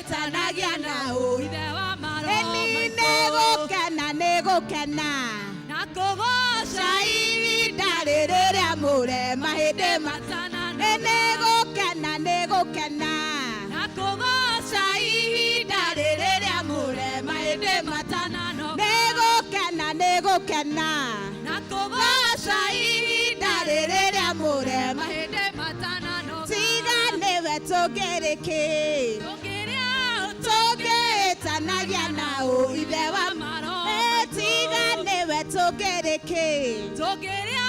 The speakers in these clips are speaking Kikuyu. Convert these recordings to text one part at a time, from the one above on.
Tũngĩtanagia na ũ Ithe wa maroho Ĩni maitũ. nĩ gũkena nĩ gũkena Na kũgooca ihinda rĩrĩ rĩamũre mahĩndĩ ma matananoga. Ĩ nĩ gũkena nĩ gũkena Na kũgooca ihinda rĩrĩ rĩamũre mahĩndĩ matananoga. Nĩ gũkena nĩ gũkena Na kũgooca ihinda rĩrĩ rĩamũre mahĩndĩ matananoga. Tiga nĩwe tũngĩrĩ kĩ Tũngĩrĩa tũngĩtanagia na ũ ithe wa maroho Ĩ, tiga nĩwe tũngĩrĩ kĩ Tũngĩrĩa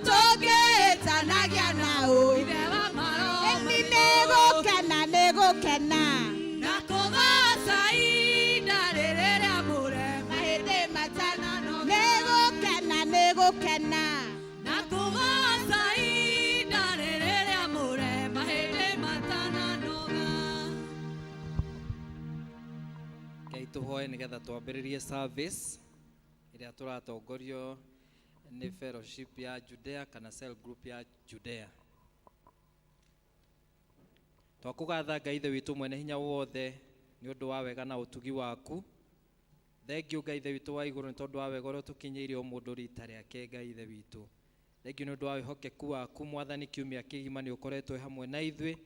tũngĩtanagia na ũ Ithe wa maroho Ĩni nĩ gũkena nĩ gũkena Na kũgooca ihinda rĩrĩ rĩamũre mahĩndĩ matananoga nĩ gũkena nĩ gũkena Na kũgooca ihinda rĩrĩ rĩamũre mahĩndĩ matananoga. Ngai tũhoe nĩgetha twambĩrĩrie service ĩrĩa tũratongorio nĩ fellowship ya Judea kana cell group ya Judea. Twakũgatha Ngai Ithe witũ mwene hinya wothe nĩ ũndũ wa wega na ũtugi waku. Thengiũ Ngai Ithe witũ wa igũrũ nĩ tondũ wa wega ũrĩa ũtũkinyĩirie o mũndũ rita rĩake Ngai Ithe witũ. Thengiũ nĩ ũndũ wa wĩhokeku waku Mwathani kiumia kĩgima nĩ ũkoretwo wĩ hamwe na ithuĩ,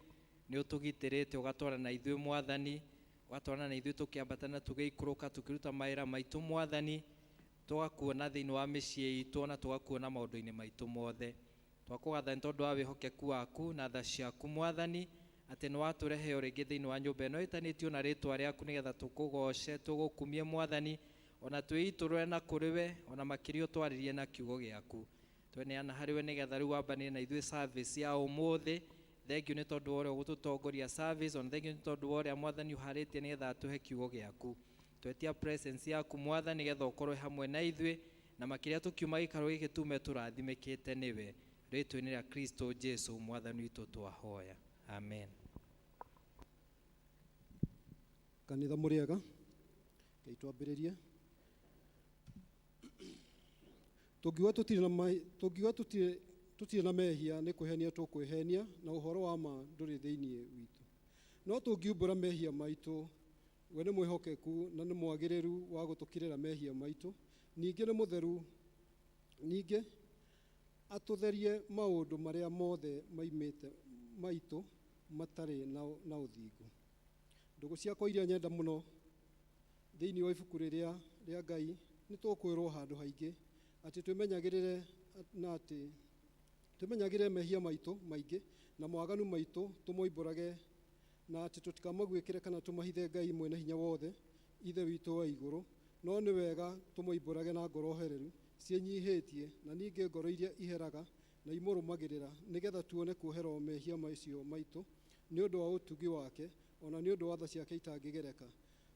nĩ ũtũgitĩrĩte ũgatwarana na ithuĩ Mwathani, ũgatwarana na ithuĩ tũkĩambata na tũgĩikũrũka tũkĩruta mawĩra maitũ Mwathani, tũgakuona thĩinĩ wa mĩciĩ itũ ona tũgakuona maũndũ-inĩ maitũ mothe. Twakũgatha nĩ tondũ wa wĩhokeku waku na tha ciaku Mwathani, atĩ nĩ watũrehe o rĩngĩ thĩinĩ wa nyũmba ĩno ĩtanĩtio na rĩtwa rĩaku nĩgetha tũkũgoce, tũgũkumie Mwathani, ona twĩitũrũre na kũrĩ we, ona makĩria ũtwarĩrie na kiugo gĩaku. Tweneana harĩ we nĩgetha rĩu wambanĩrie na ithuĩ service ya ũmũthĩ. Thengiũ nĩ tondũ wa ũrĩa ũgũtũtongoria service, ona thengiũ nĩ tondũ wa ũrĩa Mwathani ũharĩtie nĩgetha atũhe kiugo gĩaku. Twetia presence yaku Mwathani nĩgetha ũkorwe hamwe na ithuĩ, na makĩria tũkiuma gĩikaro gĩkĩ tume tũrathimĩkĩte nĩwe. Rĩtwa-inĩ rĩa Kristo Jesu Mwathani witũ twahoya. Amen. Kanitha mũrĩega, Ngai twambĩrĩrie. Tũngiuga tũtirĩ na tũngiuga tũtirĩ na mehia nĩ kwĩhenia tũkwĩhenia na ũhoro wa ma ndũrĩ thĩinĩ witũ. No tũngiumbũra mehia maitũ, we nĩ mwĩhokeku na nĩ mwagĩrĩru wa gũtũkirĩra mehia maitũ, ningĩ nĩ mũtheru, ningĩ atũtherie maũndũ marĩa mothe maimĩte maitũ matarĩ na ũthingu. Ndũgũ ciakwa iria nyenda mũno thĩinĩ wa ibuku rĩrĩa rĩa Ngai nĩ tũkwĩrwo handũ haingĩ atĩ twĩmenyagĩrĩre na atĩ twĩmenyagĩrĩre mehia maitũ maingĩ na mawaganu maitũ tũmoimbũrage na atĩ tũtikamaguĩkĩre kana tũmahithe Ngai mwene hinya wothe Ithe witũ wa igũrũ, no nĩ wega tũmoimbũrage na ngoro hereru ciĩnyihĩtie na ningĩ ngoro iria iheraga na imũrũmagĩrĩra nĩgetha tuone kuoherwo mehia macio maitũ nĩ ũndũ wa ũtugi wake ona nĩ ũndũ wa tha ciake itangĩgereka.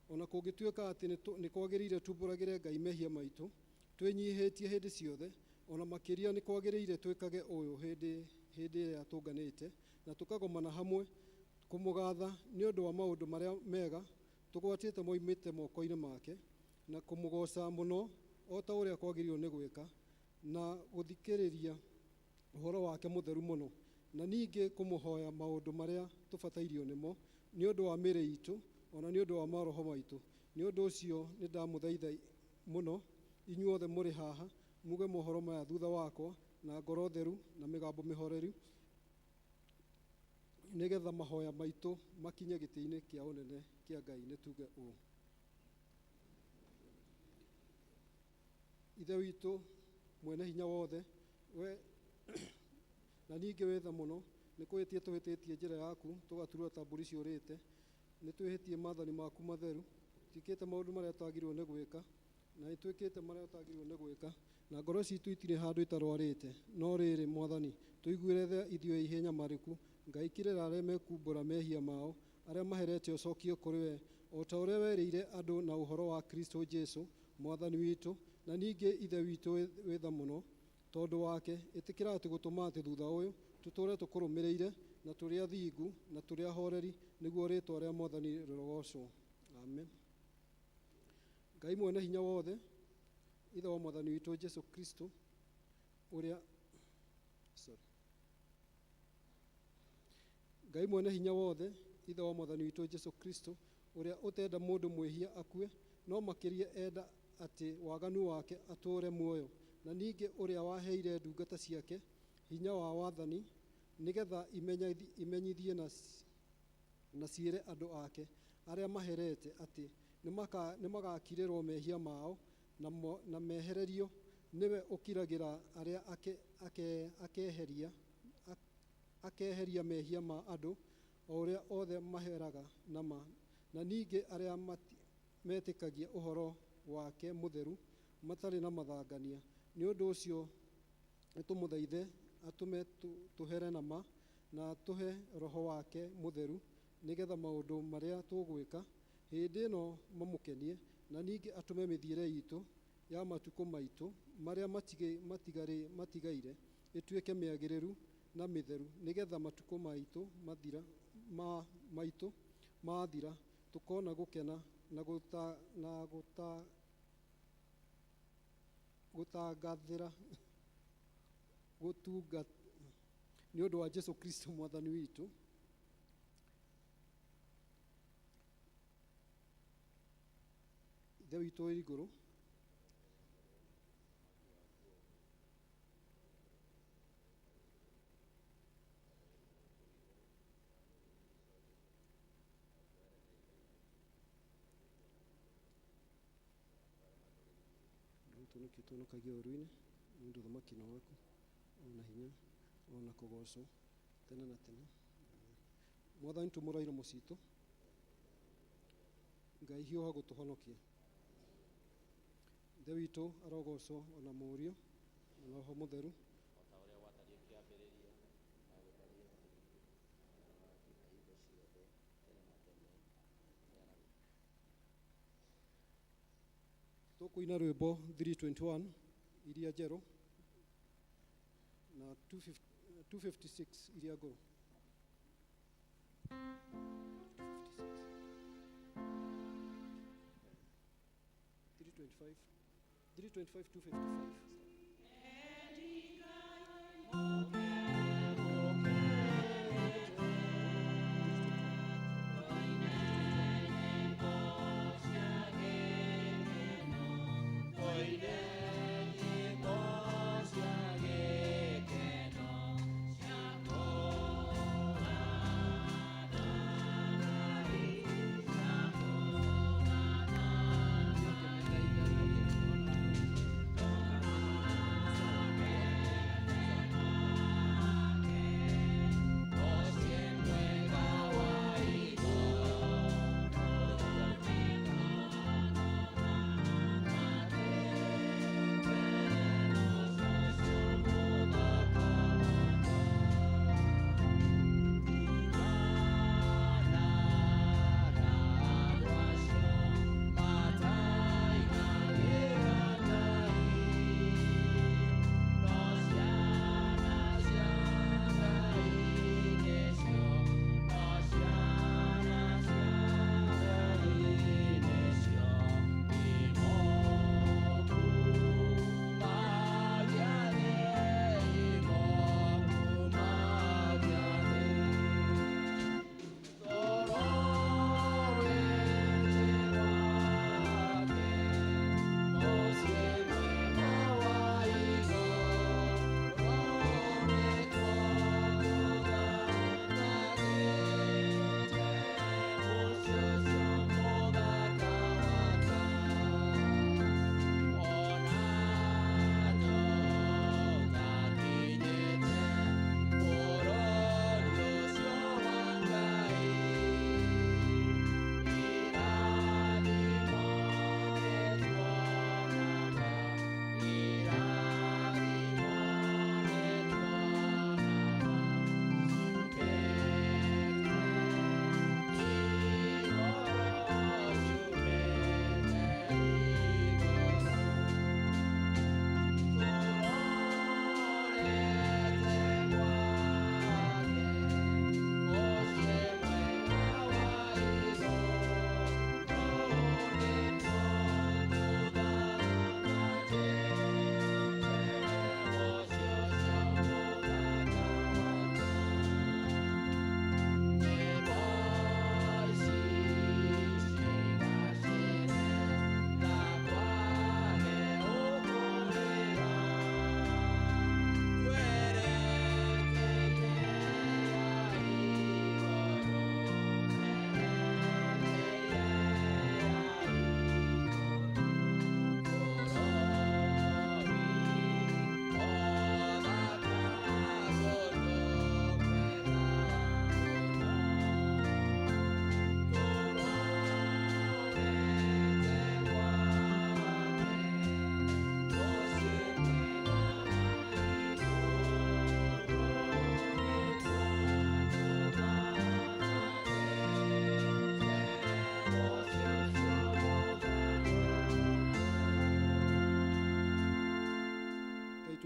Ona kũngĩtuĩka atĩ nĩ kwagĩrĩire tumbũragĩre Ngai mehia maitũ twĩnyihĩtie hĩndĩ ciothe, ona makĩria nĩ kwagĩrĩire twĩkage ũyũ hĩndĩ hĩndĩ ĩrĩa tũnganĩte na tũkagomana hamwe kũmũgatha nĩ ũndũ wa maũndũ marĩa mega tũgwatĩte moimĩte moko-inĩ make na kũmũgoca mũno o ta ũrĩa kwagĩrĩirwo nĩ gwĩka na gũthikĩrĩria ũhoro wake mũtheru mũno na ningĩ kũmũhoya maũndũ marĩa tũbatairio nĩmo nĩ ũndũ wa mĩĩrĩ itũ ona nĩ ũndũ wa maroho maitũ. Nĩ ũndũ ũcio nĩ ndamũthaitha mũno inyuothe mũrĩ haha muge mohoro maya thutha wakwa na ngoro theru na mĩgambo mĩhoreru nĩgetha mahoya maitũ makinye gĩtĩ-inĩ kĩa ũnene kĩa Ngai. Nĩ tuge ũũ: Ithe witũ mwene hinya wothe, we na ningĩ wĩ tha mũno, nĩ kũhĩtia tũhĩtĩtie njĩra yaku tũgaturwo ta mbũri ciũrĩte. Nĩ twĩhĩtie maathani maku matheru, twĩkĩte maũndũ marĩa twagĩrĩirwo nĩ gwĩka, na nĩ twĩkĩte marĩa ũtagĩrĩirwo nĩ gwĩka, na ngoro citũ itirĩ handũ itarwarĩte. No rĩrĩ, Mwathani, tũiguĩre tha ithuĩ ehia nyamarĩku. Ngai kirĩra arĩa mekumbũra mehia mao, arĩa maherete ũcokie kũrĩ we, o ta ũrĩa werĩire andũ na ũhoro wa Kristo Jesu Mwathani witũ, na ningĩ Ithe witũ wĩ tha mũno. Tondũ wake, ĩtĩkĩra atĩ gũtũma atĩ thutha ũyũ tũtũũre tũkũrũmĩrĩire, na tũrĩ athingu, na tũrĩ ahoreri, nĩguo rĩĩtwa rĩa Mwathani rĩrogoocwo. Amen. Ngai mwene hinya wothe, Ithe wa Mwathani witũ Jesu Kristo, ũrĩa sorry. Ngai mwene hinya wothe, Ithe wa Mwathani witũ Jesu Kristo, Ũrĩa ũtenda mũndũ mwĩhia akue, no makĩria enda atĩ waganu wake atũũre muoyo. Na ningĩ ũrĩa waheire ndungata ciake hinya wa wathani, nĩgetha imenyithie na ciĩre andũ ake arĩa maherete atĩ nĩmagakirĩrwo mehia mao na mehererio. Nĩwe ũkiragĩra arĩa akeheria mehia ma andũ o ũrĩa othe maheraga na ma, na ningĩ arĩa metĩkagia ũhoro wake mũtheru matarĩ na mathangania. Nĩ ũndũ ũcio nĩtũmũthaithe atũme tũhere na ma, na atũhe roho wake mũtheru, nĩgetha maũndũ marĩa tũgwĩka hĩndĩ ĩno mamũkenie, na ningĩ atũme mĩthiĩre itũ ya matukũ maitũ marĩa matigaire ĩtuĩke mĩagĩrĩru na mĩtheru, nĩgetha matukũ maitũ maitũ mathira tũkona gũkena na gũtangathĩra gũtunga nĩ ũndũ wa Jesu Kristo mwathani witũ. Ithe witũ wĩ igũrũ, tũnũkio tũnũkagia ũru-inĩ nĩ ũndũ ũthamaki nĩ waku, ona hinya, ona kũgocwo tene na tene. Mwathani, tumũra iromo citũ. Ngai hiũha gũtũhonokia. Ithe witũ arogocwo ona Mũriũ na Roho Mũtheru. Tũkũina rwĩmbo 321 iria njerũ na 256 iria ngũrũ. 325, 325, 255.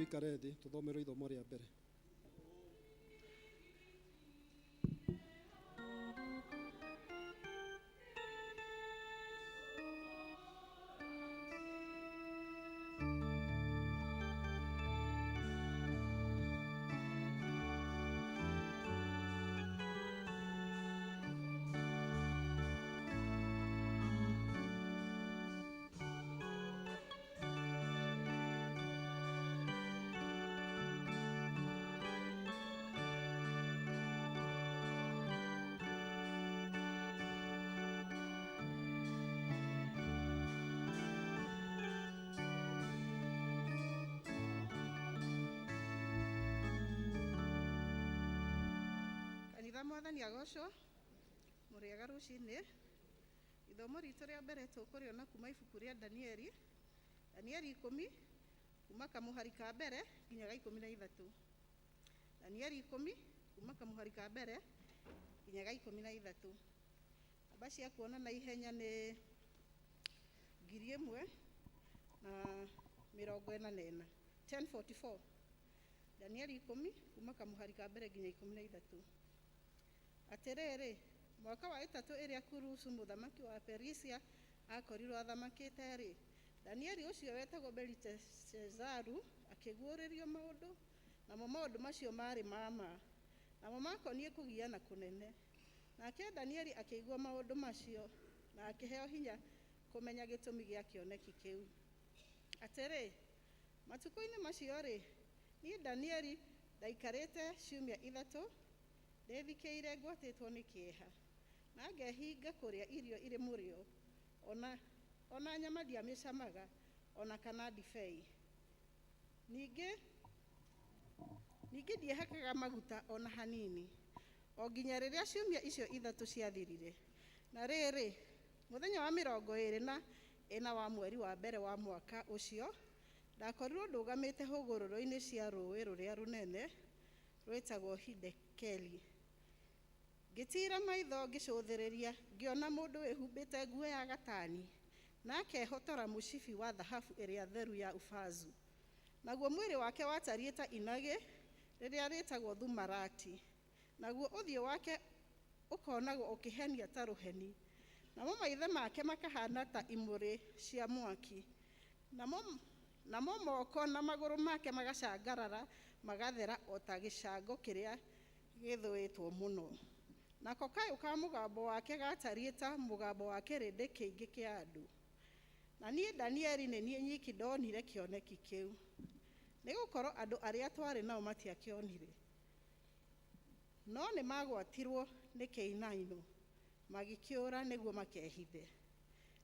Tũikare thĩ tũthomerwo ithomo rĩa mbere. Kanitha mwathani agocwo. Mũrĩega rũcinĩ. Ithomo ritũ rĩa mbere tũkũrĩona kuma ibuku rĩa Danieli, Danieli 10, kuma kamũhari ka mbere nginya ga 13. Danieli 10, kuma kamũhari ka mbere nginya ga 13. Namba cia kuona na ihenya nĩ 1044, 1044. Danieli 10, kuma kamũhari ka mbere nginya 13. Atĩrĩrĩ, mwaka wa ĩtatũ ĩrĩa Kurusu mũthamaki wa Perisia akorirwo athamakĩte-rĩ, Danieli ũcio wetagwo Beliteshazaru akĩguũrĩrio maũndũ, namo maũndũ macio maarĩ ma ma, namo makoniĩ kũgiana kũnene. Nake Danieli akĩigua maũndũ macio na akĩheo hinya kũmenya gĩtũmi gĩa kĩoneki kĩu. Atĩrĩ, matukũ-inĩ macio-rĩ, niĩ Danieli ndaikarĩte ciumia 3 ndĩthikĩire ngwatĩtwo nĩ kĩeha, na ngehinga kũrĩa irio irĩ mũrĩo, ona nyama ndiamĩcamaga, ona kana ndibei. Ningĩ ndiehakaga maguta ona hanini, o nginya rĩrĩa ciumia icio 3 ciathirire. Na rĩrĩ, mũthenya wa 24 wa mweri wa mbere wa mwaka ũcio, ndakorirwo ndũgamĩte hũgũrũrũ-inĩ cia rũũĩ rũrĩa rũnene rwĩtagwo Hidekeli. Ngĩtiira maitho ngĩcũthĩrĩria, ngĩona mũndũ wĩhumbĩte nguo ya gatani na akehotora mũcibi wa thahabu ĩrĩa theru ya Ufazu. Naguo mwĩrĩ wake watariĩ ta inagĩ rĩrĩa rĩtagwo thumarati, naguo ũthiũ wake ũkonagwo ũkĩhenia ta rũheni, namo maitho make makahana ta imũrĩ cia mwaki, namo moko na magũrũ make magacangarara magathera o ta gĩcango kĩrĩa gĩthũĩtwo mũno. Nako kayũ ka mũgambo wake gatariĩ ta mũgambo wa kĩrĩndĩ kĩingĩ kĩa andũ. Na niĩ Danieli nĩ niĩ nyiki ndonire kĩoneki kĩu, nĩgũkorwo andũ arĩa twarĩ nao matiakĩonire, no nĩ magwatirwo nĩ kĩinaino magĩkĩũra nĩguo makehithe.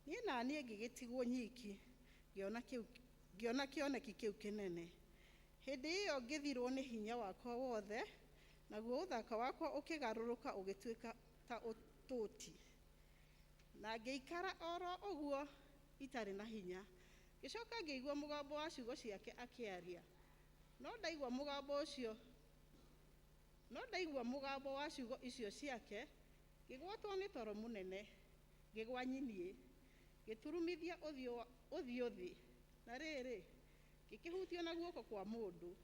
Niĩ na niĩ ngĩgĩtigwo nyiki ngĩona kĩoneki kĩu kĩnene. Hĩndĩ ĩyo ngĩthirwo nĩ hinya wakwa wothe, naguo ũthaka wakwa ũkĩgarũrũka ũgĩtuĩka ta ũtũti, na ngĩikara oro ũguo itarĩ na hinya. Ngĩcoka ngĩigua mũgambo wa ciugo ciake akĩaria, no ndaigua mũgambo ũcio, no ndaigua mũgambo wa ciugo icio ciake, ngĩgwatwo nĩ toro mũnene, ngĩgwa nyinie, ngĩturumithia ũthiũ thĩ. Na rĩrĩ, ngĩkĩhutio na guoko kwa mũndũ,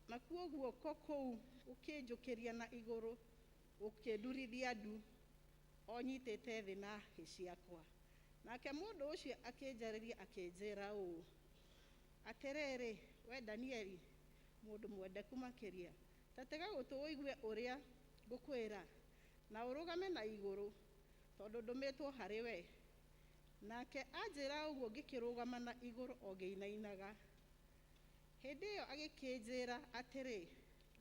nakuo guoko kũu gũkĩnjũkĩria na igũrũ, gũkĩndurithia ndu o nyitĩte thĩ na hĩ ciakwa. Nake mũndũ ũcio akĩnjarĩria akĩnjĩra ũũ: Atĩrĩrĩ, we Danieli, mũndũ mwendeku makĩria, ta tega gũtũ ũigue ũrĩa ngũkwĩra, na ũrũgame na igũrũ, tondũ ndũmĩtwo harĩ we. Nake anjĩra ũguo ngĩkĩrũgama na igũrũ o ngĩinainaga. Hĩndĩ ĩyo agĩkĩnjĩra atĩrĩ,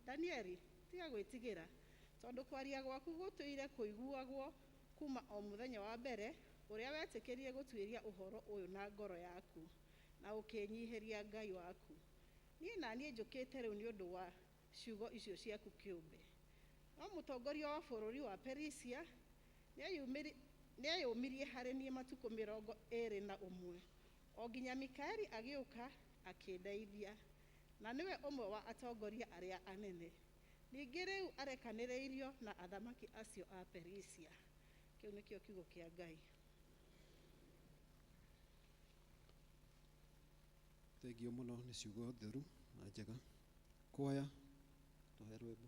Danieli, tiga gwĩtigĩra, tondũ kwaria gwaku gũtũire kũiguagwo kuma o mũthenya wa mbere ũrĩa wetĩkĩrie gũtuĩria ũhoro ũyũ na ngoro yaku, na ũkĩĩnyihĩria Ngai waku. Niĩ na niĩ njũkĩte rĩu nĩ ũndũ wa ciugo icio ciaku kĩũmbe. No mũtongoria wa bũrũri wa Perisia nĩeyũmirie harĩ niĩ matukũ 21, o nginya Mikaeli agĩũka akĩndeithia, na nĩwe ũmwe wa atongoria arĩa anene. Ningĩ rĩu arekanĩrĩirio na athamaki acio a Perisia. Kĩu nĩkĩo kiugo kĩa Ngai. Thengio mũno nĩ ciugo theru na njega. Kwaya tũhe rwĩmbo.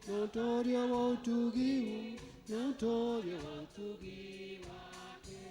Notoria wa utugi, notoria wa utugi wake.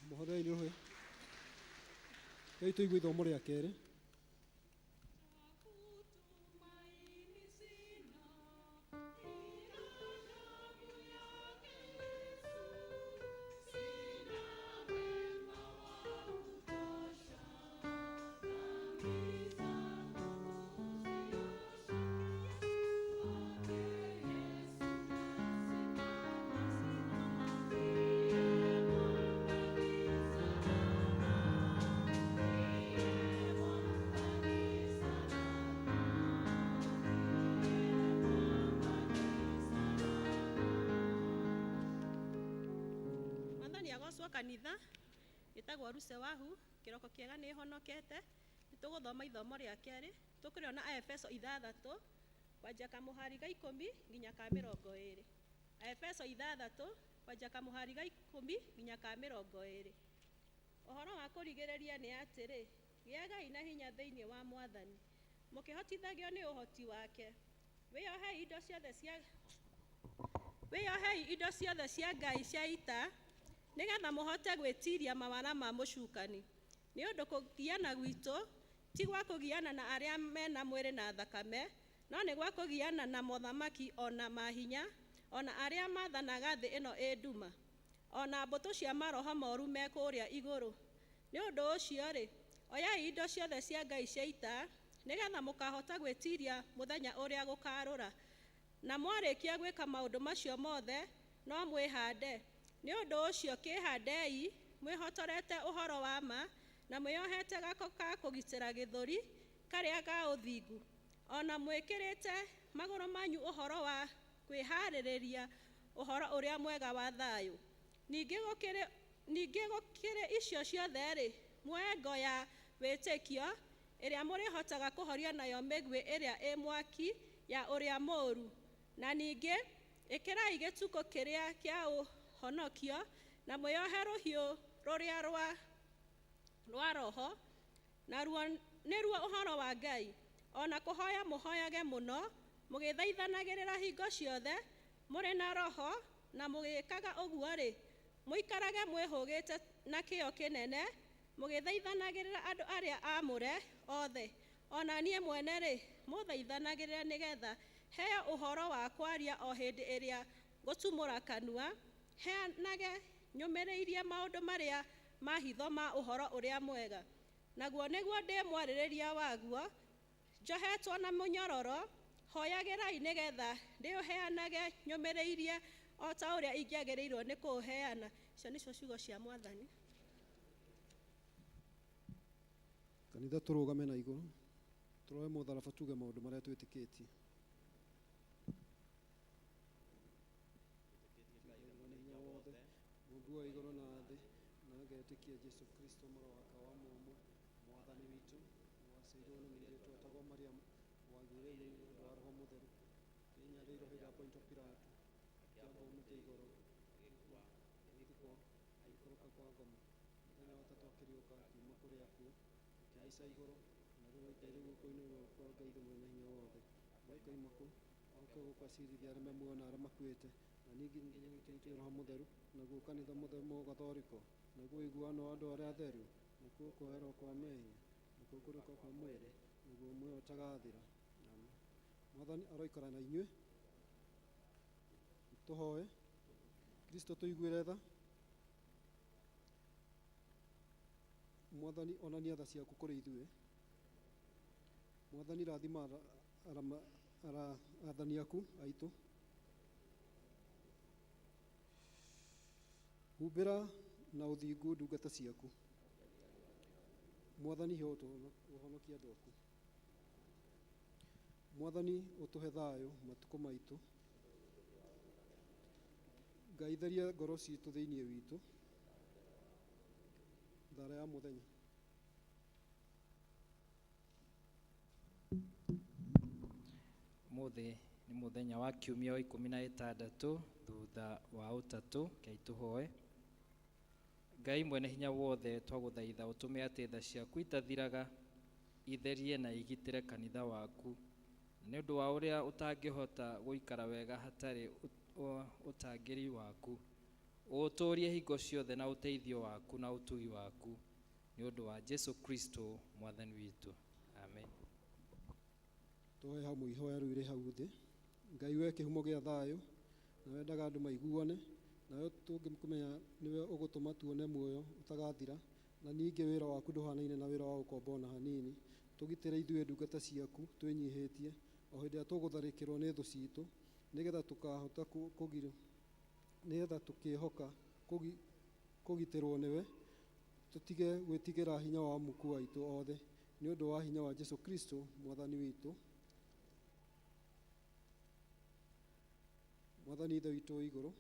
Mũhorei rũhĩ. Rĩu tũigue ithomo rĩa kerĩ. Kanitha ĩtagwo Ruse Wahu kĩroko kĩega nĩ honokete. Nĩ Nĩtũgũthoma ithomo rĩa kerĩ, tũkĩrĩona Aefeso 6 kwanjia kamũhari ga 10 nginya ka 20. Aefeso 6 kwanjia kamũhari ga 10 nginya ka 20. Ũhoro wa kũrigĩrĩria nĩ atĩrĩ, gĩagai na hinya thĩinĩ wa Mwathani, mũkĩhotithagio nĩ ũhoti wake. Wĩyohei indo ciothe cia Ngai cia ita, nĩgetha mũhote gwĩtiiria mawara ma mũcukani. Nĩ ũndũ kũgiana gwitũ ti gwa kũgiana na arĩa mena mwĩrĩ na thakame, no nĩ gwa kũgiana na mothamaki o na mahinya, o na arĩa maathanaga thĩ ĩno ĩ nduma, o na mbũtũ cia maroho moru me kũrĩa igũrũ. Nĩ ũndũ ũcio-rĩ, oyai indo ciothe cia Ngai cia ita, nĩgetha mũkahota gwĩtiiria mũthenya ũrĩa gũkarũra. Na mwarĩkia gwĩka maũndũ macio mothe, no mwĩhande. Nĩ ũndũ ũcio kĩĩhandei mwĩhotorete ũhoro wa ma, na mwĩohete gako ka kũgitĩra gĩthũri karĩa ga ũthingu, o na mwĩkĩrĩte magũrũ manyu ũhoro wa kwĩhaarĩrĩria ũhoro ũrĩa mwega wa thayũ. Ningĩ gũkĩrĩ icio ciothe-rĩ, muoe ngo ya wĩtĩkio, ĩrĩa mũrĩhotaga kũhoria nayo mĩguĩ ĩrĩa ĩ mwaki ya ũrĩa mũũru. Na ningĩ ĩkĩrai gĩtukũ kĩrĩa kĩa ũhonokio, na mwĩohe rũhiũ rũrĩa rwa roho, naruo nĩruo ũhoro wa Ngai. O na kũhoya mũhoyage mũno, mũgĩthaithanagĩrĩra hingo ciothe, mũrĩ na roho, na mũgĩkaga ũguo-rĩ, mũikarage mwĩhũgĩte na kĩyo kĩnene, mũgĩthaithanagĩrĩra andũ arĩa aamũre othe. O na niĩ mwene-rĩ, mũthaithanagĩrĩre nĩgetha heo ũhoro wa kwaria o hĩndĩ ĩrĩa ngũtumũra kanua, heanage nyũmĩrĩirie maũndũ marĩa ma hitho ma ũhoro ũrĩa mwega. Naguo nĩguo ndĩ mwarĩrĩria waguo, njohetwo na mũnyororo, hoyagĩrai nĩgetha ndĩũheanage nyũmĩrĩirie o ta ũrĩa ingĩagĩrĩirwo nĩ kũũheana. Icio nĩcio ciugo cia Mwathani. Kanitha tũrũgame na igũrũ, tũroe mũtharaba tuge maũndũ marĩa twĩtĩkĩtie. Hinya wothe, Mũũmbi wa igũrũ na thĩ, na ngetĩkia Jesũ Kristo mũrũ wake wa mũmwe, Mwathani witũ, waciarirwo nĩ mũirĩtu wetagwo Mariamu, wagĩire nĩ ũndũ wa Roho Mũtheru, akĩnyarirwo hĩndĩ ya Pontio Pilato, akĩambwo mũtĩ igũrũ, agĩthikwo, agĩikũrũka kwa ngoma, mũthenya wa gatatũ akĩriũka akiuma kũrĩ akuũ, akĩhaica igũrũ, na rĩu aikaire guoko-inĩ kwa Ngai Ithe Mwene-Hinya wothe. Nĩakoima kũu, oke gũkũ acirithie arĩa me muoyo na arĩa makuĩte, na ningĩ nĩtĩkĩtie Roho Mũtheru, naguo kanitha mũtheru Mũgathoriko, naguo ũiguano wa andũ arĩa atheru, nakuo kũherwo kwa mehia, nakuo kũriũka kwa mwĩrĩ, naguo muoyo ũtagathira. Amen. Mwathani aroikara na inyuĩ. Tũhoe. Kristo tũiguĩre tha. Mwathani onania tha ciaku kũrĩ ithuĩ. Mwathani rathima athani aku aitũ. Humbĩra na ũthingu ndungata ciaku. Mwathani he ũhonokie andũ aku. Mwathani ũtũhe thayũ matukũ maitũ. Ngai theria ngoro citũ thĩinĩ witũ. Thara ya mũthenya. Ũmũthĩ nĩ mũthenya wa kiumia wa 16 thutha wa ũtatũ. Ngai tũhoe. Ngai mwene hinya wothe, twagũthaitha ũtũme atĩ tha ciaku itathiraga itherie na igitĩre kanitha waku, na nĩ ũndũ wa ũrĩa ũtangĩhota gũikara wega hatarĩ ũtangĩri waku, ũũtũũrie hingo ciothe na ũteithio waku na ũtugi waku, nĩ ũndũ wa Jesu Kristo Mwathani witũ. Amen. Tũhoe hamwe ihoya rĩu rĩ hau thĩ. Ngai we kĩhumo gĩa thayũ, na wendaga andũ maiguane, nawe tũngĩkũmenya nĩwe ũgũtũma tuone muoyo ũtagathira, na ningĩ wĩra waku ndũhanaine na wĩra wa ũkombo ona hanini. Tũgitĩre ithuĩ ndungata ciaku twĩnyihĩtie o hĩndĩ ĩrĩa tũgũtharĩkĩrwo nĩ thũ citũ, nĩgetha tũkahota nĩgetha tũkĩhoka kũgitĩrwo nĩwe, tũtige gwĩtigĩra hinya wa muku waitũ othe, nĩ ũndũ wa hinya wa Jesu Kristo Mwathani witũ. Mwathani Ithe witũ wĩ igũrũ,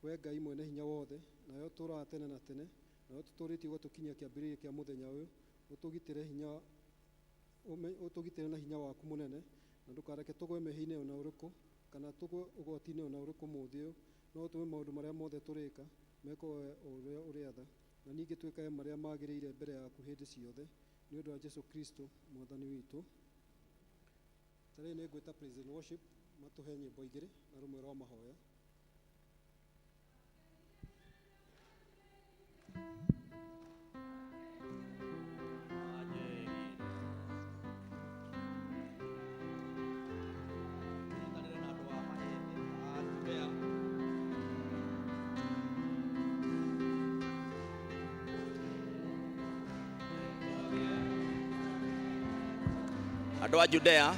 we Ngai mwene hinya wothe, nawe ũtũũraga tene na tene, nawe ũtũtũũrĩtie ũgatũkinyia kĩambĩrĩria kĩa mũthenya ũyũ, Ũtũgitĩre hinya ũtũgitĩre na hinya waku mũnene, na ndũkareke tũgwe mehia-inĩ ona ũrĩkũ kana tũgwe ũgwati-inĩ ona ũrĩkũ mũthĩ ũyũ, no ũtũme maũndũ marĩa mothe tũrĩka mekwo we o ũrĩa ũrĩatha, na ningĩ twĩkage marĩa magĩrĩire mbere yaku hĩndĩ ciothe, nĩ ũndũ wa Jesu Kristo mwathani witũ. Tarĩu nĩ ngwĩta praise and worship matũhe nyĩmbo igĩrĩ na rũmwe rwa mahoya. Nyitanĩre na andũ a Mahĩndĩ, a Judea. Andũ a Judea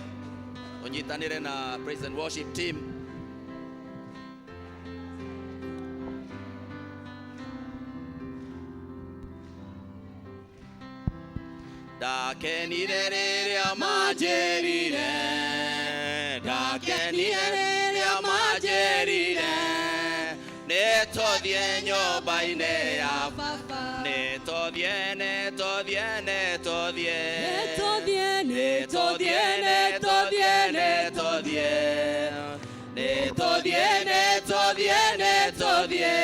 tũnyitanĩre na praise and worship team. Ndakenire rĩrĩa manjĩrire, ndakenire rĩrĩa manjĩrire, nĩtũthiĩ nyũmba-inĩ ya Baba. Nĩtũthiĩ, nĩtũthiĩ, nĩtũthiĩ. Nĩtũthiĩ, nĩtũthiĩ, nĩtũthiĩ, nĩtũthiĩ. Nĩtũthiĩ, nĩtũthiĩ, nĩtũthiĩ.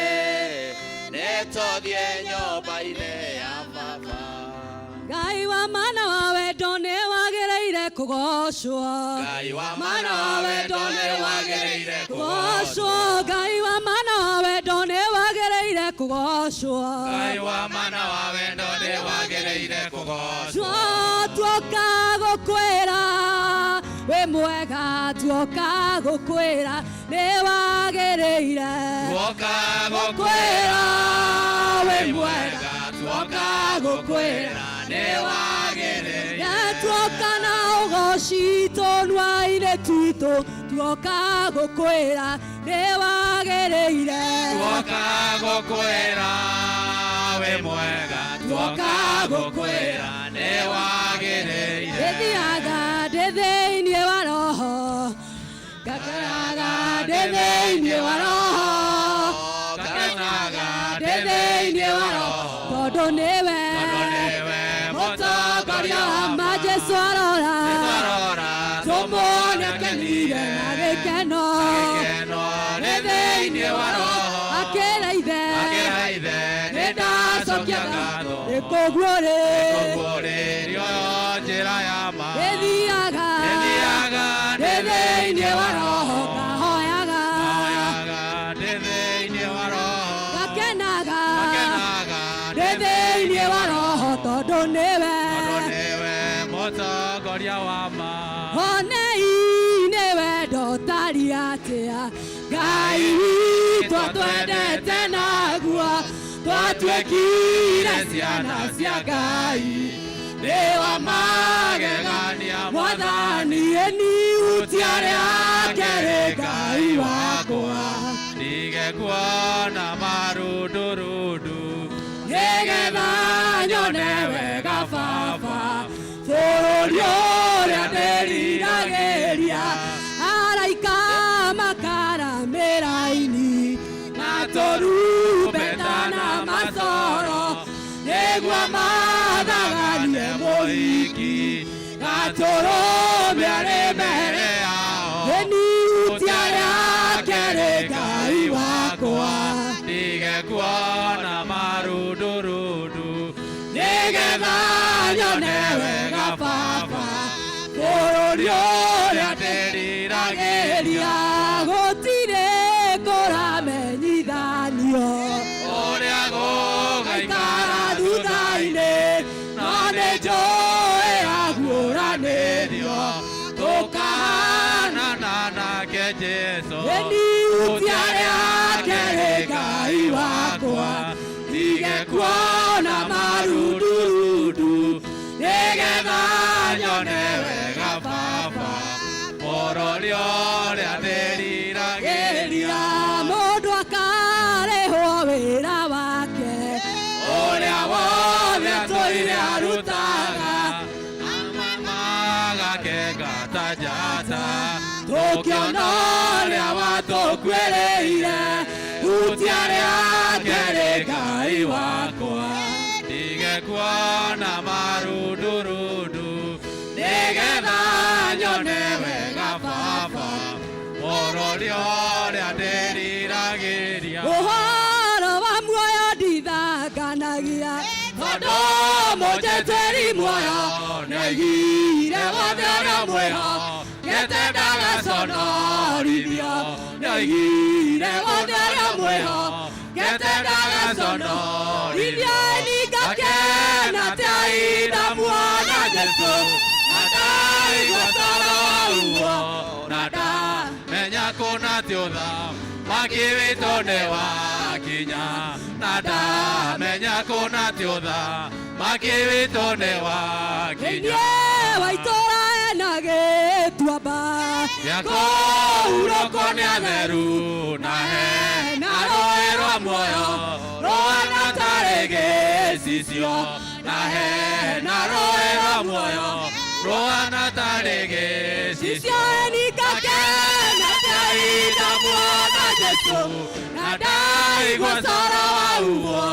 Nĩtũthiĩ nyũmba-inĩ ya Baba. Ngai wa mana wa wendo nĩ wagĩrĩire kũgocwo. Ngai wa Mana wa wendo nĩ wagĩrĩire kũgocwo. Ngai wa mana wa wendo nĩ wagĩrĩire kũgocwo. Ngai wa mana wa wendo nĩ wagĩrĩire kũgocwo. Tuoka gũkwĩra wĩ mwega, tuoka gũkwĩra nĩ wagĩrĩire. Tuoka Gũkwĩra wĩ mwega, tuoka gũkwĩra nĩ wagĩrĩire. Tuoka na ũgoci tũnua-inĩ twitũ, tuoka gũkwĩra nĩ wagĩrĩire. Tuoka gũkwĩra wĩ mwega, tuoka gũkwĩra nĩ wagĩrĩire. Ndĩthiaga ndĩ thĩinĩ wa roho, ngakenaga ndĩ thĩinĩ wa roho, Ngakenaga ndĩ thĩinĩ wa roho, tondũ nĩwe Tondũ nĩwe mũtongoria wa ma. Jesũ arora Arora tũmuone akenire na gĩkeno, gĩkeno ndĩ thĩinĩ wa roho, akĩra ithe Akĩra ithe nĩ ndacokia ngatho nĩ kũguũrĩ Kũguũrĩrio njĩra ya ma. Ndĩthiaga Ndĩthiaga ndĩ thĩinĩ wa roho, ngahoyaga Hoyaga ndĩ thĩinĩ wa roho ngakenaga Ngakenaga ndĩ thĩinĩ wa roho, tondũ nĩwe Tondũ nĩwe mũtongoria wa ma. Onei nĩ wendo ũtariĩ atĩa Ngai witũ atwendete naguo, twatuĩkire ciana cia Ngai, nĩ wa magegania Mwathani, ĩni hutia rĩake rĩ Ngai wakwa. Ndige kuona marundurundu Nĩgetha nyone wega Baba bũrũri ũrĩa ndĩriragĩria, araika makaramĩra-ini na tũrumbeta na macoro, nĩguo mathaganie mũhiki gatũrũme arĩ mbere yao. Ĩni hutia rĩake rĩ Ngai wakwa. Ndige kuona marundurundu Nĩgetha nyone wega Baba bũrũri ũrĩa ndĩriragĩria, gũtirĩ kũramenyithanio ũrĩa gũgaikara ikara thutha-inĩ, no nĩ njũĩ aguũranĩrio tũkahana na nake Jesu. Ĩni hutia rĩake rĩ Ngai wakwa, ndige kuona marundurundu, nĩgetha nyone wega Baba bũrũri ũrĩa ndĩriragĩria. Geria mũndũ akarĩhwo wĩra wake ũrĩa wothe atũire arutaga, magakenga ta njata tũkĩona ũrĩa watũkuĩrĩire, hutia rĩake rĩ Ngai wakwa. Ndige kuona Kuona marundurundu nĩgetha nyone wega baba bũrũri ũrĩa ndĩriragĩria. Ũhoro wa muoyo ndithanganagia tondũ mũnjĩtĩri muoyo nĩoigire wothe ũrĩa mwĩho ngete ndagaconorithio nĩoigire wothe ũrĩa mwĩho ngete ndagaconorithio ningakena tia muona Jesũ na ndaigua toro uo na ndamenya kũna ti ũthamaki witũ nĩ wakinya na ndamenya kũna ti ũthamaki witũ nĩ wakinya. Thĩinĩ wa itũũra ena gĩtuamba gĩa kũhurũkwo nĩ atheru na he na rũĩ rwa muoyo rũhana tarĩ gĩcicio na he na rũĩ rwa muoyo rũhana tarĩ gĩcicio. Cicio ningakena tia muona Jesũ na ndaigua coro wa uo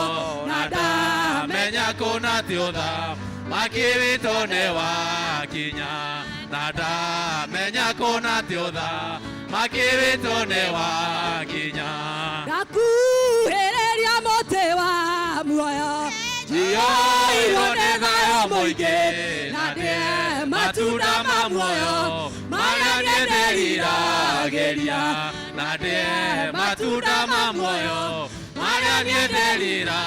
na ndamenya ndamenya kũna ti ũthamaki witũ nĩ wakinya na ndamenya kũna ti ũthamaki witũ nĩ wakinya. Ndakuhĩrĩria mũtĩ wa muoyo Njiyũirwo nĩ thayũ mũingĩ na ndĩe matunda ma muoyo marĩa niĩ ndĩriragĩria na ndĩe matunda ma muoyo marĩa niĩ ndĩriragĩria.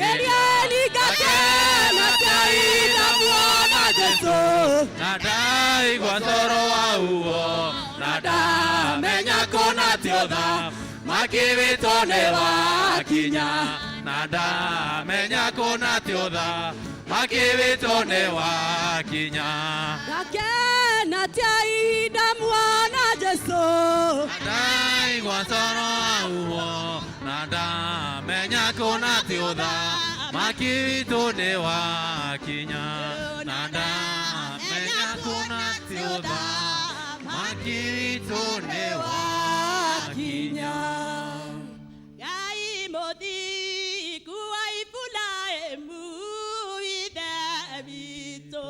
Geria ningakena tia muona Jesũ na ndaigua toro wa uo na ndamenya kũna ti ũthamaki witũ nĩ wakinya na ndamenya kũna ti ũthamaki witũ nĩ wakinya. Ndakena tia ihinda muona Jesũ Ndaigua toro wa uo na ndamenya kũna ti ũthamaki witũ nĩ wakinya na ndamenya kũna ti ũthamaki witũ nĩ wakinya. Ngai mũthingu wa Iburahĩmu ithe witũ,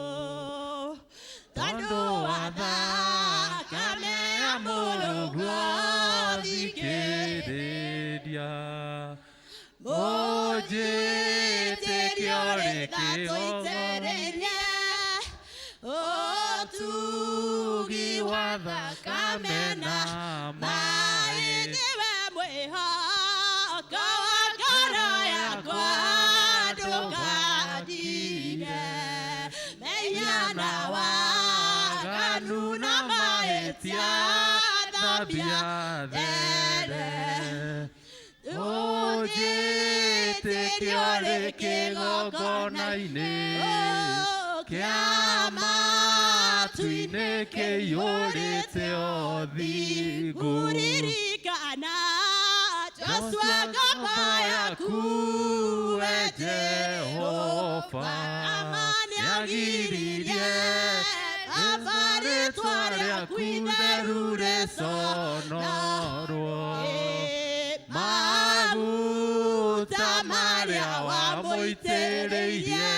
tondũ wa thakame ya mũrũguo Thikĩrĩria mũnjĩtĩkio tũitĩrĩrie ũtugi wa thakame na maĩ nĩwe mwĩhoko wa ngoro yakwa ndũkandige mehia na waganu na mahĩtia thambia there Ũnjĩtĩkio rĩ kĩgongona-inĩ kĩa matu-inĩ kĩiyũrĩte ũthingu. Ngũririkana Joshua ngoma yaku we Jehova nĩagiririe Baba rĩtwa rĩaku itheru rĩconorwo maguta maguta marĩa wamũitĩrĩirie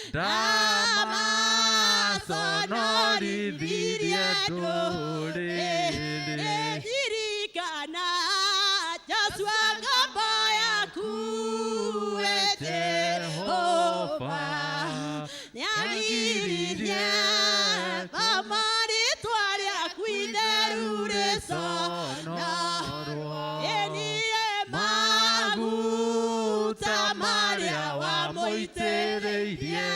ndamaconorithirie ndũrĩrĩ. Ririkana Joshua ngombo yaku we Jehova nĩagiririe Baba rĩtwa rĩaku itheru rĩconorwo ĩniĩ maguta marĩa wamũitĩrĩirie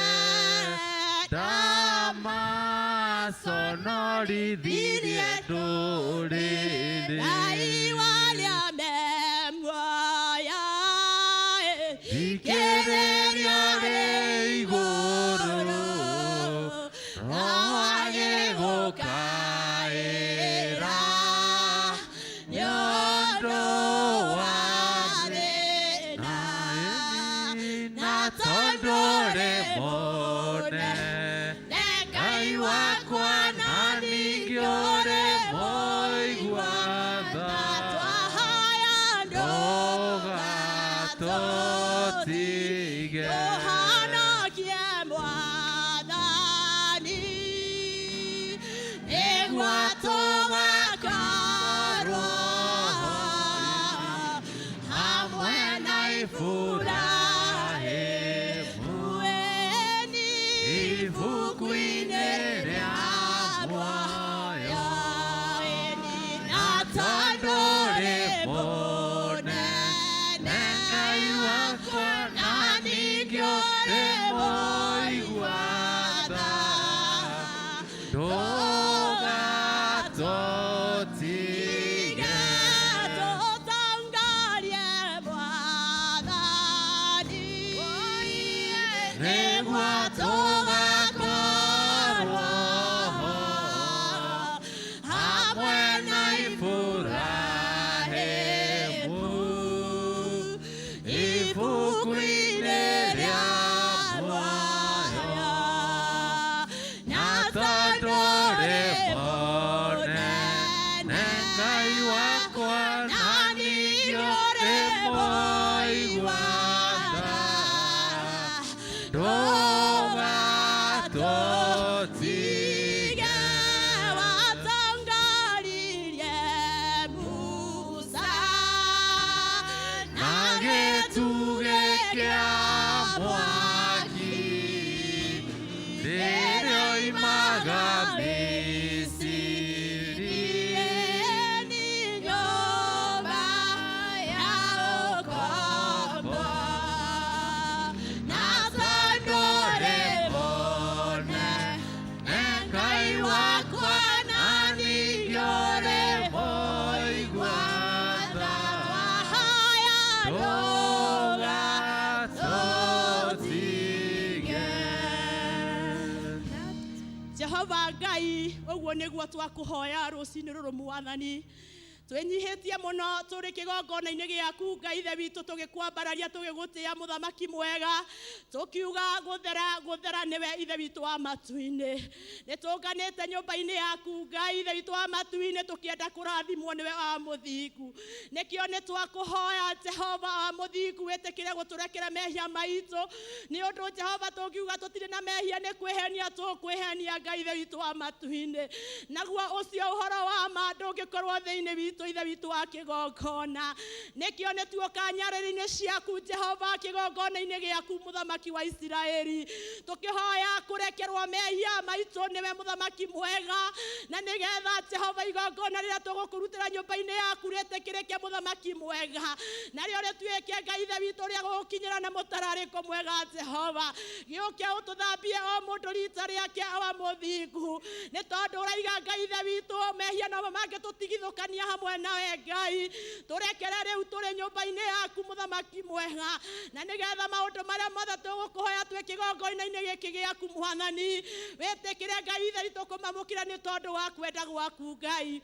ndamaconorithirie ndũrĩrĩ. Ngai warĩa me muoyo Thikĩrĩria rĩ igũrũ roho agĩgũkaĩra nĩ ũndũ wa thĩna na tondũ rĩ mũnene Ngai wakwa na ningĩ ũrĩ mũigua tha twahoya ndũgatũtige. Jehova Ngai ũguo nĩguo twakũhoya rũcinĩ rũrũ mwathani twĩnyihĩtie mũno tũrĩ kĩgongona-inĩ gĩaku Ngai ithe witũ tũgĩkwambararia tũgĩgũtĩa mũthamaki mwega tũkiuga gũthera gũthera nĩwe ithe witũ wa matu-inĩ nĩ tũnganĩte nyũmba-inĩ yaku Ngai ithe witũ wa matu-inĩ tũkĩenda kũrathimwo nĩwe wa mũthingu nĩkĩo nĩ twakũhoya Jehova wa mũthingu wĩtĩkĩre gũtũrekera mehia maitũ nĩ ũndũ Jehova tũngiuga tũtirĩ na mehia nĩ kwĩhenia tũkwĩhenia Ngai ithe witũ wa matu-inĩ naguo ũcio ũhoro wa ma ndũngĩkorwo thĩinĩ witũ ithe witũ wa kĩgongona nĩkĩo nĩ tuoka nyarĩrĩ-inĩ ciaku Jehova kĩgongona-inĩ gĩaku mũthamaki wa Isiraeli tũkĩhoya kũrekerwo mehia maitũ nĩwe mũthamaki mwega na nĩgetha Jehova igongona rĩrĩa tũgũkũrutĩra nyũmba-inĩ yaku rĩtĩkĩrĩke mũthamaki mwega narĩo rĩtuĩke Ngai ithe witũ rĩa gũgũkinyĩra na mũtararĩko mwega Jehova gĩũke ũtũthambie o mũndũ rita rĩake awa mũthingu nĩ tondũ ũraiga Ngai ithe witũ mehia nomo mangĩtũtigithũkania hamwe nawe Ngai tũrekere rĩu tũrĩ nyũmba-inĩ yaku mũthamaki mwega na nĩgetha maũndũ marĩa mothe tũgũkũhoya twĩ kĩgongona-inĩ gĩkĩ gĩaku mwathani wĩtĩkĩre Ngai ithe witũ kũmamũkĩra nĩ tondũ wa kwenda gwaku Ngai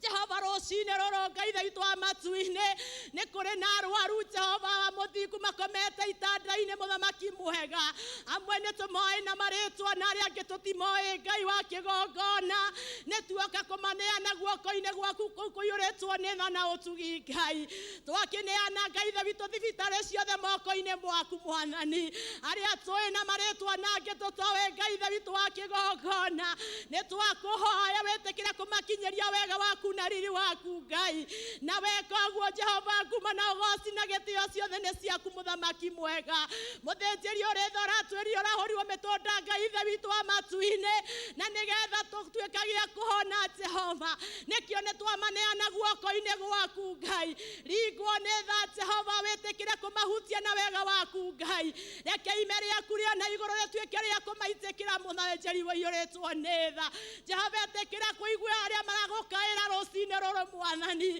Jehova rũcinĩ rũrũ Ngai ithe witũ wa matu-inĩ nĩ kũrĩ na arwaru Jehova wa mũthingu makomete itanda-inĩ mũthamaki mwega amwe nĩ tũmoĩ na marĩtwa na arĩa angĩ tũtimoĩ Ngai wa kĩgongona nĩ tuoka kũmaneana guoko-inĩ gwaku kũu kũiyũrĩtwo nĩ tha na ũtugi Ngai twakĩneana Ngai ithe witũ thibitarĩ ciothe moko-inĩ mwaku mwathani arĩa tũĩ na marĩtwa na angĩ tũtoĩ Ngai ithe witũ wa kĩgongona nĩ twakũhoya wĩtĩkĩre kũmakinyĩria wega waku na riri waku Ngai na weka ũguo Jehova nguma na ũgoci na gĩtĩo ciothe nĩ ciaku mũthamaki mwega mũthĩnjĩri ũrĩ tha ũratwĩrire ũrahũrirwo mĩtũnda Ngai ithe witũ wa matu-inĩ na nĩgetha tũtuĩkagia kũhona Jehova nĩkĩo nĩ twamaneana guoko-inĩ gwaku Ngai ringwo nĩ tha Jehova wĩtĩkĩre kũmahutia na wega waku Ngai reke ime rĩaku rĩa na igũrũ rĩtuĩke rĩa kũmaitĩkĩra mũthĩnjĩri ũiyũrĩtwo nĩ tha Jehova ĩtĩkĩra kũigua arĩa maragũkaĩra rũcinĩ rũrũ mwathani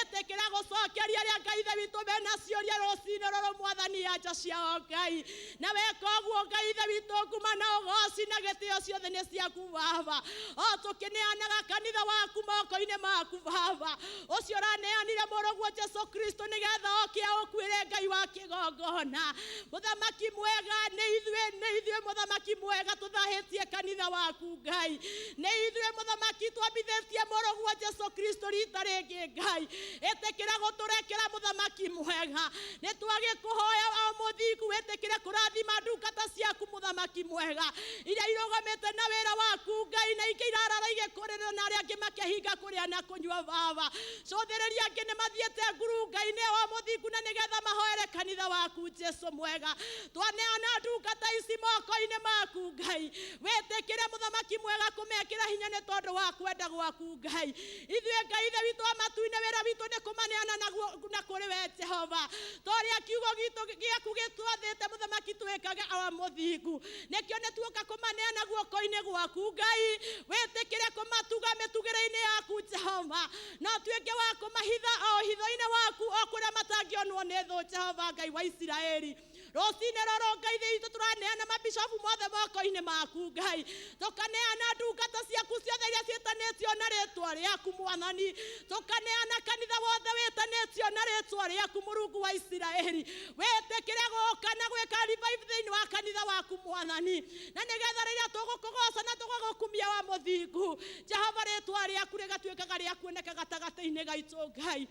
ĩtĩkĩra gũcokeria arĩa Ngai ithe witũ mena ciũria rũcinĩ rũrũ mwathani anja ciao Ngai na weka ũguo Ngai ithe witũ nguma na ũgoci na gĩtĩo ciothe nĩ ciaku Baba o tũkĩneanaga kanitha waku moko-inĩ maku Baba ũcio ũraneanire mũrũguo Jesu Kristo nĩgetha oke aũkuĩre Ngai wa kĩgongona mũthamaki mwega nĩ ithuĩ mũthamaki mwega tũthahĩtie kanitha waku Ngai nĩ ithuĩ mũthamaki twambithĩtie mũrũguo Jesu Kristo rita rĩngĩ Ngai ĩtĩkĩra gũtũrekera mũthamaki mwega nĩ twagĩkũhoya o mũthingu wĩtĩkĩre kũrathima ndungata ciaku mũthamaki mwega iria irũgamĩte na wĩra waku Ngai na ingĩ irarara igĩkũrĩrĩra na arĩa angĩ makehinga kũrĩa na kũnyua Baba cũthĩrĩria angĩ nĩ mathiĩte nguru Ngai nĩ wa mũthingu na nĩgetha mahoere kanitha waku Jesu mwega twaneana ndungata ici moko-inĩ maku Ngai wĩtĩkĩre mũthamaki mwega kũmekĩra hinya nĩ tondũ wa kwenda gwaku Ngai ithuĩ Ngai ithe witũ wa matu-inĩ wĩra witũ nĩ kũmaneana na kũrĩ we Jehova torĩa kiugo gitũ gĩaku gĩtwathĩte mũthamaki twĩkage awa mũthingu nĩkĩo nĩ tuoka kũmaneana guoko-inĩ gwaku Ngai wĩtĩkĩre kũmatuga mĩtugĩre-inĩ yaku Jehova no tuĩke wa kũmahitha o hitho-inĩ waku o kũrĩa matangĩonwo nĩ thũ Jehova Ngai wa Isiraeli rũcinĩ rũrũ Ngai ithe witũ tũraneana mabishofu mothe moko-inĩ maku Ngai tũkaneana ndungata ciaku ciothe iria ciĩtanĩtio na rĩtwa rĩaku mwathani tũkaneana kanitha wothe wĩtanĩtio na rĩtwa rĩaku Mũrungu wa Isiraeli wĩtĩkĩre gũka na gwĩka revive thĩinĩ wa kanitha waku mwathani na nĩgetha rĩrĩa tũgũkũgoca na tũgagũkumia wa mũthingu Jehova rĩtwa rĩaku rĩgatuĩkaga rĩa kuoneka gatagatĩ-inĩ gaitũ Ngai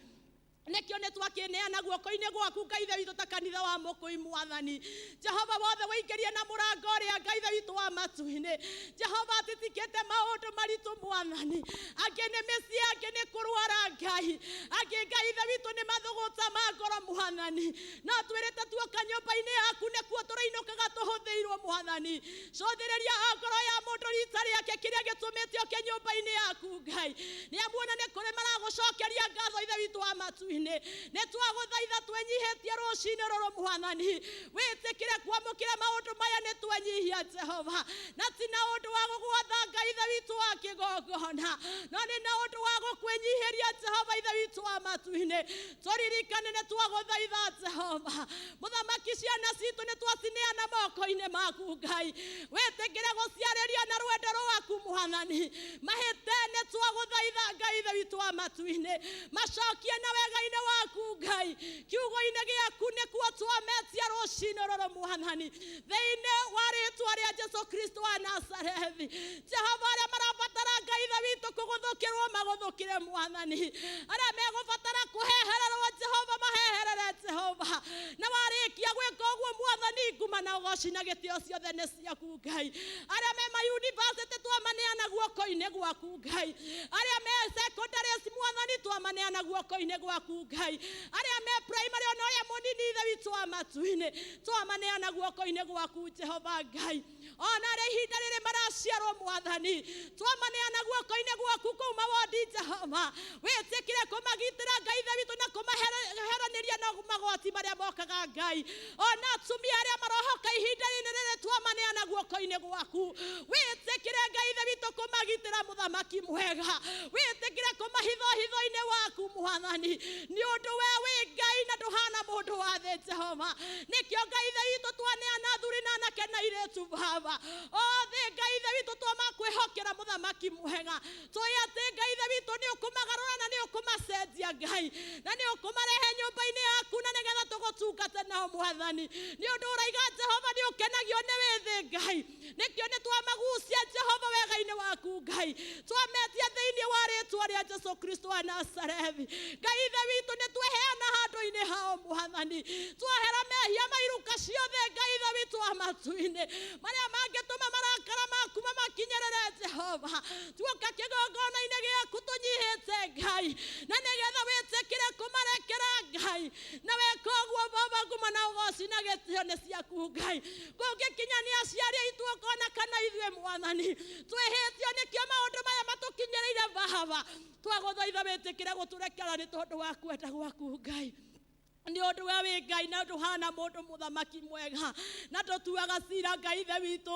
nĩkĩo nĩ twakĩneana guoko-inĩ gwaku Ngai ithe witũ ta kanitha wa mũkũi mwathani Jehova wothe wĩingĩrie na mũrango ũrĩa Ngai ithe witũ wa matu-inĩ Jehova atitikĩte maũndũ maritũ mwathani angĩ nĩ mĩciĩ angĩ nĩ kũrwara Ngai angĩ Ngai ithe witũ nĩ mathũgũta ma ngoro mwathani no twĩrĩte tuoka nyũmba-inĩ yaku nĩkuo tũrĩinũkaga tũhũthĩirwo mwathani cũthĩrĩria o ngoro ya mũndũ rita rĩake kĩrĩa gĩtũmĩte oke nyũmba-inĩ yaku Ngai nĩ amuona nĩ kũrĩ maragũcokeria ngatho ithe witũ wa matu-inĩ matu-inĩ. Nĩ twagũthaitha twĩnyihĩtie rũcinĩ rũrũ Mwathani, wĩtĩkĩre kwamũkĩra maũndũ maya nĩ twenyihia Jehova, na ti na ũndũ wa gũgwatha Ngai Ithe witũ wa kĩgongona, no nĩ na ũndũ wa gũkwĩnyihĩria Jehova Ithe witũ wa matu-inĩ. Tũririkane nĩ twagũthaitha Jehova. Mũthamaki, ciana citũ nĩ twacineana moko-inĩ maku Ngai, wĩtĩkĩre gũciarĩria na rwendo rwaku Mwathani. Mahĩte nĩ twagũthaitha Ngai Ithe witũ wa matu-inĩ, macokie na wega-inĩ waku Ngai. Kiugo-inĩ gĩaku nĩkuo twametia rũcinĩ rũrũ Mwathani, thĩinĩ wa rĩtwa rĩa Jesu Kristo wa Nazarethi. Jehova, arĩa marabatara Ngai Ithe witũ kũgũthũkĩrwo magũthũkĩre Mwathani, arĩa megũbatara kũhehererwo Jehova maheherere Jehova. Na warĩkia gwĩka ũguo Mwathani, nguma na ũgoci na gĩtĩo ciothe nĩ ciaku Ngai. Arĩa me mayunivasĩtĩ twamaneana guoko-inĩ gwaku Ngai, arĩa me secondaries Mwathani twamaneana guoko-inĩ gwaku Ngai, arĩa me primary ona ũrĩa mũnini Ithe witũ wa matu-inĩ twamaneana guoko-inĩ gwaku Jehova Ngai. Ona arĩa ihinda rĩrĩ maraciarwo Mwathani twamaneana guoko-inĩ gwaku kũu mawondi Jehova, wĩtĩkĩre kũmagitĩra Ngai Ithe witũ na kũmaheranĩria na magwati marĩa mokaga Ngai. Ona atumia arĩa marohoka ihinda rĩrĩ rĩrĩ twamaneana guoko-inĩ gwaku, wĩtĩkĩre Ngai Ithe witũ kũmagitĩra mũthamaki mwega, wĩtĩkĩre kũmahitho hitho-inĩ waku Mwathani, nĩ ũndũ we wĩ Ngai na ndũhana mũndũ wa thĩ Jehova. Nĩkĩo Ngai Ithe witũ twaneana athuri na anake na airĩtu Baba othe Ngai Ithe witũ twamakwĩhokera mũthamaki mwega, tũĩ atĩ Ngai Ithe witũ nĩ ũkũmagarũra na nĩ ũkũmacenjia Ngai, na nĩ ũkũmarehe nyũmba-inĩ yaku na nĩgetha tũgũtungate nao Mwathani. Nĩ ũndũ ũraiga Jehova nĩ ũkenagio nĩ wĩthĩ Ngai, nĩkĩo nĩ twamagucia Jehova wega-inĩ waku Ngai, twametia thĩinĩ wa rĩtwa rĩa Jesu Kristo wa Nazarethi. Ngai Ithe witũ nĩ tweheana handũ-inĩ hao Mwathani, twahera mehia mairuka ciothe Ngai Ithe witũ wa matu-inĩ marĩa mangĩtũma marakara maku mamakinyĩrĩre Jehova. Tuoka kĩgongona-inĩ gĩaku tũnyihĩte Ngai, na nĩgetha wĩtĩkĩre kũmarekera Ngai, na weka ũguo Baba nguma na ũgoci na gĩtĩo nĩ ciaku Ngai. Kũngĩkinya nĩ aciari aitũ ũkona kana ithuĩ Mwathani twĩhĩtio nĩkĩo maũndũ maya matũkinyĩrĩire Baba, twagũthaitha wĩtĩkĩre gũtũrekera nĩ tondũ wa kwenda gwaku Ngai. Nĩ ũndũ we wĩ Ngai na ndũhana mũndũ mũthamaki mwega, na ndũtuaga cira Ngai Ithe witũ,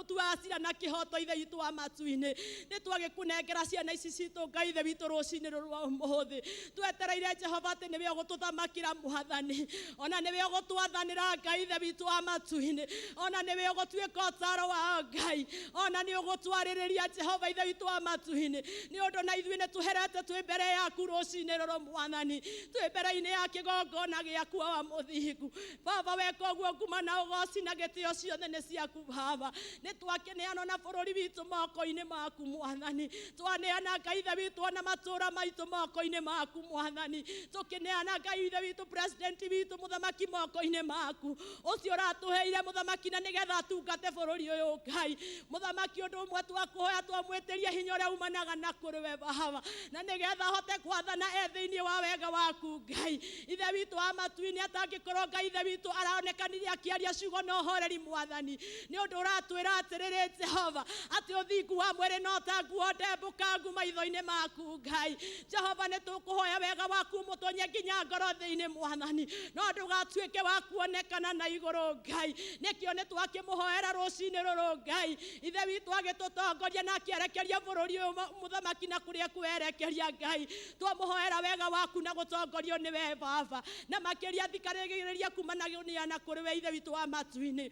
ũtuaga cira na kĩhoto Ithe witũ wa matu-inĩ. Nĩ twagĩkũnengera ciana ici citũ Ngai Ithe witũ rũcinĩ rũrũ rwa ũmũthĩ, twetereire Jehova atĩ nĩwe ũgũtũthamakĩra Mwathani, ona nĩwe ũgũtwathanĩra Ngai Ithe witũ wa matu-inĩ, ona nĩwe ũgũtuĩka ũtaro wao Ngai, ona nĩ ũgũtwarĩrĩria Jehova Ithe witũ wa matu-inĩ. Nĩ ũndũ na ithuĩ nĩ tũherete twĩ mbere yaku rũcinĩ rũrũ Mwathani, twĩ mbere-inĩ ya kĩgongona gĩaku wa mũthingu Baba. Weka ũguo nguma na ũgoci na gĩtĩo ciothe nĩ ciaku Baba. Nĩ twakĩneana na bũrũri witũ moko-inĩ maku Mwathani, twaneana Ngai Ithe witũ ona matũũra maitũ moko-inĩ maku Mwathani, tũkĩneana Ngai Ithe witũ president witũ mũthamaki moko-inĩ maku ũcio ũratũheire mũthamaki, na nĩgetha atungate bũrũri ũyũ Ngai mũthamaki. Ũndũ ũmwe twakũhoya twamwĩtĩria hinya ũrĩa umanaga na kũrĩ we Baba, na nĩgetha ahote kwathana e thĩinĩ wa wega waku Ngai Ithe witũ wa matu-inĩ. Atangĩkorwo Ngai Ithe witũ araonekanire akĩaria ciugo na ũhoreri Mwathani, nĩ ũndũ ũratwĩra atĩrĩrĩ Jehova atĩ ũthingu wa mwĩrĩ no ta nguo ndembũkangu maitho-inĩ maku Ngai. Jehova, nĩ tũkũhoya wega waku mũtonye nginya ngoro thĩinĩ Mwathani, no ndũgatuĩke wa kuonekana na igũrũ Ngai. Nĩkĩo nĩ twakĩmũhoera rũcinĩ rũrũ Ngai Ithe witũ agĩtũtongoria na akĩerekeria bũrũri ũyũ mũthamaki na kũrĩa kwerekeria Ngai. Twamũhoera wega waku na gũtongorio nĩwe Baba, na makĩria thikarĩrĩria kumanagia na kũrĩ we Ithe witũ wa matu-inĩ.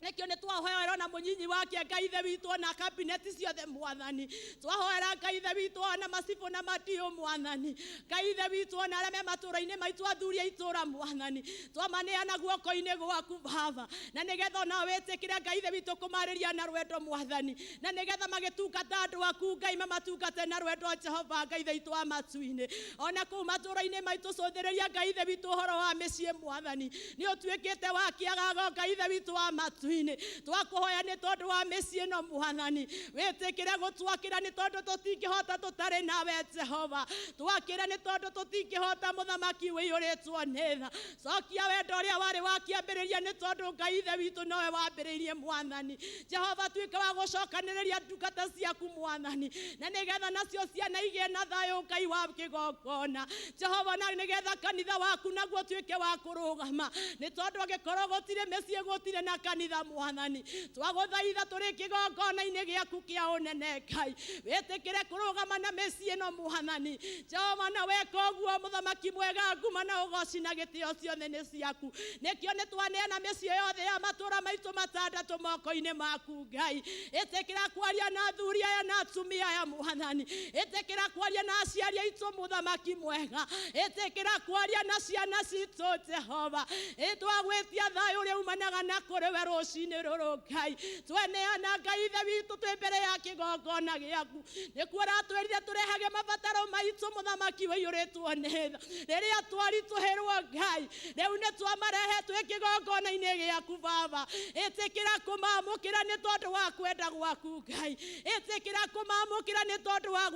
Nĩkĩo nĩ twahoera na mũnyinyi wake Ngai Ithe witũ ona kabineti ciothe Mwathani, twahoera Ngai Ithe witũ ona macibũ na matiũ Mwathani, Ngai Ithe witũ ona arĩa me matũũra-inĩ maitũ athuri a itũũra Mwathani, twamaneana guoko-inĩ gwaku Baba, na nĩgetha ona wĩtĩkĩre Ngai Ithe witũ kũmarĩria na rwendo Mwathani, na nĩgetha magĩtungata andũ aku Ngai mamatungate na rwendo Jehova Ngai Ithe witũ wa matu-inĩ. Ona kũu matũũra-inĩ maitũ cũthĩrĩria Ngai Ithe witũ ũhoro wa mĩciĩ Mwathani, nĩ ũtuĩkĩte wa kĩagago Ngai Ithe witũ wa matu-inĩ. matu-inĩ. Twakũhoya nĩ tondũ wa mĩciĩ ĩno Mwathani, wĩtĩkĩre gũtwakĩra nĩ tondũ tũtingĩhota tũtarĩ nawe Jehova. Twakĩre nĩ tondũ tũtingĩhota mũthamaki wĩiyũrĩtwo nĩ tha. Cokia wendo ũrĩa warĩ wa kĩambĩrĩria nĩ tondũ Ngai Ithe witũ nowe wambĩrĩirie Mwathani. Jehova tuĩka wa gũcokanĩrĩria ndungata ciaku Mwathani, na nĩgetha nacio ciana igĩe na thayũ Ngai wa kĩgongona. Jehova, na nĩgetha kanitha waku naguo tuĩke wa kũrũgama, nĩ tondũ angĩkorwo gũtirĩ mĩciĩ gũtirĩ na kanitha Mwathani. Twagũthaitha tũrĩ kĩgongona-inĩ gĩaku kĩa ũnene Ngai, wĩtĩkĩre kũrũgama na mĩciĩ ĩno Mwathani. Jehova, na weka ũguo mũthamaki mwega, nguma na ũgoci na gĩtĩo ciothe nĩ ciaku. Nĩkĩo nĩ twaneana mĩciĩ yothe ya matũũra maitũ matandatũ moko-inĩ maku Ngai. Ĩtĩkĩra kwaria na athuri aya na atumia aya Mwathani. Ĩtĩkĩra kwaria na aciari aitũ mũthamaki mwega. Ĩtĩkĩra kwaria na ciana citũ Jehova. Ĩtwagwĩtia thayũ ũrĩa umanaga na kũrĩ we rũcinĩ rũrũ Ngai. Tweneana Ngai Ithe witũ twĩ mbere ya kĩgongona gĩaku. Nĩkuo ũratwĩrire tũrehage mabataro maitũ mũthamaki ũiyũrĩtwo nĩ tha. Rĩrĩa twaritũhĩrwo Ngai, rĩu nĩ twamarehe twĩ kĩgongona-inĩ gĩaku Baba. Ĩtĩkĩra kũmamũkĩra nĩ tondũ wa kwenda gwaku Ngai. Ĩtĩkĩra kũmamũkĩra nĩ tondũ wa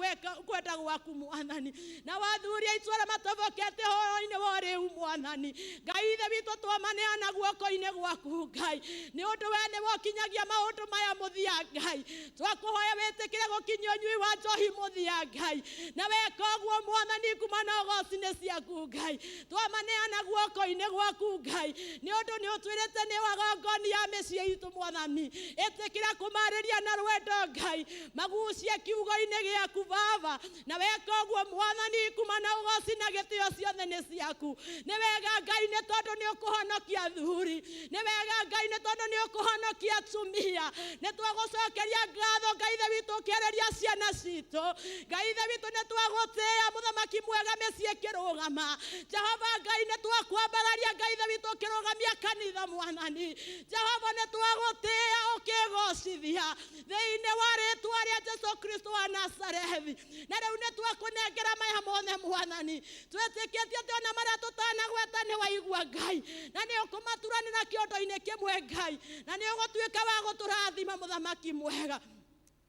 kwenda gwaku Mwathani. Na wathuri aitũ arĩa matobokete ũhoro-inĩ wa ũrĩu Mwathani, Ngai Ithe witũ twamaneana guoko-inĩ gwaku Ngai, nĩ ũndũ we nĩwe ũkinyagia maũndũ maya mũthia Ngai. Twakũhoya wĩtĩkĩre gũkinyia ũnyui wa njohi mũthia Ngai, na weka ũguo Mwathani nguma na ũgoci nĩ ciaku Ngai. Twamaneana guoko-inĩ gwaku Ngai, nĩ ũndũ nĩ ũtwĩrĩte nĩ wagongoni ya mĩciĩ itũ Mwathani. Ĩtĩkĩra kũmarĩria na rwendo Ngai, magucie kiugo-inĩ gĩaku Baba, na weka ũguo Mwathani nguma na ũgoci na gĩtĩo ciothe nĩ ciaku. Nĩ wega Ngai nĩ tondũ nĩ ũkũhonokia athuri, nĩ wega Ngai nĩ tondũ nĩ ũkũhonokia atumia. Nĩ twagũcokeria ngatho Ngai Ithe witũ ũkĩarĩria ciana citũ. Ngai Ithe witũ nĩ twagũtĩĩa mũthamaki mwega mĩciĩ ĩkĩrũgama. Jehova Ngai nĩ twakwambararia Ngai Ithe witũ ũkĩrũgamia kanitha Mwathani. Jehova nĩ twagũtĩĩa ũkĩgocithia thĩinĩ wa rĩtwa rĩa Jesu Kristo wa Nazarethi. Na rĩu nĩ twakũnengera maya mothe Mwathani, twĩtĩkĩtie atĩ ona marĩa tũtanagweta nĩ waigua Ngai, na nĩ ũkũmaturanĩra kĩondo-inĩ kĩmwe Ngai, na nĩ ũgũtuĩka wa gũtũrathima mũthamaki mwega.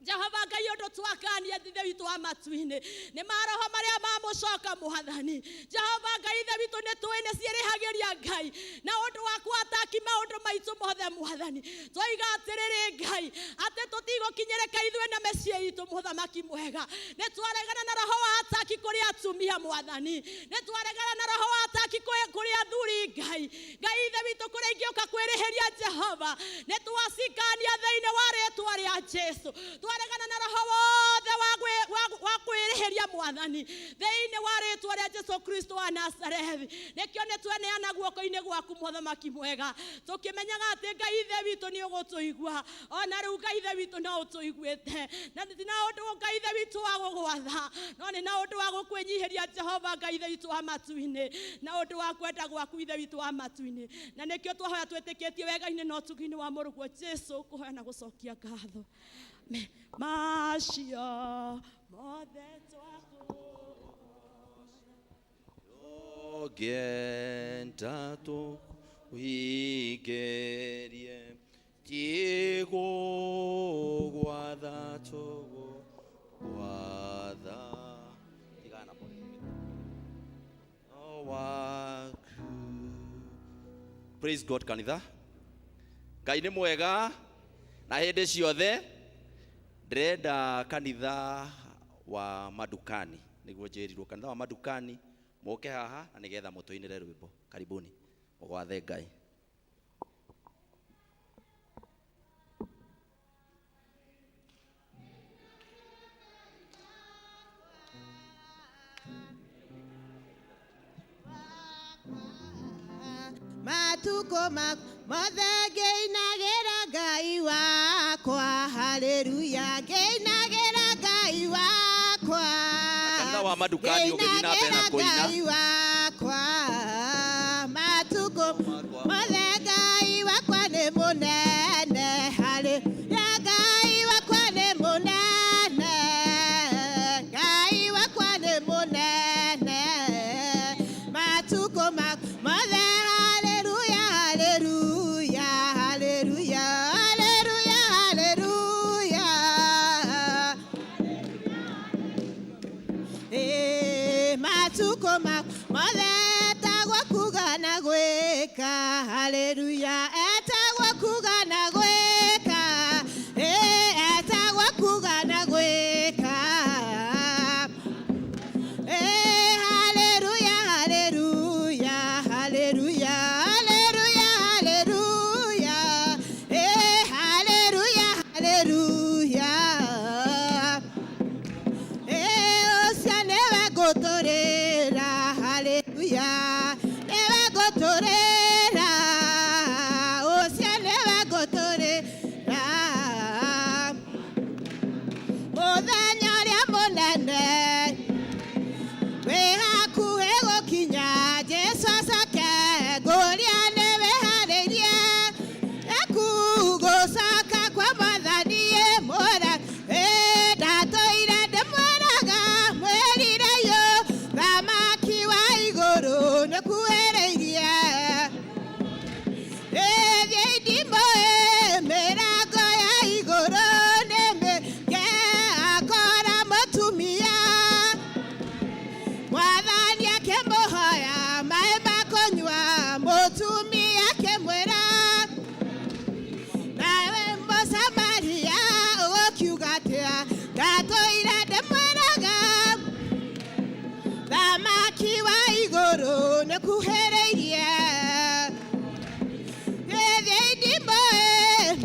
Jehova Ngai ũndũ twakania Ithe witũ wa matu-inĩ nĩ maroho marĩa mamũcoka Mwathani. Jehova Ngai Ithe witũ nĩ tũĩ nĩ ciĩrĩhagĩria Ngai na ũndũ wa kwataki maũndũ maitũ mothe Mwathani. Twoiga atĩrĩrĩ Ngai atĩ tũtigũkinyĩrĩka ithuĩ na mĩciĩ itũ mũthamaki mwega. Nĩ twaregana na roho wa ataki kũrĩ atumia Mwathani, nĩ twaregana na roho wa ataki kũrĩ athuri Ngai. Ngai Ithe witũ kũrĩa ingĩũka kwĩrĩhĩria Jehova, nĩ twacikania thĩinĩ wa rĩtwa rĩa Jesu. Twaregana na roho wothe wa kwĩrĩhĩria Mwathani thĩinĩ wa rĩtwa rĩa Jesu Kristo wa Nazarethi. Nĩkĩo nĩ tweneana guoko-inĩ gwaku mũthamaki mwega, tũkĩmenyaga atĩ Ngai Ithe witũ nĩ ũgũtũigua. Ona rĩu Ngai Ithe witũ no ũtũiguĩte, na ti na ũndũ Ngai Ithe witũ wa gũgwatha, no nĩ na ũndũ wa gũkwĩnyihĩria Jehova Ngai Ithe witũ wa matu-inĩ, na ũndũ wa kwenda gwaku Ithe witũ wa matu-inĩ. Na nĩkĩo twahoya twĩtĩkĩtie wega-inĩ na ũtugi-inĩ wa mũrũguo Jesu, kũhoya na gũcokia ngatho. Macio mothe Ogenda tũkũhingĩrie, tigũgwatha tũgũgwatha. Tigana pole. Waku. Praise God kanitha. Ngai nĩ mwega na hĩndĩ ciothe. Ndĩrenda kanitha wa Madukani, nĩguo njĩrirwo kanitha wa Madukani mũke haha na nĩgetha mũtũinĩre rwĩmbo. Karibuni mũgwathe Ngai. Matuko mothe ngĩinagĩra Ngai wakwa, haleluya, ngĩinagĩra Ngai wakwa. Kanitha wa Madukani ũgĩthiĩ na mbere na kũina. Ngai wakwa, matuko mothe Ngai wakwa nĩ mũnene, haleluya, Ngai wakwa nĩ mũnene, Ngai wakwa nĩ mũnene, matuko mothe haleluya, haleluya, haleluya. Matukũ mothe etagwo kuga na gwĩka. Haleluya, etagwo kuga na gwĩka. Etagwo kuga na gwĩka. Haleluya, haleluya, haleluya, haleluya, haleluya. Haleluya, haleluya. Ũcio nĩwe ngũtũrĩra. Haleluya, nĩwe ngũtũrĩra. Ũcio nĩwe ngũtũrĩra. Mũthenya ũrĩa mũnene wĩ hakuhĩ gũkinya, Jesũ acoke, ngũria nĩwĩharĩirie yaku gũcoka kwa Mwathani mũra. Ndatũire ndĩmwĩraga mwĩrire yũ, thamaki wa igũrũ nĩkuhĩrĩirie. Thiĩ ndimũ mĩrango ya igũrũ nĩmĩke, akora mũtumia. Mwathani akĩmũhoya maĩ ma kũnyua, mũtumia akĩmwĩra, nawe Mũsamaria ũgũkiuga atĩa? Ndatũire ndĩmwĩraga thamaki wa igũrũ nĩkuhĩrĩirie. Thiĩ ndimũ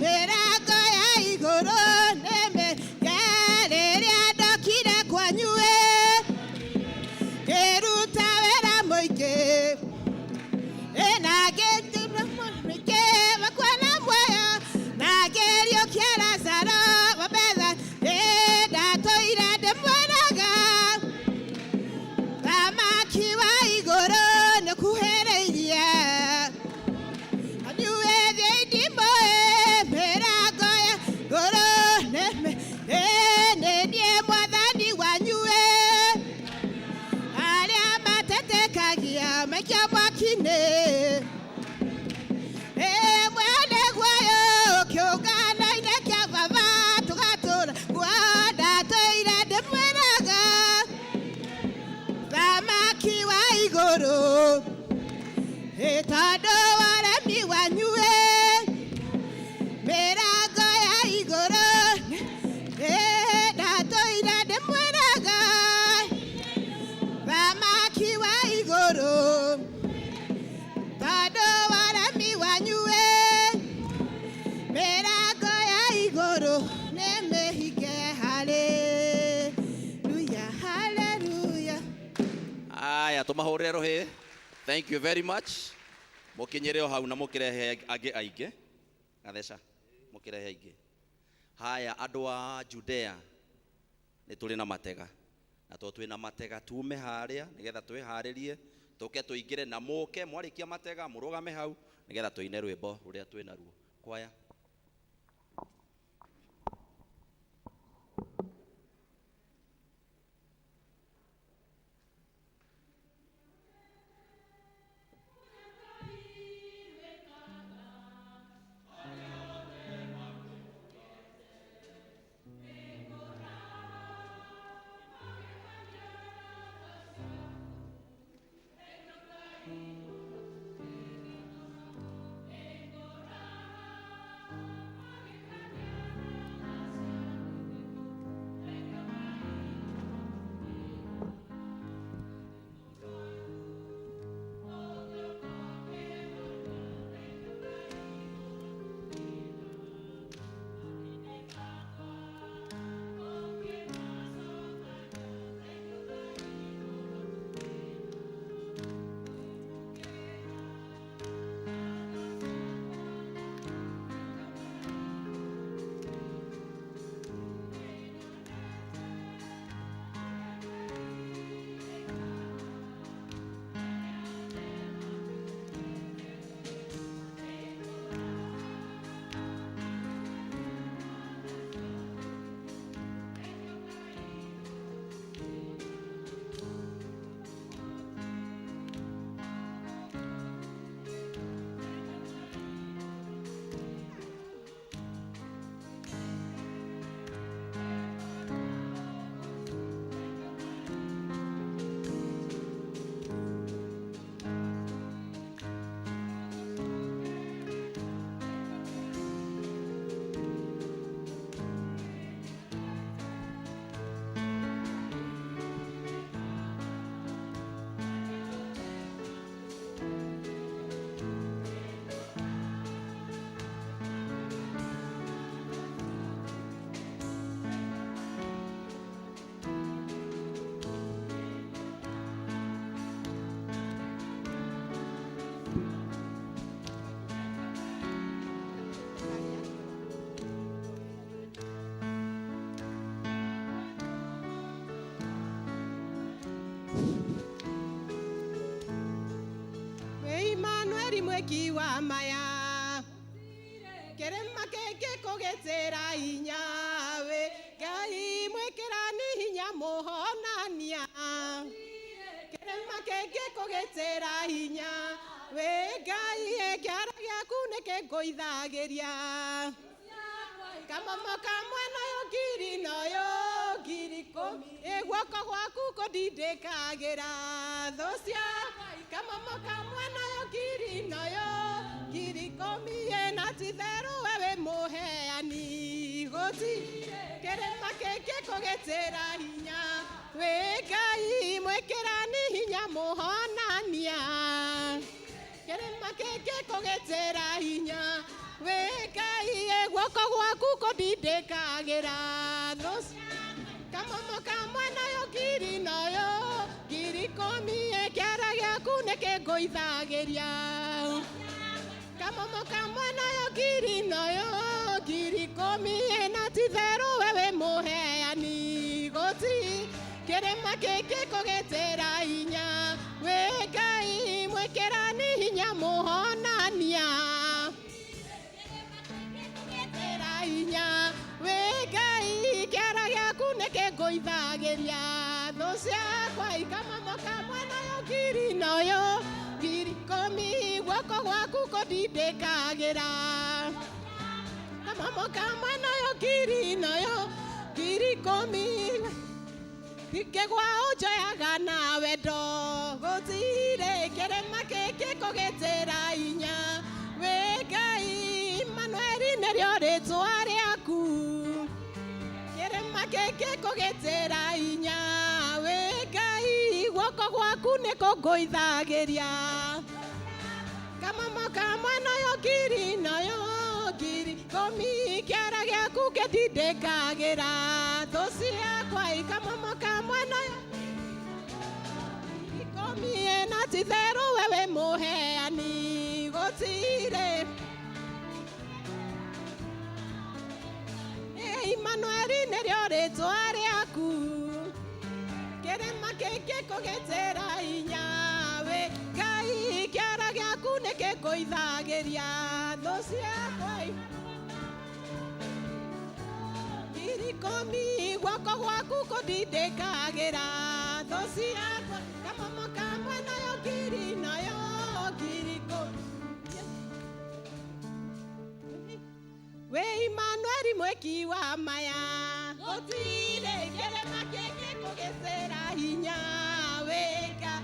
mĩrango ya igũrũ nĩmĩke, rĩrĩa ndokire kwanyu ngĩruta wĩra mũingĩ, na ngĩruta mũingĩ wakuona muoyo, na ngĩriũkia Lazaro wa Betha. Ndatũire ndĩmwĩraga thamaki wa igũrũ nĩkuhĩrĩirie. Anyuĩ thiĩ ndimũ mĩrango ya igũrũ nĩ niĩ Mwathani wanyu arĩa matetekagia maikio mwaki-inĩ. Mwene guoyo kĩũngano-inĩ kĩa baba tũgatũra kuo, ndatũire ndĩmwĩraga thamaki wa igũrũ. Tondũ wa ũremi wanyu mĩrango ya igũrũ, ndatũire ndĩmwĩraga thamaki wa igũrũ. Tondũ wa ũremi wanyu mĩrango ya igũrũ nĩmĩhinge. Haleluya, haleluya. Aya, tũmahũrĩre rũhĩ. Thank you very much. Mũkinyĩre o hau na mũkĩrehe angĩ aingĩ. Gatheca, mũkĩrehe aingĩ. Haya, andũ a Judea nĩ tũrĩ na matega, na to twĩ na matega tume harĩa nĩgetha twĩharĩrie tũke tũingĩre, na mũke mwarĩkia matega mũrũgame hau nĩgetha tũine rwĩmbo rũrĩa twĩ naruo. Kwaya. Mwĩki wa maya kĩrĩma kĩngĩ kũgĩtĩra hinya wĩ Ngai mwĩkĩrani hinya mũhonania kĩrĩma kĩngĩ kũgĩtĩra hinya wĩ Ngai kĩara gĩaku nĩkĩngũithagĩria kamamo kamwe nayo ngiri nayo ngiri ikũmi ĩ guoko gwaku kũndindĩkagĩra thũ ciakwa kamamo kamwe nayo ngiri nayo ngiri ikũmi ĩ na ti-itherũ we wĩ mũheani gũtirĩ kĩrĩma kĩngĩ kũgĩtĩra hinya wĩ Ngai mwĩkĩrani hinya mũhonania kĩrĩma kĩngĩ kũgĩtĩra hinya wĩ Ngai guoko gwaku kũndindĩkagĩra thũ kamamo kamwe nayo ngiri nayo ngiri ikũmi ĩ kĩara gĩaku nĩkĩngũithagĩria kamamo kamwe nayo ngiri nayo ngiri ikũmi ĩ na ti-itherũ we wĩ mũheani gũtirĩ kĩrĩma kĩngĩ kũgĩtĩra hinya wĩ Ngai mwĩkĩrani hinya mũhonania kũgĩtĩra hinya wĩ Ngai kĩara gĩaku nĩkĩngũithagĩria thũ ciakwa ikamamo kamwe nayo ngiri nayo ngiri ikũmi guoko gwaku kũndindĩkagĩra kamamo kamwe nayo ngiri nayo ngiri ikũmi ngĩgwa ũnjoyaga na wendo gũtirĩ kĩrĩma kĩngĩ kũgĩtĩra hinya wĩ Ngai Immanueli nĩrĩo rĩtwa rĩaku kĩrĩma kĩngĩ kũgĩtĩra hinya wĩ Ngai guoko gwaku nĩkũngũithagĩria kamamo kamwe nayo ngiri nayo ngiri ikũmi kĩara gĩaku kĩndindĩkagĩra thũ ciakwa ikamamo kamwe nayo ikũmi ĩ na ti-itherũ we wĩ mũheani gũtirĩ Immanueli nĩrĩo rĩtwa rĩaku kĩrĩma kĩngĩ kũgĩtĩra hinya wĩ Ngai kĩara gĩaku nĩkĩngũithagĩria thũ ciakwa ngiri ikũmi guoko gwaku kũndindĩkagĩra thũ ciakwa kamamo kamwe nayo ngiri nayo ngiri ikũmi wĩ Immanueli mwĩki wa maya gũtirĩ kĩrĩma kĩngĩ kũgĩtĩra hinya wĩ Ngai.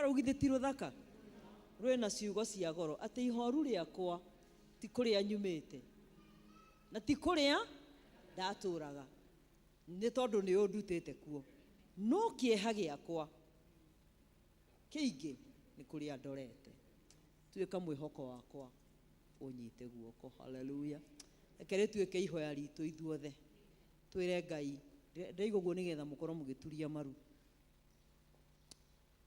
Rwĩmbo rũu githĩ ti rũthaka? Rwĩna ciugo cia goro atĩ ihoru rĩakwa ti kũrĩa nyumĩte na ti kũrĩa ndatũraga, nĩ tondũ nĩ ũndutĩte kuo, no kĩeha gĩakwa kĩingĩ nĩ kũrĩa ndorete. Tuĩka mwĩhoko wakwa, ũnyite guoko. Haleluya. Reke rĩtuĩke ihoya ritũ ithuothe, twĩre Ngai. Ndaiga ũguo nĩgetha mũkorwo mũgĩturia maru.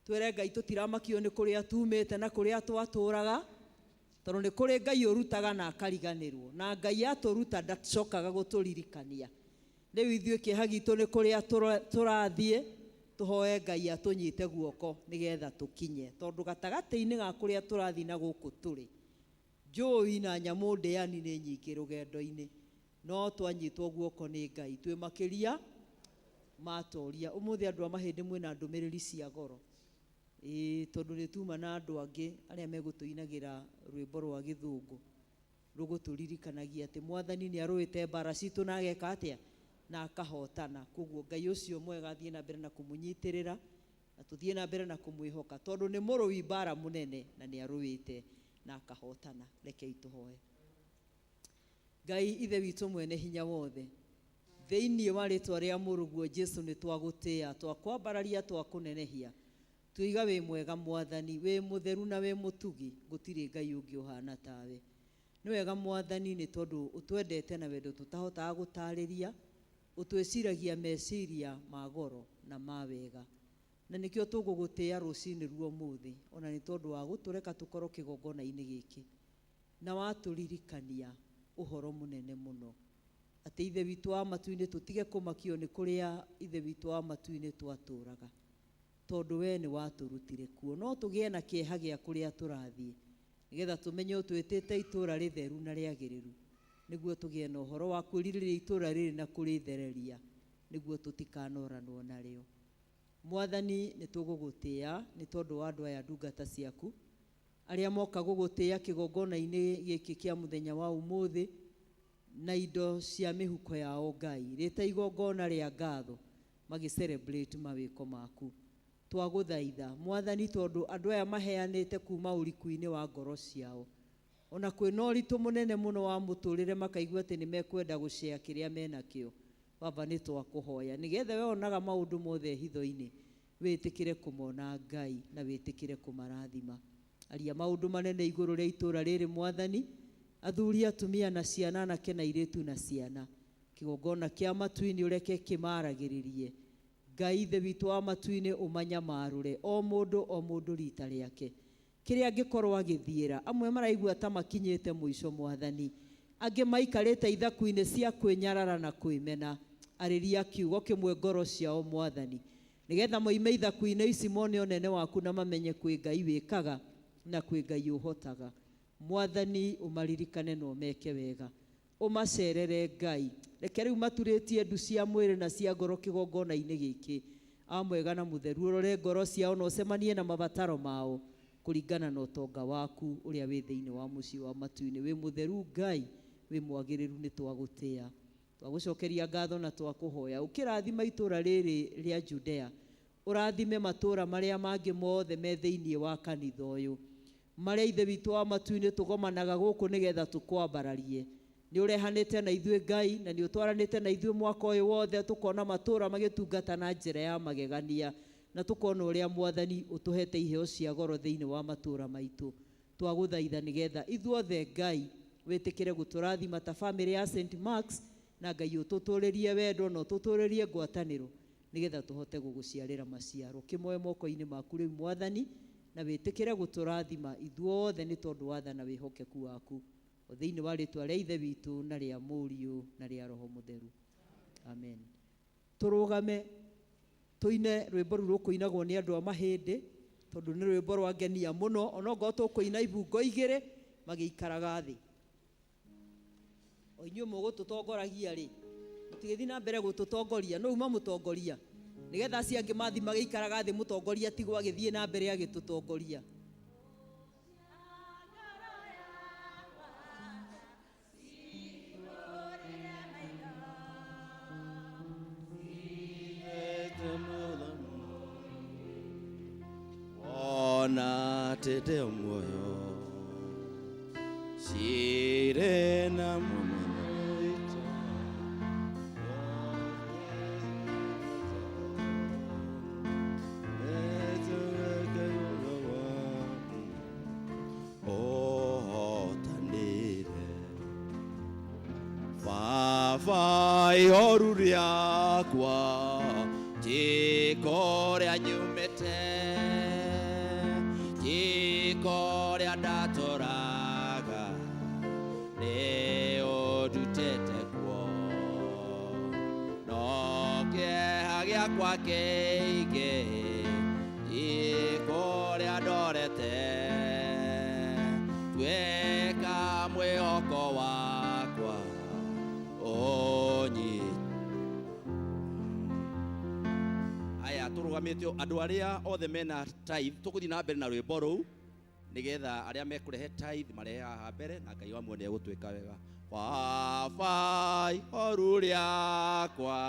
Twĩre Ngai tũtiramakio nĩ kũrĩa tumĩte na kũrĩa twatũraga, tondũ nĩ kũrĩ Ngai ũrutaga na akariganĩrwo, na Ngai atũruta ndacokaga gũtũririkania. Rĩu ithuĩ kĩeha gitũ nĩ kũrĩa tũrathiĩ, tũhoe Ngai atũnyite guoko nĩgetha tũkinye, tondũ gatagatĩ-inĩ ga kũrĩa tũrathiĩ na gũkũ tũrĩ, njũi na nyamũ ndĩani nĩ nyingĩ rũgendo-inĩ, no twanyitwo guoko nĩ Ngai twĩ makĩria matoria. Ũmũthĩ andũ a mahĩndĩ mwĩna ndũmĩrĩri cia goro, ĩĩ, tondũ nĩ tuma na andũ angĩ arĩa megũtũinagĩra rwĩmbo rwa gĩthũngũ rũgũtũririkanagia atĩ Mwathani nĩ arũĩte mbara citũ na ageka atĩa na akahotana. Koguo Ngai ũcio mwega athiĩ na mbere na kũmũnyitĩrĩra, na tũthiĩ na mbere na kũmwĩhoka, tondũ nĩ mũrũi mbara mũnene na nĩ arũĩte na akahotana. Rekei tũhoe. Ngai Ithe witũ mwene hinya wothe, thĩinĩ wa rĩtwa rĩa mũrũguo Jesu nĩ twagũtĩĩa, twakwambararia, twakũnenehia. Tuiga wĩ mwega Mwathani, wĩ mũtheru na wĩ mũtugi, gũtirĩ Ngai ũngĩ ũhana tawe. Nĩ wega Mwathani, nĩ tondũ ũtwendete na wendo tũtahotaga gũtarĩria, ũtwĩciragia meciria ma goro na ma wega, na nĩkĩo tũgũgũtĩĩa rũcinĩ ruo ũmũthĩ, ona nĩ tondũ wa gũtũreka tũkorwo kĩgongona-inĩ gĩkĩ, na watũririkania ũhoro mũnene mũno atĩ Ithe witũ wa matu-inĩ tũtige kũmakio nĩ kũrĩa Ithe witũ wa matu-inĩ twatũraga, tondũ we nĩ watũrutire kuo. No tũgĩe na kĩeha gĩa kũrĩa tũrathiĩ, nĩgetha tũmenye ũtwĩtĩte itũũra rĩtheru na rĩagĩrĩru, nĩguo tũgĩe na ũhoro wa kwĩrirĩria itũũra rĩrĩ na kũrĩthereria, nĩguo tũtikanoranwo narĩo. Mwathani, nĩ tũgũgũtĩĩa nĩ tondũ wa andũ aya ndungata ciaku arĩa moka gũgũtĩĩa kĩgongona-inĩ gĩkĩ kĩa mũthenya wa ũmũthĩ na indo cia mĩhuko yao. Ngai, rĩta igongona rĩa ngatho magĩ celebrate mawĩko maku. Twagũthaitha Mwathani, tondũ andũ aya maheanĩte kuma ũriku-inĩ wa ngoro ciao, ona kwĩna ũritũ mũnene mũno wa mũtũrĩre, makaigua atĩ nĩ mekwenda gũcea kĩrĩa menakĩo. Baba, nĩ twakũhoya nĩgetha we onaga maũndũ mothe hitho-inĩ, wĩtĩkĩre kũmona Ngai na wĩtĩkĩre kũmarathima. Aria maũndũ manene igũrũ rĩa itũũra rĩrĩ Mwathani, athuri, atumia na ciana, anake na airĩtu na ciana. Kĩgongona kĩa matu-inĩ ũreke kĩmaragĩrĩrie. Ngai Ithe witũ wa matu-inĩ, ũmanyamarũre o mũndũ o mũndũ rita rĩake kĩrĩa angĩkorwo agĩthiĩra. Amwe maraigua ta makinyĩte mũico Mwathani, angĩ maikarĩte ithaku-inĩ cia kwĩnyarara na kwĩmena. Arĩria kiugo kĩmwe ngoro ciao Mwathani, nĩgetha moime ithaku-inĩ ici mone ũnene waku na mamenye kwĩ Ngai wĩkaga na kwĩ Ngai ũhotaga. Mwathani, ũmaririkane na ũmeke wega, ũmacerere Ngai. Reke rĩu maturĩtie ndu cia mwĩrĩ na cia ngoro kĩgongona-inĩ gĩkĩ. Amwega na mũtheru, ũrore ngoro ciao na ũcemanie na mabataro mao kũringana na ũtonga waku ũrĩa wĩ thĩinĩ wa mũciĩ wa matu-inĩ. Wĩ mũtheru Ngai, wĩ mwagĩrĩru, nĩ twagũtĩĩa, twagũcokeria ngatho na twakũhoya ũkĩrathima itũũra rĩrĩ rĩa Judea, ũrathime matũũra marĩa mangĩ mothe me thĩinĩ wa kanitha ũyũ, marĩa Ithe witũ wa matu-inĩ tũgomanaga gũkũ nĩgetha tũkwambararie. Nĩ ũrehanĩte na ithuĩ Ngai, na nĩ ũtwaranĩte na ithuĩ mwaka ũyũ wothe, tũkona matũũra magĩtungata na njĩra ya magegania, na tũkona ũrĩa Mwathani ũtũhete iheo cia goro thĩinĩ wa matũũra maitũ. Twagũthaitha nĩgetha ithuothe Ngai wĩtĩkĩre gũtũrathima ta bamĩrĩ ya St Marks, na Ngai ũtũtũrĩrie wendo na ũtũtũrĩrie ngwatanĩro nĩgetha tũhote gũgũciarĩra maciaro. Kĩmoe moko-inĩ maku rĩu Mwathani, na wĩtĩkĩre gũtũrathima ithuothe nĩ tondũ wa tha na wĩhokeku waku, o thĩinĩ wa rĩtwa rĩa Ithe witũ na rĩa Mũriũ na rĩa Roho Mũtheru, amen. Tũrũgame tũine rwĩmbo rũu rũkũinagwo nĩ andũ a mahĩndĩ, tondũ nĩ rwĩmbo rwa ngenia mũno, onokorwo tũkũina ibungo igĩrĩ magĩikaraga thĩ. O inyuĩ mũgũtũtongoragia rĩ, mũtigĩthiĩ na mbere gũtũtongoria, no uma mũtongoria, nĩgetha acio angĩ mathi magĩikaraga thĩ, mũtongoria tigwo agĩthiĩ na mbere agĩtũtongoria. Atĩ ndĩ o muoyo cirĩ na mũmenyo witũ. Ũhotanĩre Baba ihoru rĩakwa ti kũrĩa nyumĩte ti kũrĩa ndatũraga nĩ ũndutĩte kuo no kĩeha gĩakwa kĩingĩ ti kũrĩa ndorete tuĩka mwĩhoko wakwa ũnyite aya tũrũgamĩte andũ arĩa othe mena tithe tũgũthiĩ na mbere na rwĩmbo rũu nĩgetha arĩa mekũrehe tithe marehe haha mbere na Ngai wa muoyo nĩegũtwĩka wega. Baba ihoru rĩakwa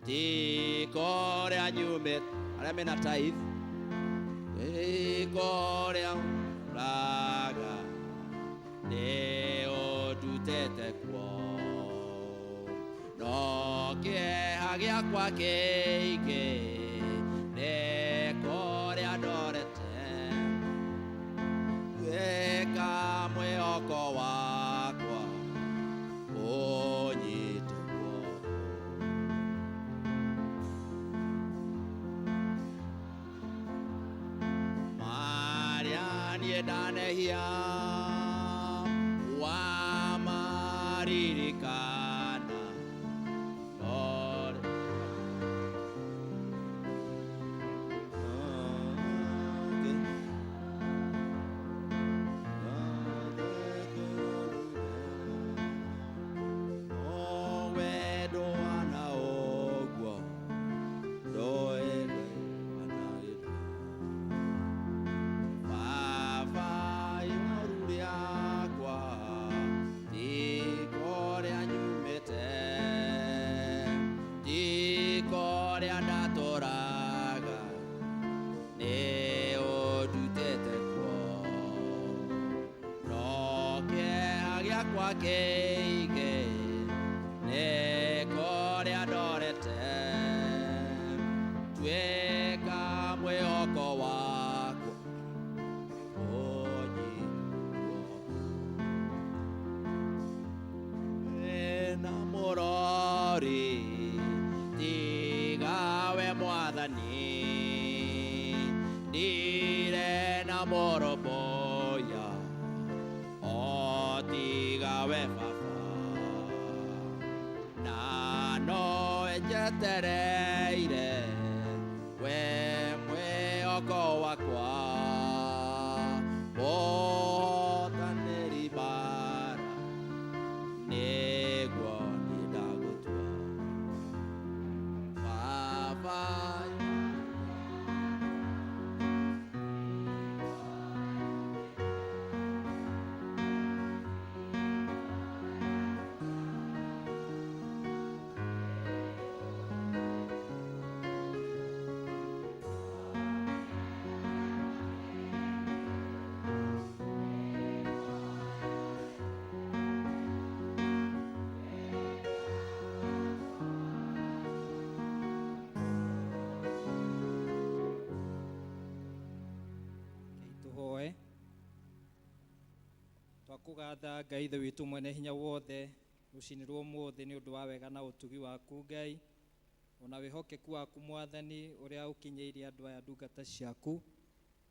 ti kũrĩa nyumĩte arĩa mena tithe ti kũrĩa raga nĩ ũndutĩte kuo no kĩeha gĩakwa kĩingĩ nĩ kũrĩa ndorete tuĩka mwĩhoko wakwa ũnyite guoko. Marĩa niĩ ndanehia wamaririkana ndatũraga nĩ ũndutĩte kuo no kĩeha gĩakwa kĩingĩ nĩ kũrĩa ndorete tuĩka mwĩhoko wakwa ũnyite na mũrori tigawe mwathani ndire na mũrũmbũiya o tigawe baba na no njetereire we mwĩhoko wakwa mũhotanĩri mbara nĩguo niĩ ndagũtua Baba. Tũhoe. Twakũgatha Ngai Ithe witũ mwene hinya wothe rũcinĩ rwa ũmũthĩ nĩ ũndũ wa wega na ũtugi waku Ngai ona wĩhokeku waku Mwathani ũrĩa ũkinyĩirie andũ aya ndungata ciaku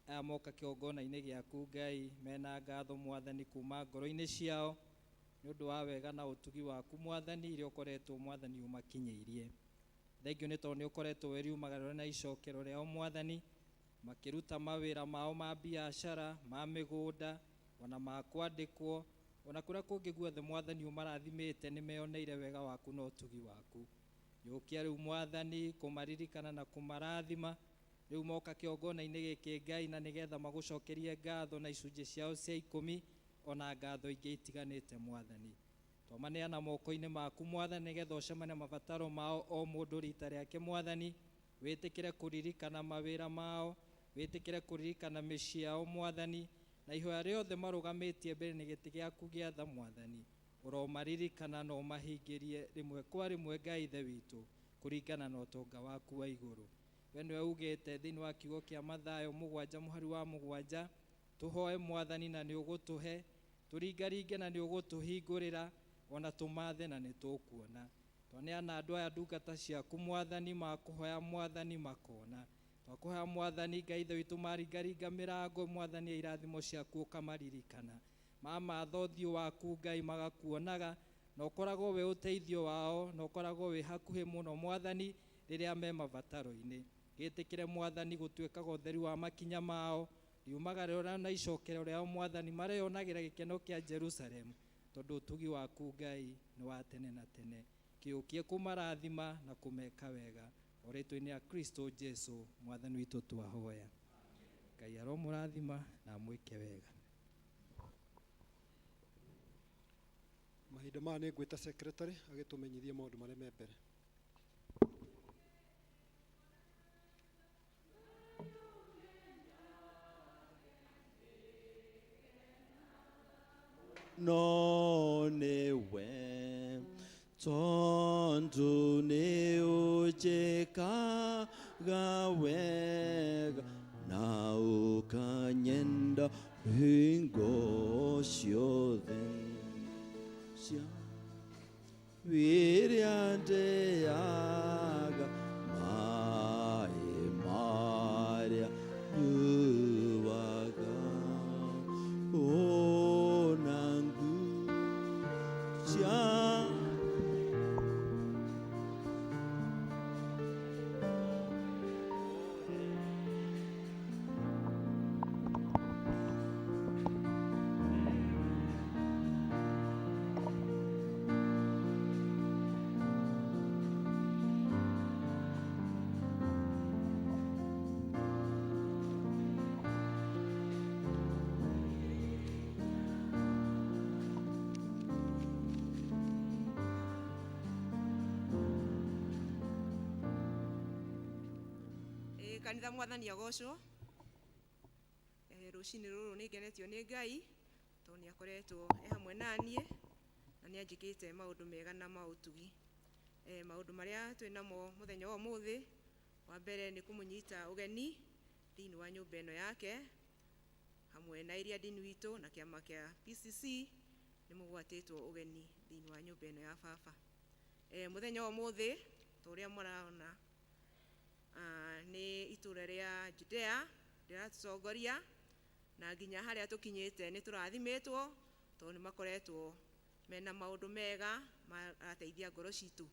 aya moka kĩgongona-inĩ gĩaku Ngai mena ngatho Mwathani kuma ngoro-inĩ ciao nĩ ũndũ wa wega na ũtugi waku Mwathani iria ũkoretwo Mwathani ũmakinyĩirie. Thengiũ nĩ tondũ nĩ ũkoretwo wĩ riumagarĩro na icokero rĩao Mwathani makĩruta mawĩra mao ma biacara ma mĩgũnda ona ma kwandĩkwo ona kũrĩa kũngĩ guothe Mwathani ũmarathimĩte nĩ meyoneire wega waku na ũtugi waku. Yũkia rĩu Mwathani kũmaririkana na kũmarathima rĩu moka kĩgongona-inĩ gĩkĩ Ngai na nĩgetha magũcokerie ngatho na icunjĩ ciao cia ikũmi ona ngatho ingĩ itiganĩte Mwathani. Twamaneana moko-inĩ maku Mwathani nĩgetha ũcemanie mabataro mao o mũndũ rita rĩake Mwathani wĩtĩkĩre kũririkana mawĩra mao Wĩtĩkĩre kũririkana mĩciĩ yao Mwathani, na ihoya rĩothe marũgamĩtie mbere nĩ gĩtĩ gĩaku gĩa tha Mwathani. Ũromaririkana na ũmahingĩrie rĩmwe kwa rĩmwe Ngai Ithe witũ, kũringana na ũtonga waku wa igũrũ. We nĩwe ugĩte thĩinĩ wa kiugo kĩa Mathayo 7 mũhari wa 7, tũhoe Mwathani na nĩ ũgũtũhe, tũringaringe na nĩ ũgũtũhingũrĩra, ona tũmathe na nĩ tũkuona. Twaneana andũ aya ndungata ciaku Mwathani, makũhoya Mwathani makona. Twakũhoya Mwathani Ngai Ithe witũ, maringaringa mĩrango Mwathani ya irathimo ciaku ũkamaririkana. Mamatha ũthiũ waku Ngai magakuonaga, na ũkoragwo wĩ ũteithio wao, na ũkoragwo wĩ hakuhĩ mũno Mwathani rĩrĩa me mabataro-inĩ. Gĩtĩkĩre Mwathani gũtuĩkaga ũtheri wa makinya mao, riumaga rĩo na icokero rĩao Mwathani, mareyonagĩra gĩkeno kĩa Jerusalemu, tondũ ũtugi waku Ngai nĩ wa tene na tene. Kĩũkie kũmarathima na kũmeka wega, o rĩtwa-inĩ ya Kristo Jesu Mwathani witũ twahoya. Ngai aromũrathima na amwĩke wega. Mahinda maya nĩ ngwĩta secretary agĩtũmenyithie maũndũ marĩa me mbere. No nĩwe tondũ nĩ ũnjĩkaga wega na ũkanyenda hingo ciothe cia wĩrĩa ndĩaga maĩ marĩa nyuaga ona ngucia. Kanitha Mwathani agocwo. Rũcinĩ rũrũ nĩ ngenetio nĩ Ngai tondũ nĩ akoretwo e hamwe na niĩ na nĩ anjĩkĩte maũndũ mega na ma ũtugi. Maũndũ marĩa twĩ namo mũthenya wa ũmũthĩ, wa mbere nĩ kũmũnyita ũgeni thĩinĩ wa nyũmba ĩno yake hamwe na area dean witũ na kĩama kĩa PCC, nĩ mũgwatĩtwo ũgeni thĩinĩ wa nyũmba ĩno ya baba. Mũthenya wa ũmũthĩ ta ũrĩa mũrona, nĩ itũra rĩa Judea rĩratũtongoria na nginya harĩa tũkinyĩte nĩ tũrathimĩtwo tondũ nĩ makoretwo mena maũndũ mega marateithia ngoro citũ,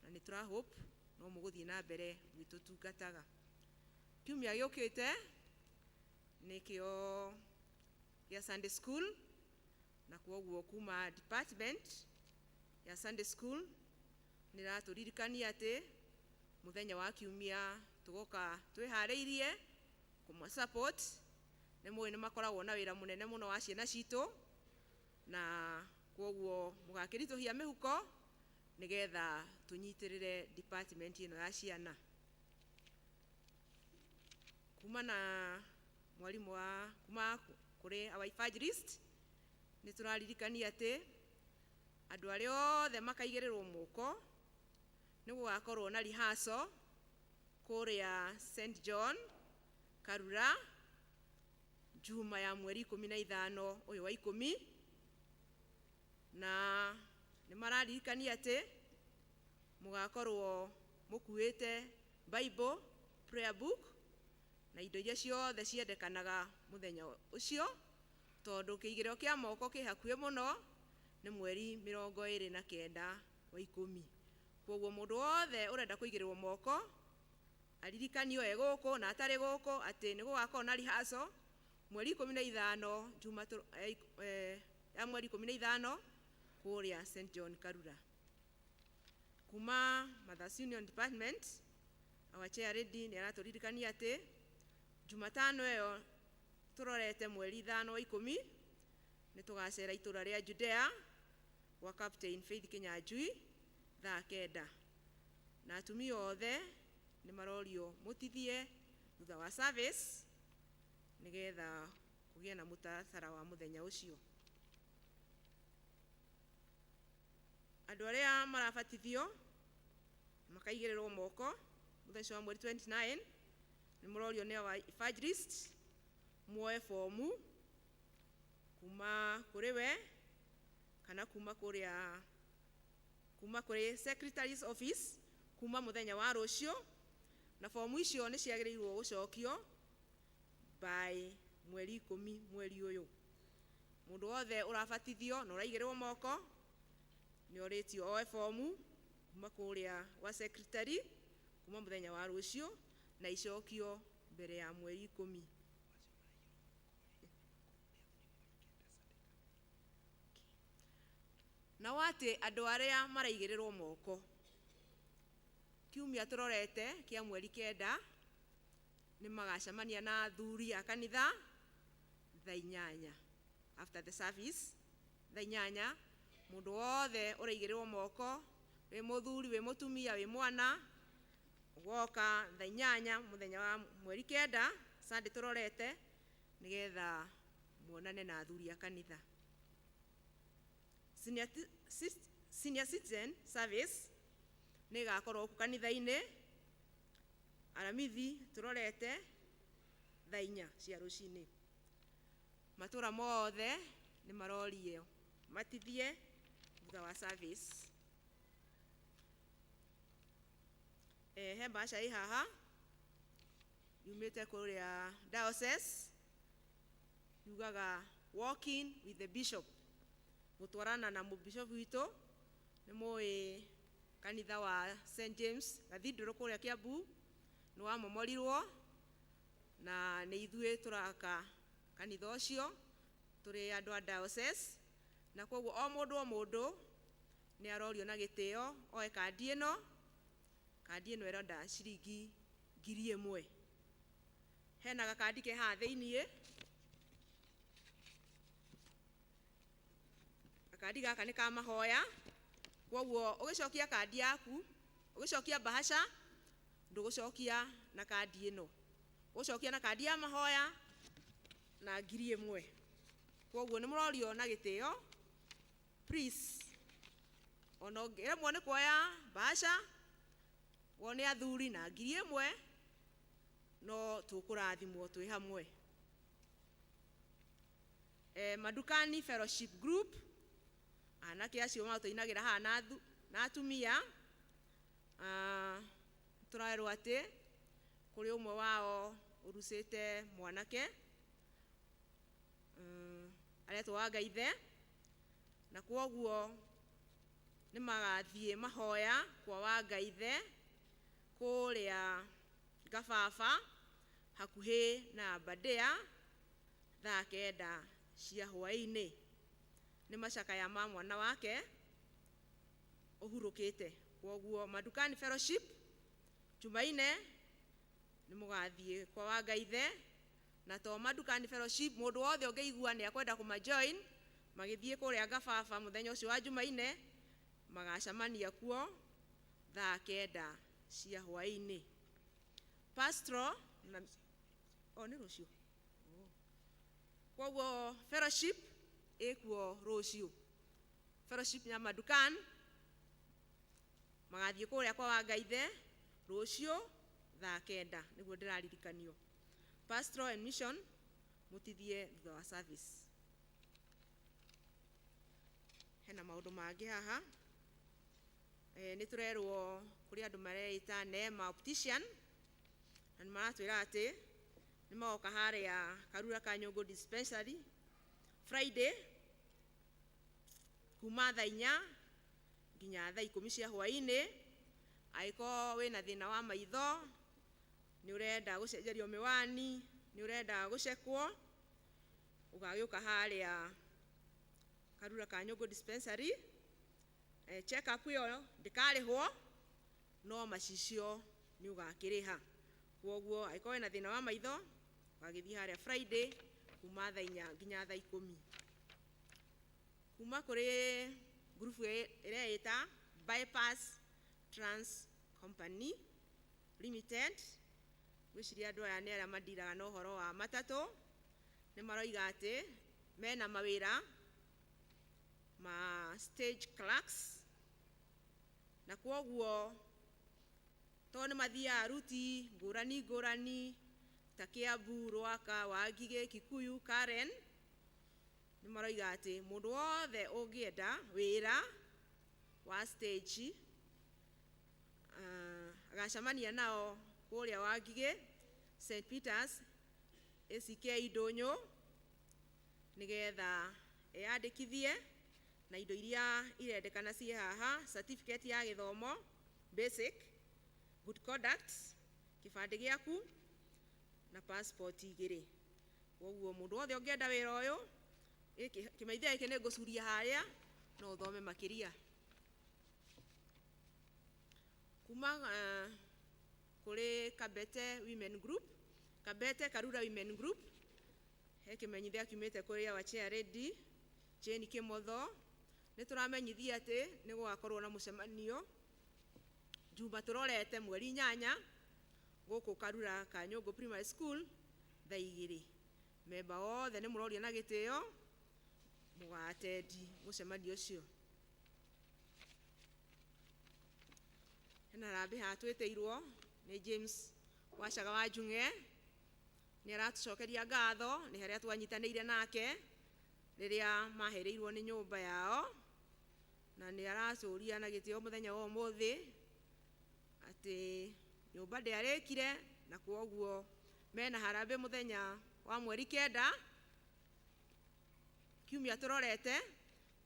na nĩ tũra hope no mũgũthiĩ na mbere gwĩtũtungataga. Kiumia gĩũkĩte nĩkĩo gĩa Sunday school, na kwoguo kuma department ya Sunday school nĩ ratũririkania atĩ mũthenya wa kiumia tũgoka twĩharĩirie kũma support. Nĩ mũĩ nĩ makoragwo na wĩra mũnene mũno wa ciana citũ, na kwoguo mũgakĩritũhia mĩhuko nĩgetha tũnyitĩrĩre department ĩno ya ciana. Kuma na mwarimũ wa kuma kũrĩ our evangelist nĩ tũraririkania atĩ andũ arĩa othe makaigĩrĩrwo moko nĩ gũgakorwo na rehearsal kũrĩa St John Karura Juma ya mweri 15 ũyũ wa 10, na nĩ mararirikania atĩ mũgakorwo mũkuĩte Bible, prayer book na indo iria ciothe ciendekanaga mũthenya ũcio, tondũ kĩigĩrĩro kĩa moko kĩ hakuhĩ mũno, nĩ mweri 29 wa 10. Kwoguo mũndũ wothe ũrenda kũigĩrĩrwo moko aririkanio e gũkũ na atarĩ gũkũ atĩ nĩ gũgakorwo na rehearsal mweri 15 Juma ya mweri 15 kũrĩa St John Karura. Kuma Mothers Union Department our chair lady nĩ aratũririkania atĩ Jumatano ĩyo tũrorete mweri 5 wa 10 nĩ tũgacera itũra rĩa Judea gwa Captain Faith Kinyanjui thaa 9, na atumia othe nĩ marorio mũtithie thutha wa service Nĩgetha kũgĩe na mũtaratara wa mũthenya ũcio. Andũ arĩa marabatithio makaigĩrĩrwo moko mũthenya ũcio wa mweri 29 nĩ mũrorio nĩ our evangelist muoye bomu kuma kũrĩ we kana kuma kũrĩa kuma kũrĩ secretary's office kuma mũthenya wa rũciũ, na bomu icio nĩ ciagĩrĩirwo gũcokio by mweri 10 mweri ũyũ. Mũndũ wothe ũrabatithio na ũraigĩrĩrwo moko nĩ orĩtio oe bomu kuma kũrĩa gwa secretary kuma mũthenya wa rũciũ na icokio mbere ya mweri 10. Nao atĩ andũ arĩa maraigĩrĩrwo moko kiumia tũrorete kĩa mweri 9 nĩ magacemania na athuri a kanitha thaa 8 after the service thaa 8. Mũndũ wothe ũraigĩrĩrwo moko, wĩ mũthuri, wĩ mũtumia, wĩ mwana, ũgoka thaa 8 mũthenya wa mweri 9 Sunday tũrorete, nĩgetha muonane na athuri a kanitha. Senior citizen service nĩ ĩgakorwo gũkũ kanitha-inĩ Aramithi tũrorete thaa 4 cia rũcinĩ. Matũra mothe nĩ marorio matithie thutha wa service. He mbaca ĩ haha yumĩte kũrĩa diocese yugaga walking with the bishop, gũtwarana na mũbishop witũ. Nĩ mũĩ kanitha wa St James Cathedral kũrĩa Kiambu nĩ wamomorirwo, na nĩ ithuĩ tũraka kanitha ũcio tũrĩ andũ a diocese, na koguo o mũndũ o mũndũ nĩ arorio na gĩtĩo oe kandi ĩno. Kandi ĩno ĩronda ciringi 1,000. Hena gakandi ke haha thĩiniĩ. Gakandi gaka nĩ ka mahoya, koguo ũgĩcokia kandi yaku, ũgĩcokia bahasha, ndũgũcokia na kandi ĩno, ũgũcokia na kandi ya mahoya na 1,000. Koguo nĩ mũrorio na gĩtĩo, please, ona ũngĩremwo nĩ kuoya bahasha wone athuri na 1,000, no tũkũrathimwo twĩ hamwe. Madukani Fellowship Group, anake acio matũinagĩra haha na atumia, tũrerwo atĩ kũrĩ ũmwe wao ũrucĩte mwanake, aretwo Wangaithe, na kwoguo nĩ magathiĩ mahoya kwa Wangaithe kũrĩa Gababa hakuhĩ na Aberdare thaa 9 cia hwaĩ-inĩ. Nĩ macakaya ma mwana wake ũhurũkĩte. Kwoguo Madukani Fellowship Jumaine nĩ mũgathiĩ kwa Wangaithe, na to Madukani Fellowship, mũndũ wothe ũngĩigua nĩ akwenda kũmajoin magĩthiĩ kũrĩa Gababa mũthenya ũcio wa Jumaine, magacemania kuo thaa 9 cia hwaĩ-inĩ. Pastor na o nĩ rũciũ. Kwoguo fellowship ĩkuo rũciũ. Fellowship ya Madukan magathiĩ kũrĩa kwa Wangaithe rũciũ thaa 9 nĩguo ndĩraririkanio. Pastoral and mission mũtithie thutha wa service. Hena maũndũ mangĩ haha. Nĩ tũrerwo kũrĩ andũ mareita Neema Optician, na nĩ maratwĩra atĩ nĩ magoka harĩa Karura ka Nyũngũ Dispensary Friday kuma thaa 4 nginya thaa 10 cia hwaĩ-inĩ. Angĩkorwo wĩna thĩna wa maitho, nĩ ũrenda gũcenjerio mĩwani, nĩ ũrenda gũcekwo, ũgagĩũka harĩa Karura ka Nyũngũ Dispensary. Check up ĩyo ndĩkarĩhwo, no macicio nĩ ũgakĩrĩha. Kwoguo angĩkorwo wĩna thĩna wa maitho, ũgagĩthiĩ harĩa Friday kuma thaa 4 nginya thaa 10. Kuma kũrĩ ngurubu ĩreĩta Bypass Trans Company Limited, ngwĩciria andũ aya nĩ arĩa mandiraga na ũhoro wa matatũ. Nĩ maroiga atĩ mena mawĩra ma stage clerks, na kwoguo tondũ nĩ mathiaga ruti ngũrani ngũrani ta Kiambu, Rwaka, Wangigĩ, Kikuyu, Karen, nĩ maroiga atĩ mũndũ wothe ũngĩenda wĩra wa stage agacemania nao kũrĩa Wangigĩ, St Peters ACK Ndũnyũ, nĩgetha eyandĩkithie na indo iria irendekana ciĩ haha: certificate ya gĩthomo basic, good conduct, kĩbandĩ gĩaku na passport igĩrĩ. Koguo mũndũ wothe ũngĩenda wĩra ũyũ, gĩkĩ kĩmenyithia gĩkĩ nĩ ngũcuria harĩa no ũthome makĩria. Kuma kũrĩ Kabete Women Group, Kabete Karura Women Group, he kĩmenyithia kiumĩte kũrĩ our chair lady Jane Kĩmotho. Nĩ tũramenyithia atĩ nĩ gũgakorwo na mũcemanio Juma tũrorete mweri 8 gũkũ Karura ka Nyũngũ Primary School thaa 2. Memba othe nĩ mũroria na gĩtĩo mũgatendi mũcemanio ũcio. Hena harambĩ haha twĩtĩirwo nĩ James Wacaga wa Njung'e. Nĩ aratũcokeria ngatho nĩ harĩa twanyitanĩire nake rĩrĩa mahereirwo nĩ nyũmba yao, na nĩ aratũria na gĩtĩo mũthenya wa ũmũthĩ atĩ nyũmba ndĩarĩkire, na kwoguo mena harambĩ mũthenya wa mweri 9, kiumia tũrorete,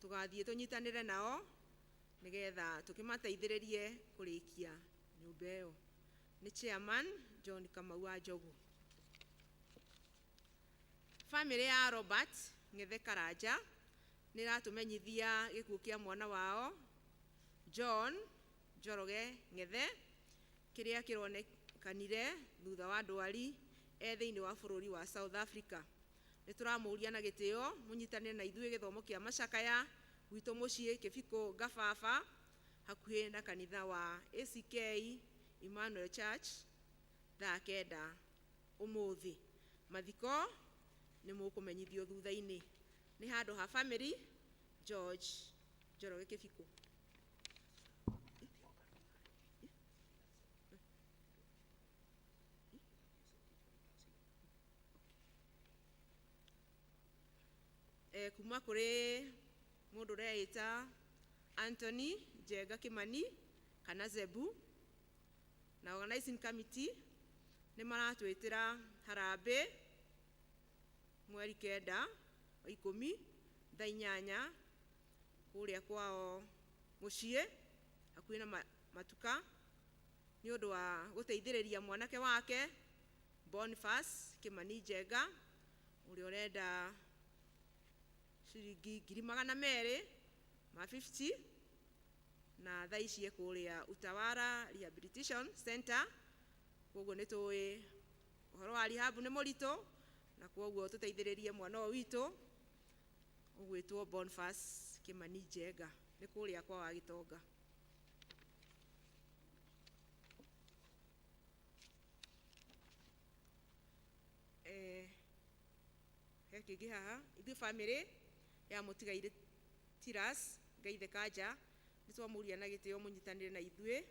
tũgathiĩ tũnyitanĩre nao nĩgetha tũkĩmateithĩrĩrie kũrĩkia nyũmba ĩyo. Nĩ chairman John Kamau wa Njogu. Famĩlĩ ya Robert Ng'ethe Karanja nĩ ĩratũmenyithia gĩkuũ kĩa mwana wao John Njoroge Ng'ethe, kĩrĩa kĩronekanire thutha wa ndwari e thĩinĩ wa bũrũri wa South Africa. Nĩ tũramũria na gĩtĩo mũnyitanĩre na ithuĩ gĩthomo kĩa macakaya gwitũ mũciĩ Kĩbikũ Ngababa, hakuhĩ na kanitha wa ACK Emmanuel Church, thaa 9 ũmũthĩ. Mathiko nĩ mũkũmenyithio thutha-inĩ. Nĩ handũ ha family George Njoroge Kĩbikũ. Kuma kũrĩ mũndũ ũreĩta Anthony Njenga Kĩmani kana Zebu na organizing committee, nĩ maratwĩtĩra harambĩ mweri 9 wa 10 thaa 8 kũrĩa kwao mũciĩ hakuhĩ na matuka, nĩ ũndũ wa gũteithĩrĩria mwanake wake Boniface Kĩmani Njenga, ũrĩa ũrenda ciringi 250,000, na thaa ici e kũrĩa Utawala Rehabilitation Center. Koguo nĩ tũĩ ũhoro wa rehab nĩ mũritũ, na koguo tũteithĩrĩrie mwana ũyũ witũ ũgwĩtwo Boniface Kĩmani Njenga, nĩ kũrĩa kwa wa Gĩtonga. He kĩngĩ haha. Ithuĩ famĩlĩ ya mũtigairĩ Tiras Ngaithe Kanja nĩ twamũria na gĩtĩo mũnyitanĩre na ithuĩ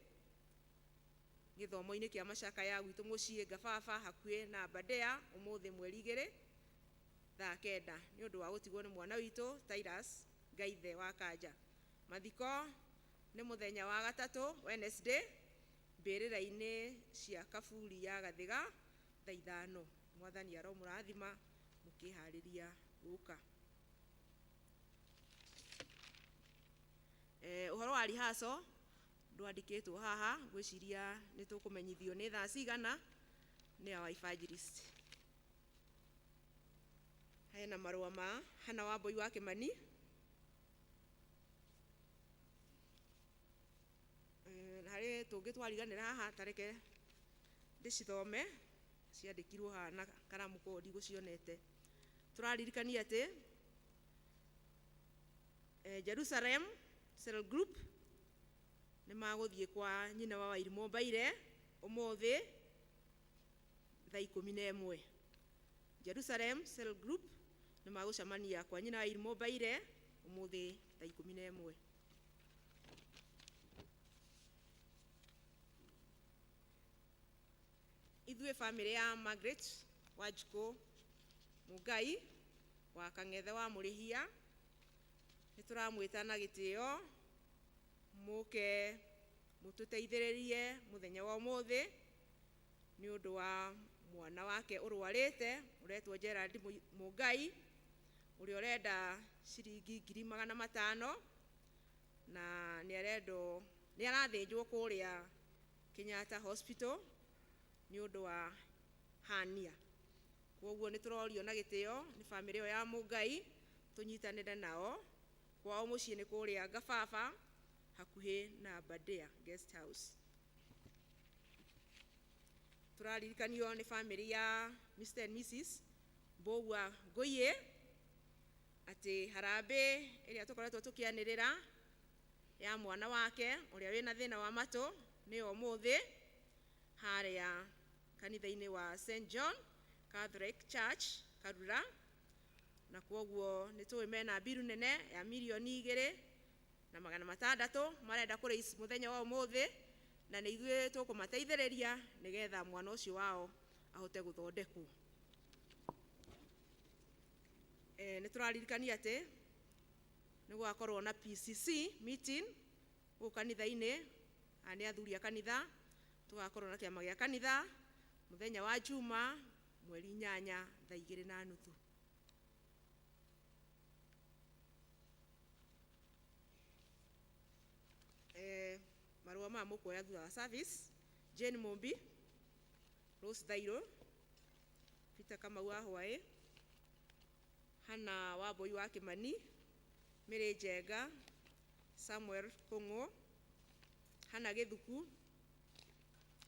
gĩthomo-inĩ kĩa macakaya gwitũ mũciĩ Ngababa, hakuhĩ na Aberdare, ũmũthĩ mweri 2 thaa 9, nĩ ũndũ wa gũtigwo nĩ mwana witũ Tiras Ngaithe wa Kanja. Mathiko nĩ mũthenya wa gatatũ, Wednesday, mbĩrĩra-inĩ cia kaburi ya Gathiga thaa 5. Mwathani aromũrathima mũkĩharĩria gũka. Ũhoro wa rihaco ndwandĩkĩtwo haha, ngwĩciria nĩ tũkũmenyithio nĩ thaa cigana nĩ our evangelist. Hena marũa ma Hana Wambui wa Kĩmani. Na harĩ tũngĩ twariganĩra haha, tareke ndĩcithome, ciandĩkirwo haha na karamu koguo ndigũcionete. Tũraririkania atĩ Jerusalem Cell Group nĩ magũthiĩ kwa nyina wa Wairimũ Mbaire ũmũthĩ thaa 11. Jerusalem Cell Group nĩ magũcemania kwa nyina wa Irimũ Mbaire ũmũthĩ thaa 11. Ithuĩ bamĩrĩ ya Margaret Wanjikũ Mũngai wa Kang'ethe wa Mũrĩhia nĩ tũramwĩta na gĩtĩo mũke mũtũteithĩrĩrie mũthenya wa ũmũthĩ nĩ ũndũ wa mwana wake ũrwarĩte ũretwo Gerald Mũngai ũrĩa ũrenda ciringi 500,000 na nĩ arendwo nĩ arathĩnjwo kũrĩa Kenyatta Hospital nĩ ũndũ wa hania. Kwoguo nĩ tũrorio na gĩtĩo nĩ bamĩrĩ ĩyo ya Mũngai tũnyitanĩre nao. Kwao mũciĩ nĩ kũrĩa Ngababa hakuhĩ na Badea Guest House. Tũraririkanio nĩ bamĩrĩ ya Mr and Mrs Mbũgua Ngũiĩ atĩ harambĩ ĩrĩa tũkoretwo tũkĩanĩrĩra ya mwana wake ũrĩa wĩna thĩna wa matũ nĩ ũmũthĩ harĩa kanitha-inĩ wa St John Catholic Church Karura, na kwoguo nĩ tũĩ mena mbiru nene ya 2,600,000 marenda kũraise mũthenya wa ũmũthĩ, na nĩ ithuĩ tũkũmateithĩrĩria nĩgetha mwana ũcio wao ahote gũthondekwo. Nĩ tũraririkania atĩ nĩ gũgakorwo na PCC meeting gũkũ kanitha-inĩ, aya nĩ athuri a kanitha, tũgakorwo na kĩama gĩa kanitha mũthenya wa Juma mweri 8 thaa 2:30. Marũa maya mũkuoya thutha wa service: Jane Mumbi, Rose Thairũ, Peter Kamau wa Hwaĩ, Hannah Wambui wa Kimani, Mary Njenga, Samuel Kũng'ũ, Hannah Gĩthuku,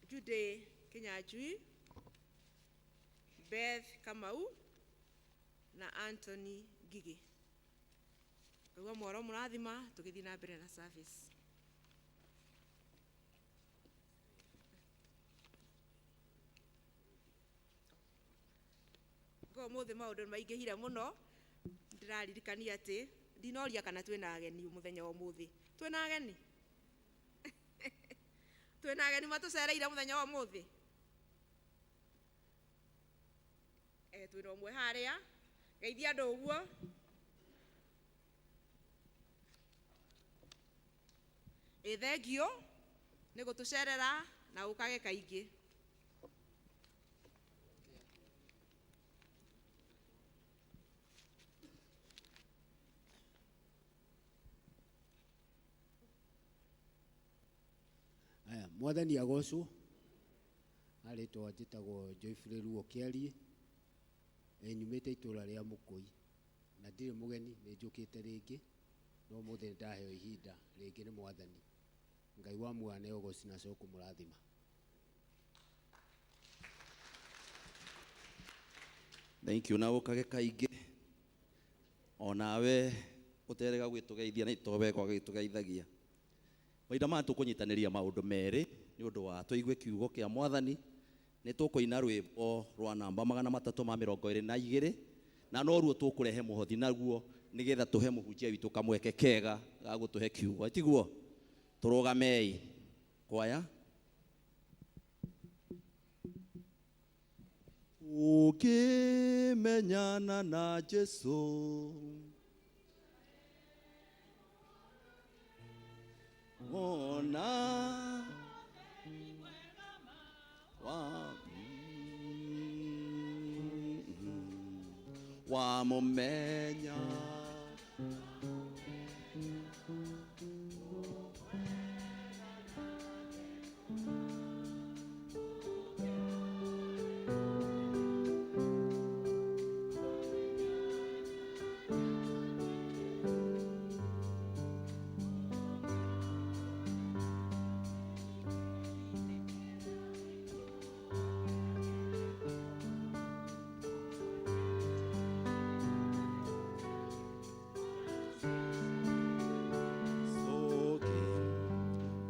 Jude Kinyanjui, Beth Kamau na Anthony Ngigĩ. Ngaigua mworo mũrathima tũgĩthiĩ na mbere na service. Ngo ũmũthĩ maũndũ nĩ maingĩhire mũno, ndĩraririkania atĩ ndinoria kana twĩna ageni mũthenya wa ũmũthĩ. Twĩna ageni? Twĩna ageni matũcereire mũthenya wa ũmũthĩ? Twĩna ũmwe harĩa. Geithia andũ ũguo. Ĩ thengio nĩ gũtũcerera na ũkage kaingĩ. Aya, mwathani agocwo. Arĩtwa njĩtagwo Joyfrey Ruo Kĩarie, nyumĩte itũra rĩa Mũkũi na ndirĩ mũgeni, nĩ njũkĩte rĩngĩ no ũmũthĩ nĩ ndaheo ihinda rĩngĩ nĩ mwathani. Ngai wa muoyo aneo ũgoci na acoke kũmũrathima. Thank you na ũkage kaingĩ onawe ũterega gwĩtũgeithia nĩ to wega gwĩtũgeithagia. Mahinda maya tũkũnyitanĩria maũndũ merĩ nĩ ũndũ wa tũigue kiugo kĩa mwathani. Nĩ tũkũina rwĩmbo rwa namba 322 na noruo tũkũrehe mũhothi naguo nĩgetha tũhe mũhunjia witũ kamweke kega ga gũtũhe kiugo, tiguo? Tũrũgamei kwaya. Ũkĩmenyana na Jesũ ona wa wamũmenya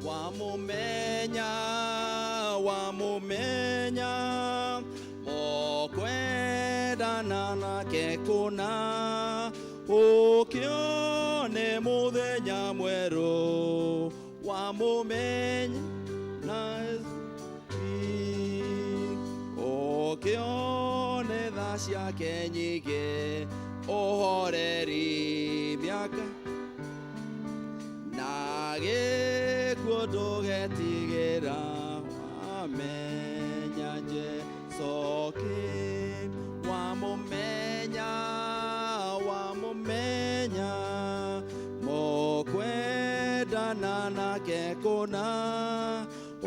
wamumenya wamumenya mokwendana ciake kũna, ũkĩone mũthenya mwerũ wamũmenya na ũkĩone tha ciake nyingĩ, ũhoreri mĩaka na gĩkuũ ndũgetigĩra, wamenya Jesũ ki, wamũmenya, wamũmenya, mũkwendana nake kũna,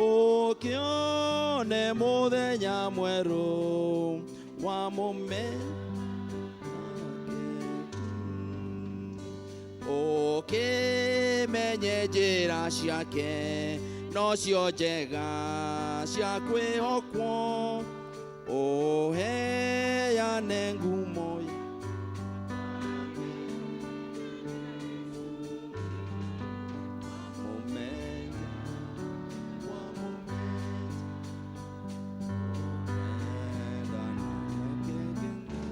ũkĩone mũthenya mwerũ wamũmenya ũkĩmenye njĩra ciake nocio njega cia kwĩhokwo, ũheane ngumo wamũmenya, wamũmenya, ũkwendana nake kũna,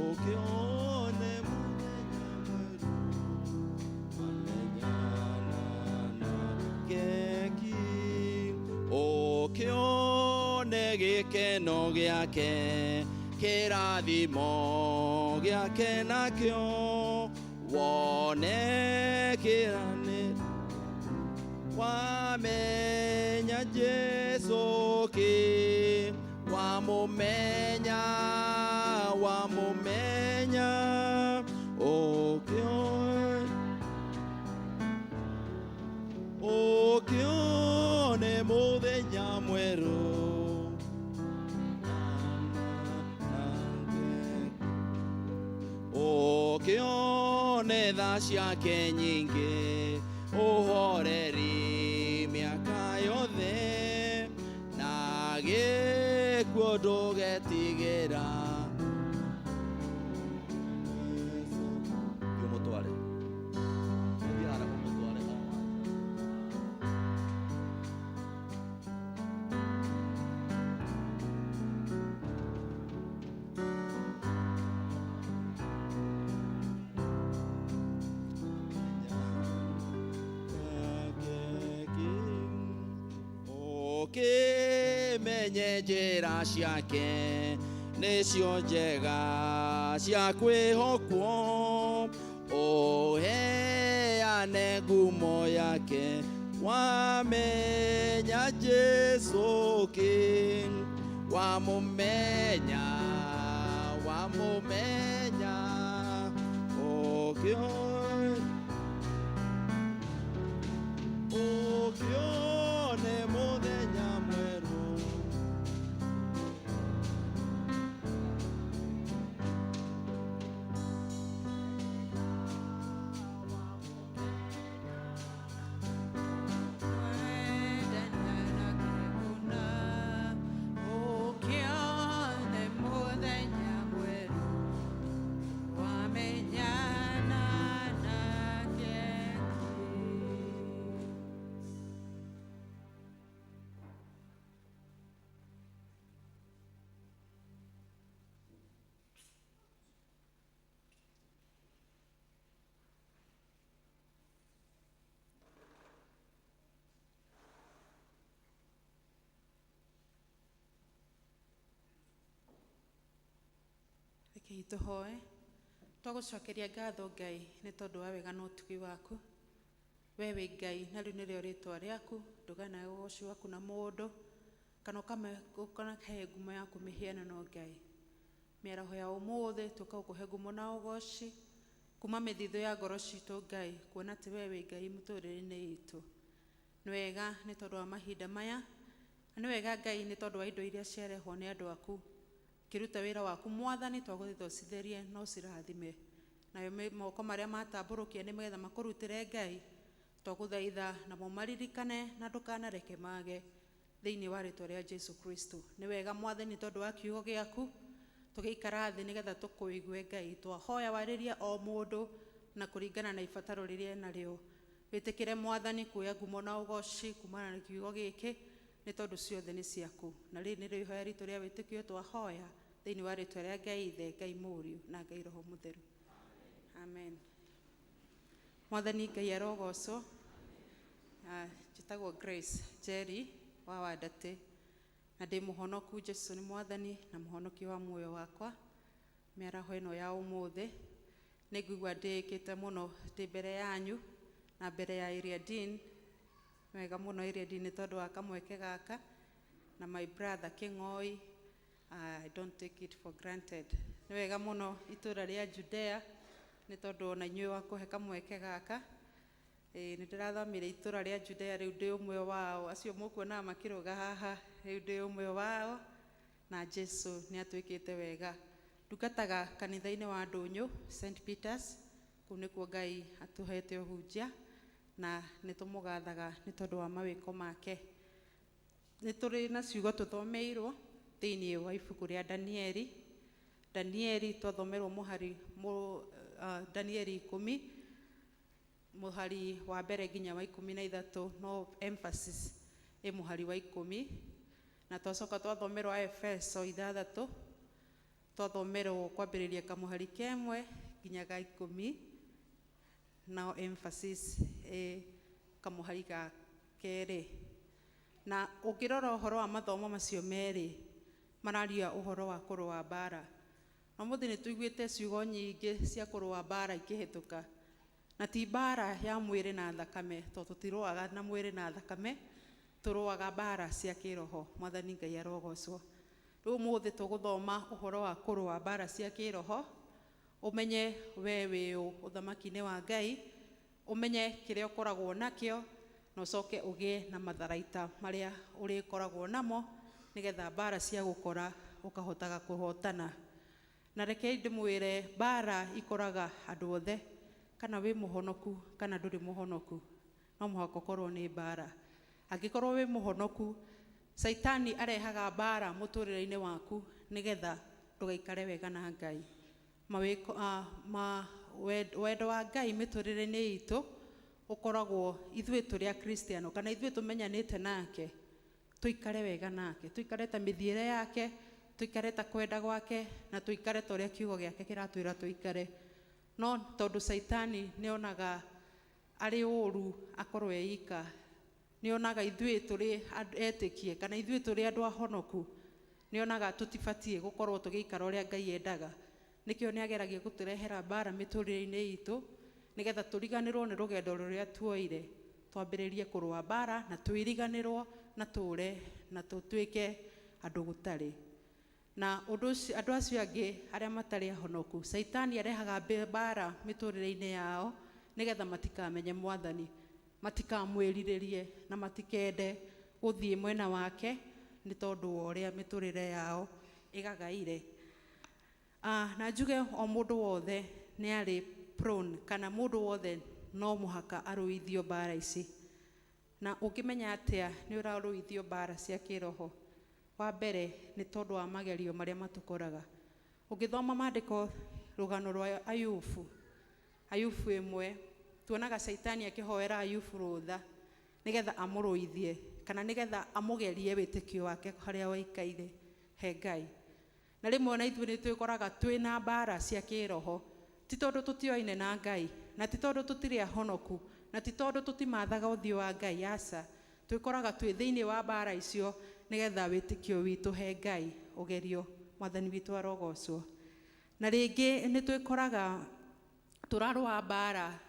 ũkĩone mũthenya mwerũ wamenyana nake ki, ũkĩone gĩkeno gĩake, kĩrathimo gĩake nakĩo, wone kĩranĩro wamenya Jesũ ki, wamũmenya, wamũmenya, ũkĩone, ũkĩone mũthenya mwerũ ũkĩone tha ciake nyingĩ, ũhoreri mĩaka yothe, na gĩkuũ ndũgetigĩra. Thiĩ ũmũtware. Thiĩ haraka ũmũtware. Ũkĩmenye njĩra ciake nĩcio njega cia kwĩhokwo, ũheane ngumo yake, wamenya Jesũ ki, wamũmenya, wamũmenya, ũkĩone, ũkĩone mũthenya mwerũ. Rekei tũhoe. Twagũcokeria ngatho Ngai nĩ tondũ wa wega na ũtugi waku. We wĩ Ngai na rĩu nĩrĩo rĩtwa rĩaku, ndũganaga ũgoci waku na mũndũ kana ũkanahe ngumo yaku mĩhianano Ngai. Mĩaraho ya ũmũthĩ tũka gũkũhe ngumo na ũgoci kuma mĩthithũ ya ngoro citũ Ngai, kuona atĩ we wĩ Ngai mũtũrĩre-inĩ itũ. Nĩ wega nĩ tondũ wa mahinda maya, na nĩ wega Ngai nĩ tondũ wa indo iria ciarehwo nĩ andũ aku. Kĩruta wĩra waku Mwathani, twagũthaitha ũcitherie na ũcirathime. Nayo moko marĩa matambũrũkia nĩgetha makũrutĩre Ngai, twagũthaitha namo maririkane na ndũkanareke mage thĩinĩ wa rĩtwa rĩa Jesu Kristo. Nĩ wega Mwathani tondũ wa kiugo gĩaku, tũgĩikara thĩ nĩgetha tũkũigue Ngai. Twahoya warĩrie o mũndũ na kũringana na ibataro rĩrĩa enarĩo. Wĩtĩkĩre Mwathani kuoya ngumo na ũgoci kumana na kiugo gĩkĩ, nĩ tondũ ciothe nĩ ciaku. Na rĩrĩ nĩrĩo ihoya ritũ rĩa wĩtĩkio twahoya Thĩinĩ wa rĩtwa rĩa Ngai Ithe, Ngai Mũriũ na Ngai Roho Mũtheru, amen. Mwathani Ngai arogocwo. Njĩtagwo Grace Jerry wa Wandatĩ na ndĩ mũhonoku. Jesu nĩ Mwathani na Mũhonokia wa muoyo wakwa. Mĩaraho ĩno ya ũmũthĩ nĩ ngũigua ndĩĩkĩte mũno ndĩ mbere yanyu na mbere ya area dean. Nĩ wega mũno, area dean, nĩ tondũ wa kamweke gaka na my brother Kĩng'oi. I don't take it for granted. Nĩ wega mũno itũra rĩa Judea nĩ tondũ ona inyuĩ wa kũhe kamweke gaka. Ĩĩ, nĩ ndĩrathamire itũra rĩa Judea, rĩu ndĩ ũmwe wao acio mũkuonaga makĩrũga haha, rĩu ndĩ ũmwe wao na Jesu nĩ atwĩkĩte wega. Ndungataga kanitha-inĩ wa Ndũnyũ St Peters, kũu nĩkuo Ngai atũhete ũhunjia na nĩ tũmũgathaga nĩ tondũ wa mawĩko make. Nĩ tũrĩ na ciugo tũthomeirwo thĩinĩ wa ibuku rĩa Danieli. Danieli twathomerwo mũhari Danieli 10 mũhari wa mbere nginya wa 13, no emphasis ĩ mũhari wa 10. Na twacoka twathomerwo Efeso 6, twathomerwo kwambĩrĩria kamũhari kemwe nginya ga 10, no emphasis ĩ kamũhari ga kerĩ. Na ũngĩrora ũhoro wa mathomo macio merĩ, mararia ũhoro wa kũrũa mbara. Na ũmũthĩ nĩ tũiguĩte ciugo nyingĩ cia kũrũa mbara ikĩhĩtũka, na ti mbara ya mwĩrĩ na thakame, tondũ tũtirũaga na mwĩrĩ na thakame, tũrũaga mbara cia kĩroho. Mwathani Ngai arogocwo. Rĩu ũmũthĩ tũgũthoma ũhoro wa kũrũa mbara cia kĩroho, ũmenye we wĩ ũ ũthamaki-inĩ wa Ngai, ũmenye kĩrĩa ũkoragwo nakĩo, na ũcoke ũgĩe na matharaita marĩa ũrĩkoragwo namo nĩgetha mbara cia gũkora ũkahotaga kũhotana. Na rekei ndĩmwĩre, mbara ikoraga andũ othe, kana wĩ mũhonoku kana ndũrĩ mũhonoku, no mũhaka ũkorwo nĩ mbara. Angĩkorwo wĩ mũhonoku, Caitani arehaga mbara mũtũrĩre-inĩ waku nĩgetha ndũgaikare wega na Ngai. Mawĩko ma wendo wa Ngai mĩtũrĩre-inĩ itũ ũkoragwo ithuĩ tũrĩ Akristiano kana ithuĩ tũmenyanĩte nake, tũikare wega nake, tũikare ta mĩthiĩre yake, tũikare ta kwenda gwake, na tũikare ta ũrĩa kiugo gĩake kĩratwĩra tũikare. No tondũ Caitani nĩonaga arĩ ũru akorwo eika, nĩonaga ithuĩ tũrĩ etĩkie kana ithuĩ tũrĩ andũ ahonoku, nĩonaga tũtibatiĩ gũkorwo tũgĩikara ũrĩa Ngai endaga. Nĩkĩo nĩageragia gũtũrehera mbara mĩtũrĩre-inĩ itũ nĩgetha tũriganĩrwo nĩ rũgendo rũrĩa tuoire, twambĩrĩrie kũrũa mbara na twĩriganĩrwo na tũre na tũtuĩke andũ gũtarĩ. Na ũndũ ũcio, andũ acio angĩ arĩa matarĩ ahonoku, Caitani arehaga mbara mĩtũrĩre-inĩ yao nĩgetha matikamenye Mwathani, matikamwĩrirĩrie na matikende gũthiĩ mwena wake nĩ tondũ wa ũrĩa mĩtũrĩre yao ĩgagaire. Na njuge o mũndũ wothe nĩ arĩ prone, kana mũndũ wothe no mũhaka arũithio mbara ici. Na ũngĩmenya atĩa nĩ ũrarũithio mbara cia kĩroho? Wa mbere nĩ tondũ wa magerio marĩa matũkoraga. Ũngĩthoma maandĩko, rũgano rwa Ayubu, Ayubu 1, tuonaga Caitani akĩhoera Ayubu rũtha nĩgetha amũrũithie kana nĩgetha amũgerie wĩtĩkio wake harĩa waikaire he Ngai. Na rĩmwe ona ithuĩ nĩ twĩkoraga twĩna mbara cia kĩroho, ti tondũ tũtioaine na Ngai, na ti tondũ tũtirĩ ahonoku, na ti tondũ tũtimathaga ũthiũ wa Ngai, aca. Twĩkoraga twĩ thĩinĩ wa mbara icio nĩgetha wĩtĩkio witũ he Ngai ũgerio. Mwathani witũ arogocwo. Na rĩngĩ nĩ twĩkoraga tũrarũa mbara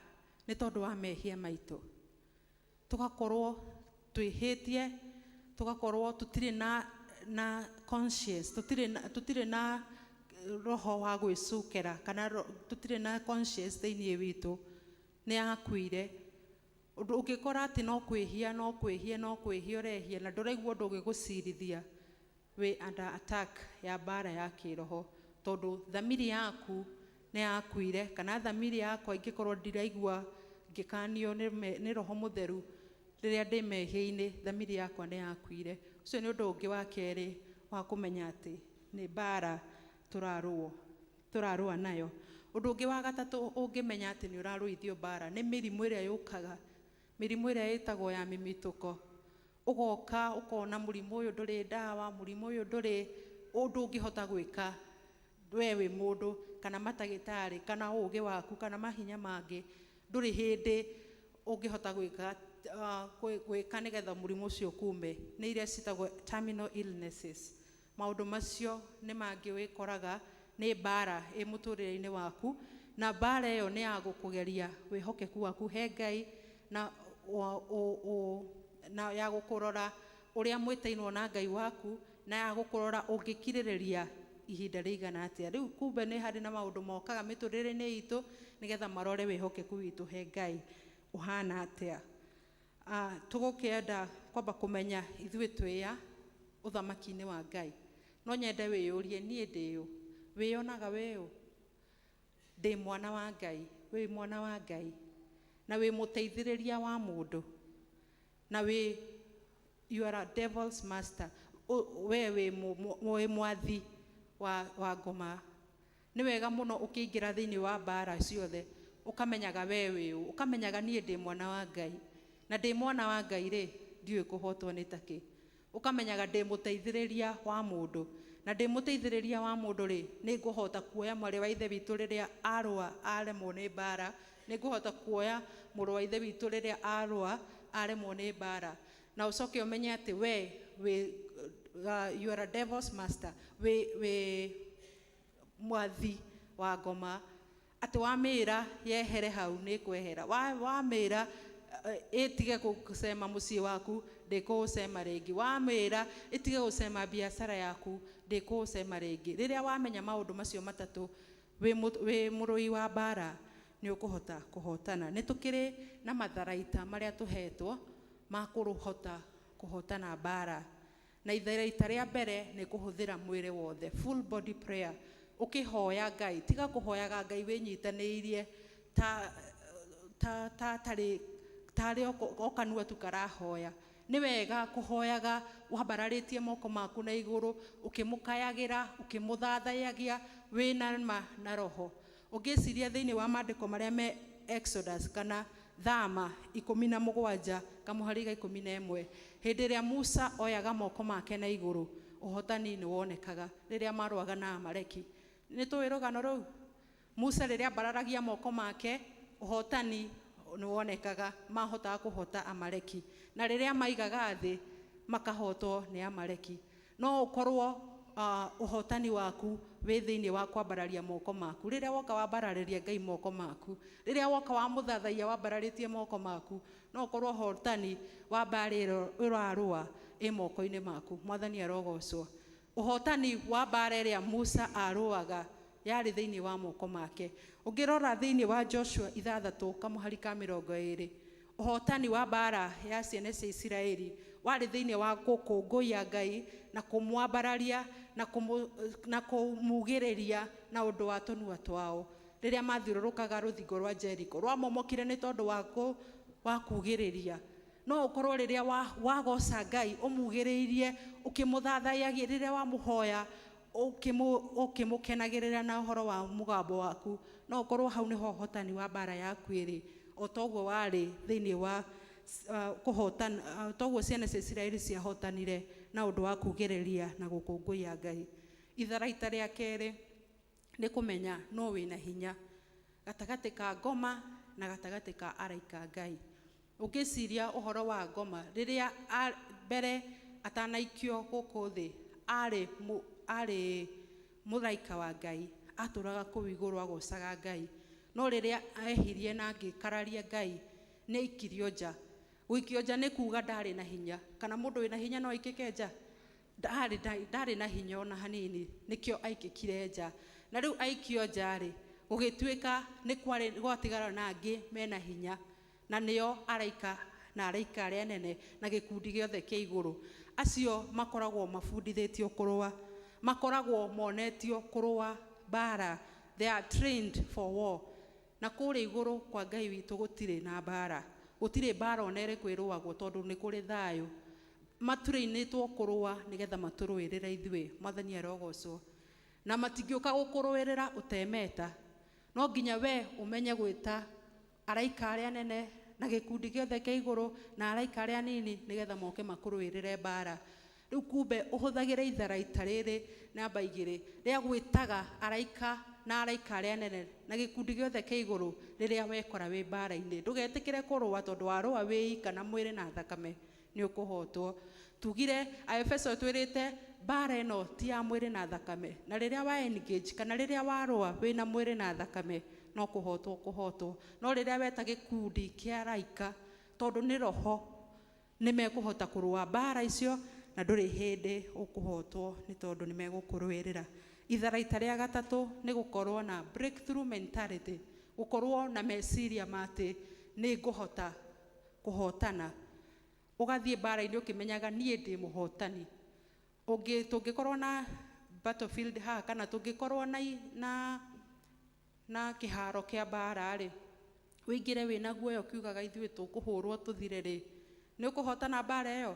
nĩ tondũ wa mehia maitũ, tũgakorwo twĩhĩtie, tũgakorwo tũtirĩ na conscience, tũtirĩ na roho wa gwĩcukĩra, kana tũtirĩ na conscience thĩinĩ witũ, nĩ yakuire. Ũndũ ũngĩkora atĩ no kwĩhia, no kwĩhia, no kwĩhia ũrehia na ndũraigua ũndũ ũgĩgũcirithia, wĩ under attack ya mbara ya kĩroho, tondũ thamiri yaku nĩ yakuire. Kana thamiri yakwa ingĩkorwo ndiraigua ngĩkanio nĩ Roho Mũtheru rĩrĩa ndĩ mehia-inĩ, thamiri yakwa nĩ yakuire. Ũcio nĩ ũndũ ũngĩ wa kerĩ wa kũmenya atĩ nĩ mbara tũrarũa nayo. Ũndũ ũngĩ wa gatatũ ũngĩmenya atĩ nĩ ũrarũithio mbara nĩ mĩrimũ ĩrĩa yũkaga, mĩrimũ ĩrĩa ĩtagwo ya mĩmitũko. Ũgoka ũkona mũrimũ ũyũ ndũrĩ ndawa, mũrimũ ũyũ ndũrĩ ũndũ ũngĩhota gwĩka. We wĩ mũndũ kana matagĩtarĩ kana ũgĩ waku kana mahinya mangĩ, ndũrĩ hĩndĩ ũngĩhota gwĩka gwĩka nĩgetha mũrimũ ũcio kume. Nĩ iria citagwo terminal illnesses. Maũndũ macio nĩ mangĩ wĩkoraga nĩ mbara ĩ mũtũrĩre-inĩ waku, na mbara ĩyo nĩ ya gũkũgeria wĩhokeku waku he Ngai na, o, o, o, na ya gũkũrora ũrĩa mwĩtainwo na Ngai waku, na ya gũkũrora ũngĩkirĩrĩria ihinda rĩigana atĩa. Rĩu kumbe nĩ harĩ na maũndũ mokaga mĩtũrĩre-inĩ itũ nĩgetha marore wĩhokeku witũ he Ngai ũhana atĩa. Tũgũkĩenda kwamba kũmenya ithuĩ twĩya ũthamaki-inĩ wa Ngai. No nyende wĩyũrie, niĩ ndĩ ũ? Wĩyonaga wĩ ũ? Ndĩ mwana wa Ngai. Wĩ mwana wa Ngai na wĩ mũteithĩrĩria wa mũndũ, na wĩ, you are a devil's master. We wĩ wĩ mwathi wa ngoma. Nĩ wega mũno ũkĩingĩra thĩinĩ wa mbara ciothe ũkamenyaga we wĩ ũ, ũkamenyaga niĩ ndĩ mwana wa Ngai, na ndĩ mwana wa Ngai rĩ, ndiũĩ kũhotwo nĩ takĩ. Ũkamenyaga ndĩ mũteithĩrĩria wa mũndũ, na ndĩ mũteithĩrĩria wa mũndũ rĩ, nĩ ngũhota kuoya mwarĩ wa ithe witũ rĩrĩa arũa aremwo nĩ mbara, nĩ ngũhota kuoya mũrũ wa ithe witũ rĩrĩa arũa aremwo nĩ mbara. Na ũcoke ũmenye atĩ we wĩ, you are a devil's master, wĩ mwathi wa ngoma, atĩ wamĩra yehere hau nĩ kwehera, wamĩra ĩtige gũcema mũciĩ waku ndĩkũũcema rĩngĩ, wamĩra ĩtige gũcema biacara yaku ndĩkũũcema rĩngĩ. Rĩrĩa wamenya maũndũ macio matatũ, wĩ mũrũi wa mbara, nĩ ũkũhota kũhotana. Nĩ tũkĩrĩ na matharaita marĩa tũhetwo ma kũhota kũhotana mbara, na itharaita rĩa mbere nĩ kũhũthĩra mwĩrĩ wothe, full body prayer. Ũkĩhoya Ngai, tiga kũhoyaga Ngai wĩnyitanĩirie ta ta ta tarĩ tarĩ o kanua tu karahoya. Nĩ wega kũhoyaga wambararĩtie moko maku na igũrũ, ũkĩmũkayagĩra, ũkĩmũthathayagia wĩna ma na roho. Ũngĩciria thĩinĩ wa maandĩko marĩa me Exodus kana Thama 17 kamũhari ga 11, hĩndĩ ĩrĩa Musa oyaga moko make na igũrũ, ũhotani nĩ wonekaga rĩrĩa marũaga na Amaleki. Nĩ tũĩ rũgano rũu? Musa rĩrĩa ambararagia moko make, ũhotani nĩ wonekaga, mahotaga kũhota Amaleki. Na rĩrĩa maigaga thĩ, makahotwo nĩ Amaleki. No ũkorwo ũhotani waku wĩ thĩinĩ wa kwambararia moko maku. Rĩrĩa woka wambararĩria Ngai moko maku, rĩrĩa woka wamũthathaiya wambararĩtie moko maku, no ũkorwo ũhotani wa mbara ĩyo ũrarũa ĩ moko-inĩ maku. Mwathani arogocwo. Ũhotani wa mbara ĩrĩa Musa arũaga yarĩ thĩinĩ wa moko make. Ũngĩrora thĩinĩ wa Joshua 6 kamũhari ka 20, ũhotani wa mbara ya ciana cia Isiraeli warĩ thĩinĩ wa gũkũngũiya Ngai na kũmwambararia na kũmugĩrĩria na ũndũ wa tũnua twao. Rĩrĩa mathiũrũrũkaga rũthingo rwa Jericho, rwamomokire nĩ tondũ wa kugĩrĩria. No ũkorwo rĩrĩa wagoca Ngai ũmugĩrĩirie, ũkĩmũthathayagia, rĩrĩa wamũhoya ũkĩmũkenagĩrĩra na ũhoro wa mũgambo waku, no ũkorwo hau nĩho ũhotani wa mbara yaku ĩrĩ. O toguo warĩ thĩinĩ wa kũhotana, toguo ciana cia Isiraeli ciahotanire na ũndũ wa kugĩrĩria na gũkũngũiya Ngai. Itharaita rĩa kerĩ nĩ kũmenya no wĩna hinya gatagatĩ ka ngoma na gatagatĩ ka araika Ngai. Ũngĩciria ũhoro wa ngoma, rĩrĩa mbere atanaikio gũkũ thĩ, arĩ mũraika wa Ngai, atũraga kũu igũrũ agocaga Ngai. No rĩrĩa ehirie na agĩkararia Ngai, nĩ aikirio nja. Gũikio nja nĩ kuga ndarĩ na hinya. Kana mũndũ wĩna hinya no aikĩke nja? Ndarĩ na hinya ona hanini, nĩkĩo aikĩkire nja. Na rĩu aikio nja rĩ, gũgĩtuĩka nĩ kwarĩ gwatigara na angĩ mena hinya, na nĩo araika na araika arĩa anene na gĩkundi gĩothe kĩa igũrũ. Acio makoragwo mabundithĩtio kũrũa, makoragwo monetio kũrũa mbara. They are trained for war. Na kũrĩa igũrũ kwa Ngai witũ gũtirĩ na mbara, gũtirĩ mbara ona ĩrĩkũ ĩrũagwo, tondũ nĩ kũrĩ thayũ. Matũrĩinĩtwo kũrũa nĩgetha matũrũĩrĩre ithuĩ. Mwathani arogocwo. Na matingĩũka gũkũrũĩrĩra ũtemeta, no nginya we ũmenye gwĩta araika arĩa anene na gĩkundi gĩothe kĩa igũrũ na araika arĩa anini nĩgetha moke makũrũĩrĩre mbara. Rĩu kumbe ũhũthagĩre itharaita rĩrĩ namba 2 rĩa gwĩtaga araika na araika arĩa anene na gĩkundi gĩothe kĩa igũrũ rĩrĩa wekora wĩ mbara-inĩ. Ndũgetĩkĩre kũrũa tondũ warũa wĩ ika na mwĩrĩ na thakame nĩ ũkũhotwo. Tugire Aefeso twĩrĩte mbara ĩno ti ya mwĩrĩ na thakame, na rĩrĩa wa engage kana rĩrĩa warũa wĩna mwĩrĩ na thakame no kũhotwo kũhotwo. No rĩrĩa weta gĩkundi kĩa araika, tondũ nĩ roho, nĩ mekũhota kũrũa mbara icio na ndũrĩ hĩndĩ ũkũhotwo nĩ tondũ nĩ megũkũrũĩrĩra. Itharaita rĩa gatatũ nĩ gũkorwo na breakthrough mentality, gũkorwo na meciria ma atĩ nĩ ngũhota kũhotana. Ũgathiĩ mbara-inĩ ũkĩmenyaga niĩ ndĩ mũhotani. Tũngĩkorwo na battlefield haha kana tũngĩkorwo na kĩharo kĩa mbara rĩ, ũingĩre wĩna guoya ũkiugaga ithuĩ tũkũhũrwo tũthire rĩ, nĩ ũkũhotana mbara ĩyo?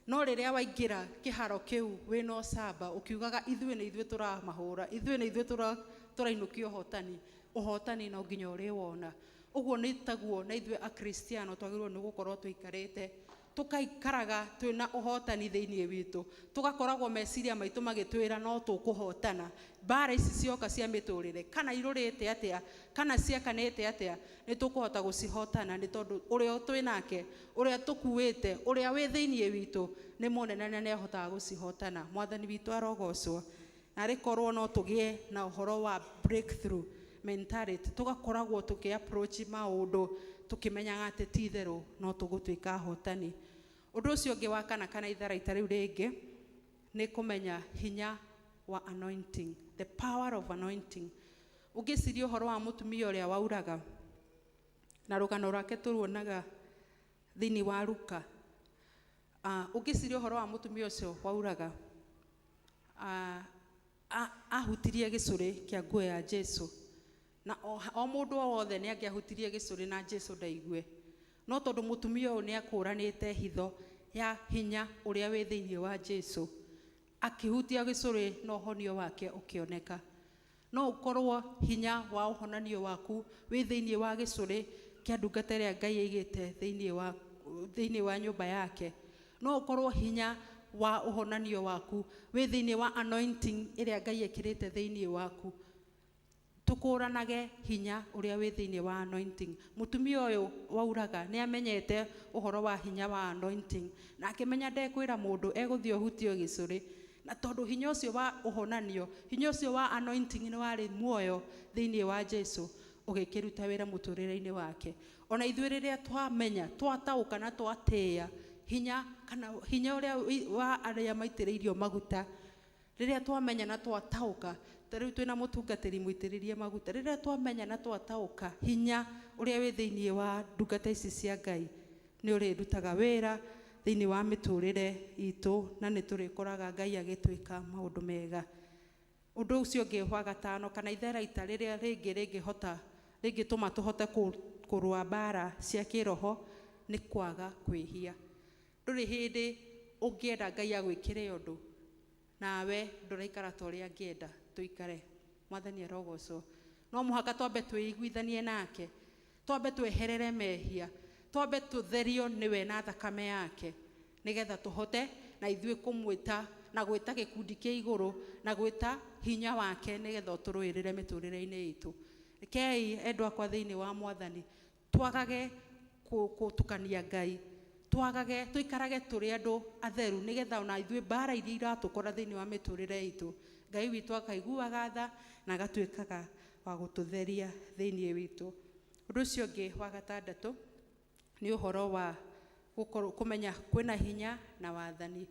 No rĩrĩa waingĩra kĩharo kĩu wĩna ũcamba ũkiugaga ithuĩ nĩ ithuĩ tũramahũra, ithuĩ nĩ ithuĩ tũrainũkia ũhotani, ũhotani no nginya ũrĩwona. Ũguo nĩ taguo na ithuĩ akristiano twagĩrĩirwo nĩ gũkorwo tũikarĩte, tũkaikaraga twĩna ũhotani thĩinĩ witũ, tũgakoragwo meciria maitũ magĩtwĩra no tũkũhotana. Mbara ici cioka cia mĩtũrĩre, kana irũrĩte atĩa, kana ciakanĩte atĩa, nĩ tũkũhota gũcihotana nĩ tondũ ũrĩa twĩnake, ũrĩa tũkuĩte, ũrĩa wĩ thĩinĩ witũ nĩ mũnene na nĩahotaga gũcihotana. Mwathani witũ arogocwo. Na rĩkorwo no tũgĩe na ũhoro wa breakthrough mentality, tũgakoragwo tũkĩ approach maũndũ tũkĩmenyaga atĩ ti itherũ no tũgũtuĩka ahotani. Ũndũ ũcio ũngĩ wa kana kana itharaita rĩu rĩngĩ nĩ kũmenya hinya wa anointing, the power of anointing. Ũngĩciria ũhoro wa mũtumia ũrĩa wauraga, na rũgano rwake tũruonaga thĩinĩ wa Luka. Ũngĩciria ũhoro wa mũtumia ũcio wauraga, ahutirie gĩcũrĩ kĩa nguo ya Jesu, na o mũndũ o wothe nĩ angĩahutirie gĩcũrĩ na Jesu ndaigue. No tondũ mũtumia ũyũ nĩ akũranĩte hitho ya hinya ũrĩa wĩ thĩinĩ wa Jesu, akĩhutia gĩcũrĩ na ũhonio wake ũkĩoneka. No ũkorwo hinya wa ũhonanio waku wĩ thĩinĩ wa gĩcũrĩ kĩa ndungata ĩrĩa Ngai aigĩte thĩinĩ wa nyũmba yake. No ũkorwo hinya wa ũhonanio waku wĩ thĩinĩ wa anointing ĩrĩa Ngai ekĩrĩte thĩinĩ waku. Tũkũranage hinya ũrĩa wĩ thĩinĩ wa anointing. Mũtumia ũyũ wauraga nĩ amenyete ũhoro wa hinya wa anointing, na akĩmenya ndekwĩra mũndũ egũthiĩ ũhutio gĩcũrĩ, na tondũ hinya ũcio wa ũhonanio, hinya ũcio wa anointing nĩ warĩ muoyo thĩinĩ wa Jesu, ũgĩkĩruta wĩra mũtũrĩre-inĩ wake. Ona ithuĩ rĩrĩa twamenya, twataũka na twatĩĩa hinya kana hinya ũrĩa wa arĩa maitĩrĩirio maguta, rĩrĩa twamenya na twataũka, ta rĩu twĩna mũtungatĩri mũitĩrĩrie maguta, rĩrĩa twamenya na twataũka hinya ũrĩa wĩ thĩinĩ wa ndungata ici cia Ngai, nĩ ũrĩrutaga wĩra thĩinĩ wa mĩtũrĩre itũ, na nĩ tũrĩkoraga Ngai agĩtwĩka maũndũ mega. Ũndũ ũcio ũngĩ wa gatano kana itharaita rĩrĩa rĩngĩ rĩngĩtũma tũhote kũrũa mbara cia kĩroho nĩ kwaga kwĩhia. Ndũrĩ hĩndĩ ũngĩenda Ngai agwĩkĩre ũndũ nawe ndũraikara ta ũrĩa angĩenda tũikare. Mwathani arogocwo. No mũhaka twambe twĩiguithanie nake, twambe tweherere mehia, twambe tũtherio nĩwe na thakame yake, nĩgetha tũhote na ithuĩ kũmwĩta na gwĩta gĩkundi kĩa igũrũ na gwĩta hinya wake, nĩgetha ũtũrũĩrĩre mĩtũrĩre-inĩ itũ. Rekei endwa akwa thĩinĩ wa Mwathani twagage gũtukania Ngai, twagage tũikarage tũrĩ andũ atheru, nĩgetha ona ithuĩ mbara iria iratũkora thĩinĩ wa mĩtũrĩre itũ, Ngai witũ akaiguaga tha na agatuĩkaga wa gũtũtheria thĩinĩ witũ. Ũndũ ũcio ũngĩ wa gatandatũ nĩ ũhoro wa gũkorwo kũmenya kwĩna hinya na wathani.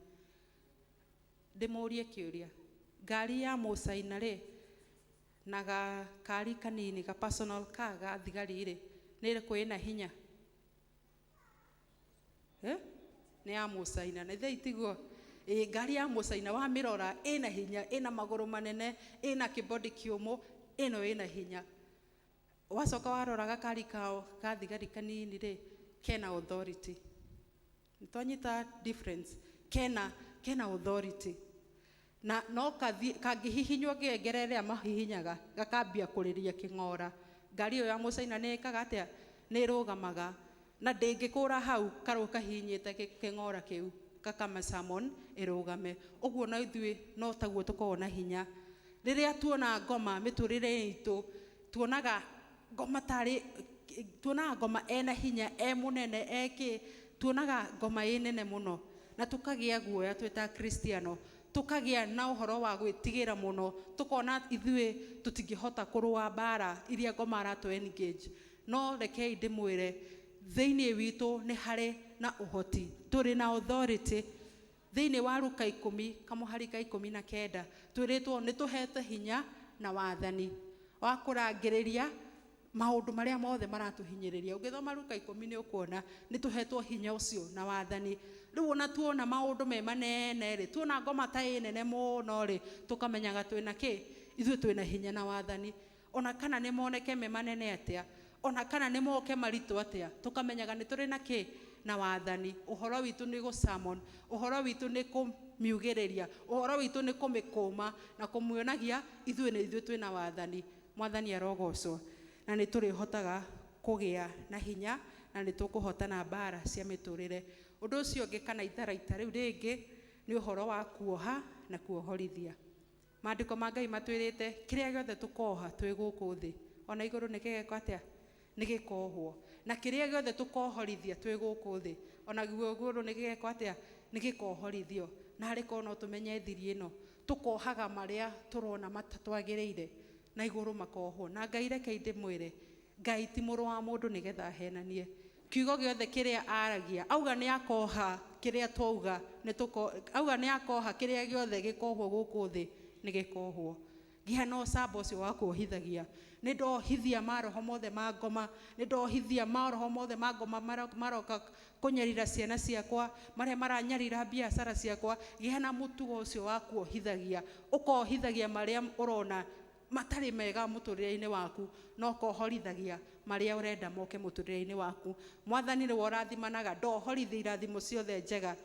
Ndĩmũrie kĩũria, ngari ya mũcaina rĩ na gakari kanini ga personal car ga thigari rĩ, nĩ ĩrĩkũ ĩna hinya? Nĩ ya mũcaina, na ithe itiguo. Ngari ya mũcaina wamĩrora ĩna hinya, ĩna magũrũ manene, ĩna kĩbodi kĩũmũ, ĩno ĩna hinya. Wacoka warora gakari kao ka thigari kanini rĩ, kena authority. Nĩtwanyita difference, kena authority. Na no kangĩhihinywo kĩengere ĩrĩa mahihinyaga, gakambia kũrĩria kĩng'ora. Ngari ĩyo ya mũcaina nĩ ĩkaga atĩa? Nĩ ĩrũgamaga. Na ndĩngĩkũra hau karũ kahihinyĩte kĩng'ora kĩu. Gakama summon ĩrũgame. Ũguo na ithuĩ no taguo tũkoragwo na hinya. Rĩrĩa tuona ngoma mĩtũrĩre itũ, tuonaga ngoma tarĩ, tuonaga ngoma ena hinya, e mũnene, e kĩ, tuonaga ngoma ĩ nene mũno, na tũkagĩa guoya twĩ ta Akristiano, tũkagĩa na ũhoro wa gwĩtigĩra mũno, tũkona ithuĩ tũtingĩhota kũrũa mbara iria ngoma aratũ engage. No rekei ndĩmwĩre, thĩinĩ witũ nĩ harĩ na ũhoti, tũrĩ na authority. Thĩinĩ wa Luka ikũmi kamũhari ka 19 twĩrĩtwo nĩ tũhete hinya na wathani wa kũrangĩrĩria maũndũ marĩa mothe maratũhinyĩrĩria. Ũngĩthoma Luka 10 nĩ ũkuona nĩ tũhetwo hinya ũcio na wathani. Rĩu ona tuona maũndũ me manene rĩ, tuona ngoma ta ĩ nene mũno rĩ, tũkamenyaga twĩna kĩ? Ithuĩ twĩna hinya na wathani. Ona kana nĩ moneke me manene atĩa, ona kana nĩ moke maritũ atĩa, tũkamenyaga nĩ tũrĩ na kĩ? Na wathani. Ũhoro witũ nĩ gũ-summon, ũhoro witũ nĩ kũmiugĩrĩria, ũhoro witũ nĩ kũmĩkũma na kũmuonagia ithuĩ nĩ ithuĩ twĩna wathani. Mwathani arogocwo. Na nĩ tũrĩhotaga kũgĩa na hinya na nĩ tũkũhotana mbara cia mĩtũrĩre. Ũndũ ũcio ũngĩ kana itharaita rĩu rĩngĩ nĩ ũhoro wa kuoha na kuohorithia. Maandĩko ma Ngai matwĩrĩte kĩrĩa gĩothe tũkoha twĩ gũkũ thĩ, ona igũrũ nĩ gĩgekwo atĩa? Nĩ gĩkohwo. Na kĩrĩa gĩothe tũkohorithia twĩ gũkũ thĩ, ona guo igũrũ nĩ gĩgekwo atĩa? Nĩ gĩkohorithio. Na harĩ korwo no tũmenye thiri ĩno, tũkohaga marĩa tũrona matatwagĩrĩire, na igũrũ makohwo. Na Ngai rekei ndĩmwĩre, Ngai ti mũrũ wa mũndũ nĩgetha ahenanie. Kiugo gĩothe kĩrĩa aragia, auga nĩ akoha kĩrĩa twauga, nĩ tũko, auga nĩ akoha kĩrĩa gĩothe gĩkohwo gũkũ thĩ, nĩ gĩkohwo. Gĩa na ũcamba ũcio wa kuohithagia. Nĩ ndohithia maroho mothe ma ngoma, nĩ ndohithia maroho mothe ma ngoma maroka kũnyarira ciana ciakwa, marĩa maranyarira biacara ciakwa. Gĩa na mũtugo ũcio wa kuohithagia, ũkohithagia marĩa ũrona matarĩ mega mũtũrĩre-inĩ waku, no ũkohorithagia marĩa ũrenda moke mũtũrĩre-inĩ waku. Mwathani nĩwe ũrathimanaga, ndohorithia irathimo ciothe njega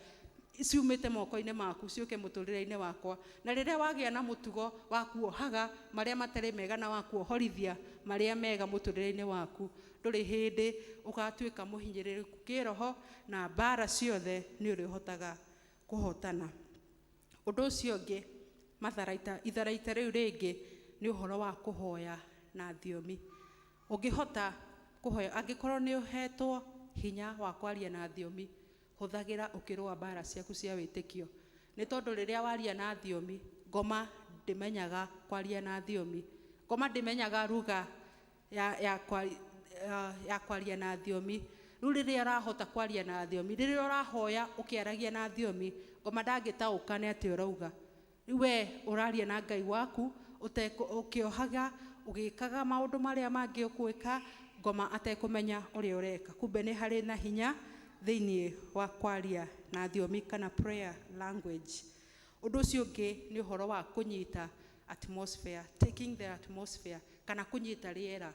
ciumĩte moko-inĩ maku ciũke mũtũrĩre-inĩ wakwa. Na rĩrĩa wagĩa na mũtugo wa kuohaga marĩa matarĩ mega na wa kuohorithia marĩa mega mũtũrĩre-inĩ waku, ndũrĩ hĩndĩ ũgatuĩka mũhinyĩrĩrĩku kĩroho, na mbara ciothe nĩ ũrĩhotaga kũhotana. Ũndũ ũcio ũngĩ, matharaita, itharaita rĩu rĩngĩ nĩ ũhoro wa kũhoya na thiomi. Ũngĩhota kũhoya, angĩkorwo nĩ ũhetwo hinya wa kwaria na thiomi, hũthagĩra ũkĩrũa mbara ciaku cia wĩtĩkio. Nĩ tondũ rĩrĩa waria na thiomi, ngoma ndĩmenyaga kwaria na thiomi, ngoma ndĩmenyaga lugha ya kwaria na thiomi. Rĩu rĩrĩa ũrahota kwaria na thiomi, rĩrĩa ũrahoya ũkĩaragia na thiomi, ngoma ndangĩtaũka nĩ atĩa ũrauga. Rĩu we ũraria na Ngai waku, ũkĩohaga, ũgĩkaga maũndũ marĩa mangĩ ũgwĩka, ngoma atekũmenya ũrĩa ũreka. Kumbe nĩ harĩ na hinya thĩinĩ wa kwaria na thiomi kana prayer language. Ũndũ ũcio ũngĩ nĩ ũhoro wa kũnyita atmosphere, taking the atmosphere, kana kũnyita rĩera.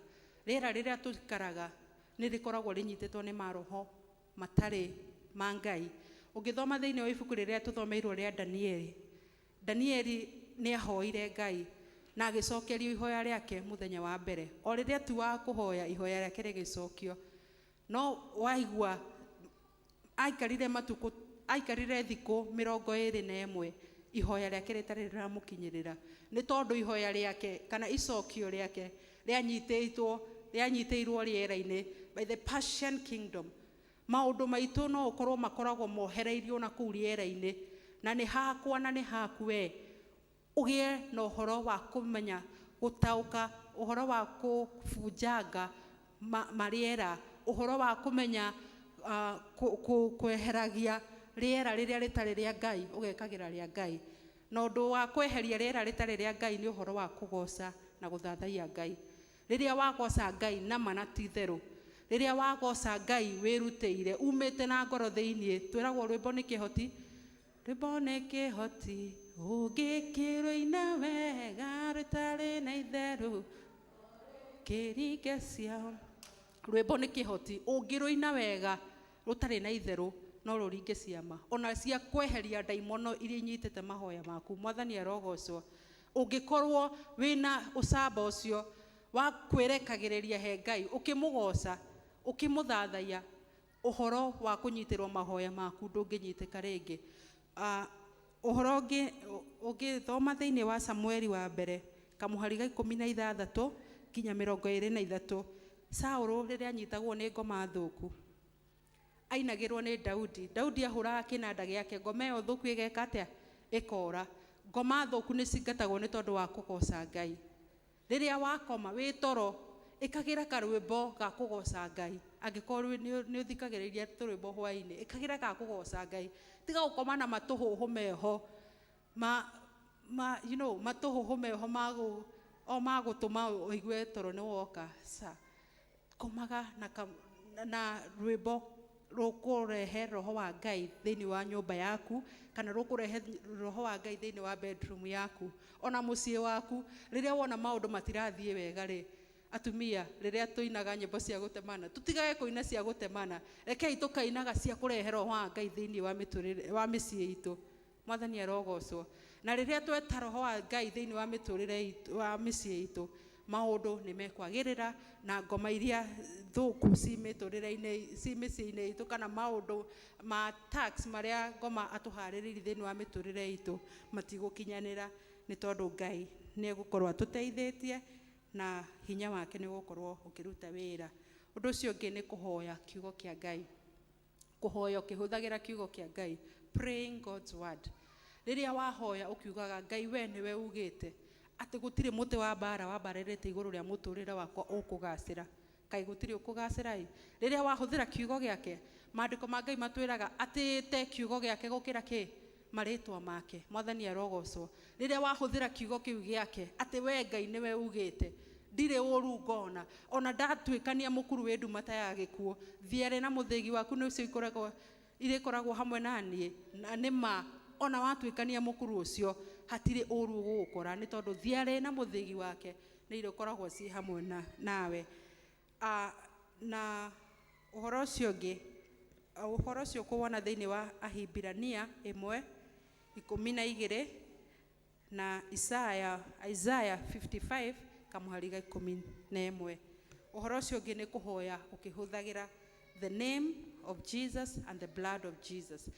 Rĩera rĩrĩa tũikaraga nĩ rĩkoragwo rĩnyitĩtwo nĩ maroho matarĩ ma Ngai. Ũngĩthoma thĩinĩ wa ibuku rĩrĩa tũthomeirwo rĩa Danieli, Danieli nĩ ahoire Ngai na agĩcokerio ihoya rĩake mũthenya wa mbere. O rĩrĩa tu wa kũhoya ihoya rĩake rĩgĩcokio. No waigua aikarire matukũ, aikarire thikũ 21 ihoya rĩake rĩtarĩ rĩramũkinyĩrĩra. Nĩ tondũ ihoya rĩake kana icokio rĩake rĩanyitĩirwo rĩera-inĩ by the Persian kingdom. Maũndũ maitũ no ũkorwo makoragwo mohereirio na kũu rĩera-inĩ, na nĩ hakwa na nĩ haku we. Ũgĩe na ũhoro wa kũmenya gũtaũka, ũhoro wa kũbunjanga marĩera, ũhoro wa kũmenya kweheragia rĩera rĩrĩa rĩtarĩ rĩa Ngai, ũgekagĩra rĩa Ngai. Na ũndũ wa kweheria rĩera rĩtarĩ rĩa Ngai nĩ ũhoro wa kũgoca na gũthathaiya Ngai. Rĩrĩa wagoca Ngai na ma na ti itherũ, rĩrĩa wagoca Ngai wĩrutĩire, umĩte na ngoro thĩinĩ, twĩragwo rwĩmbo nĩ kĩhoti, rwĩmbo nĩ kĩhoti, ũngĩkĩrũina wega rũtarĩ na itherũ, kĩringe ciao. Rwĩmbo nĩ kĩhoti, ũngĩrũina wega rũtarĩ na itherũ, no rũringe ciama, ona cia kweheria ndaimono iria inyitĩte mahoya maku. Mwathani arogocwo. Ũngĩkorwo wĩna ũcamba ũcio wa kwĩrekagĩrĩria he Ngai, ũkĩmũgoca, ũkĩmũthathaiya, Ũhoro wa kũnyitĩrwo mahoya maku ndũngĩnyitĩka rĩngĩ. Ũhoro ũngĩ ũngĩthoma thĩinĩ wa Samueli wa mbere kamũhari ga 16 nginya 23, Saũlũ rĩrĩa anyitagwo nĩ ngoma thũku ainagĩrwo nĩ Daudi. Daudi ahũraga kĩnanda gĩake, ngoma ĩyo thũku ĩgeka atĩa? Ĩkora. Ngoma thũku nĩ cingatagwo nĩ tondũ wa kũgoca Ngai. Rĩrĩa wakoma wĩ toro, ĩkagĩra karwĩmbo ga kũgoca Ngai. Angĩkorwo nĩ ũthikagĩrĩria tũrwĩmbo hwaĩ-inĩ, ĩkagĩra ga kũgoca Ngai. Tiga gũkoma na matũhũhũ meho ma, ma, you know, matũhũhũ meho ma o ma gũtũma ũigue toro nĩ woka. Ca komaga na, ka, na rwĩmbo rũkũrehe roho wa Ngai thĩinĩ wa nyũmba yaku, kana rũkũrehe roho wa Ngai thĩinĩ wa bedroom yaku, ona mũciĩ waku. Rĩrĩa wona maũndũ matirathiĩ wega rĩ, atumia, rĩrĩa tũinaga nyĩmbo cia gũtemana, tũtigage kũina cia gũtemana, rekei tũkainaga cia kũrehe roho wa Ngai thĩinĩ wa mĩtũrĩre wa mĩciĩ itũ. Mwathani arogocwo. Na rĩrĩa tweta roho wa Ngai thĩinĩ wa mĩtũrĩre itũ, wa mĩciĩ itũ, maũndũ nĩ mekwagĩrĩra, na ngoma iria thũku ci mĩtũrĩre-inĩ, ci mĩciĩ-inĩ itũ, kana maũndũ ma tax marĩa ngoma atũharĩrĩirie thĩinĩ wa mĩtũrĩre itũ matigũkinyanĩra, nĩ tondũ Ngai nĩ egũkorwo atũteithĩtie na hinya wake nĩ ũgũkorwo ũkĩruta wĩra. Ũndũ ũcio ũngĩ nĩ kũhoya kiugo kĩa Ngai, kũhoya ũkĩhũthagĩra kiugo kĩa Ngai, praying God's word. Rĩrĩa wahoya ũkiugaga, Ngai, we nĩwe ugĩte atĩ gũtirĩ mũtĩ wa mbara wambarĩrĩte igũrũ rĩa mũtũrĩre wakwa ũkũgacĩra, kaĩ gũtirĩ ũkũgacĩra ĩ? Rĩrĩa wahũthĩra kiugo gĩake, maandĩko ma Ngai matwĩraga atĩĩte kiugo gĩake gũkĩra kĩ marĩtwa make. Mwathani arogocwo. Rĩrĩa wahũthĩra kiugo kĩu gĩake atĩ we Ngai nĩwe ugĩte, ndirĩ ũru ngona, ona ndatuĩkania mũkuru wĩ nduma ta ya gĩkuũ, thiarĩ na mũthĩgi waku nĩ ũcio ikoragwo irĩkoragwo hamwe na niĩ, na nĩ ma ona watuĩkania mũkuru ũcio hatirĩ ũru ũgũgũkora, nĩ tondũ thiarĩ na mũthĩgi wake nĩ irĩkoragwo ciĩ hamwe na nawe. Na ũhoro ũcio ũngĩ, ũhoro ũcio ũkũwona thĩinĩ wa Ahibirania 1:12 na Isaya 55 kamũhari ga 11. Ũhoro ũcio ũngĩ nĩ kũhoya ũkĩhũthagĩra the name of Jesus and the blood of Jesus.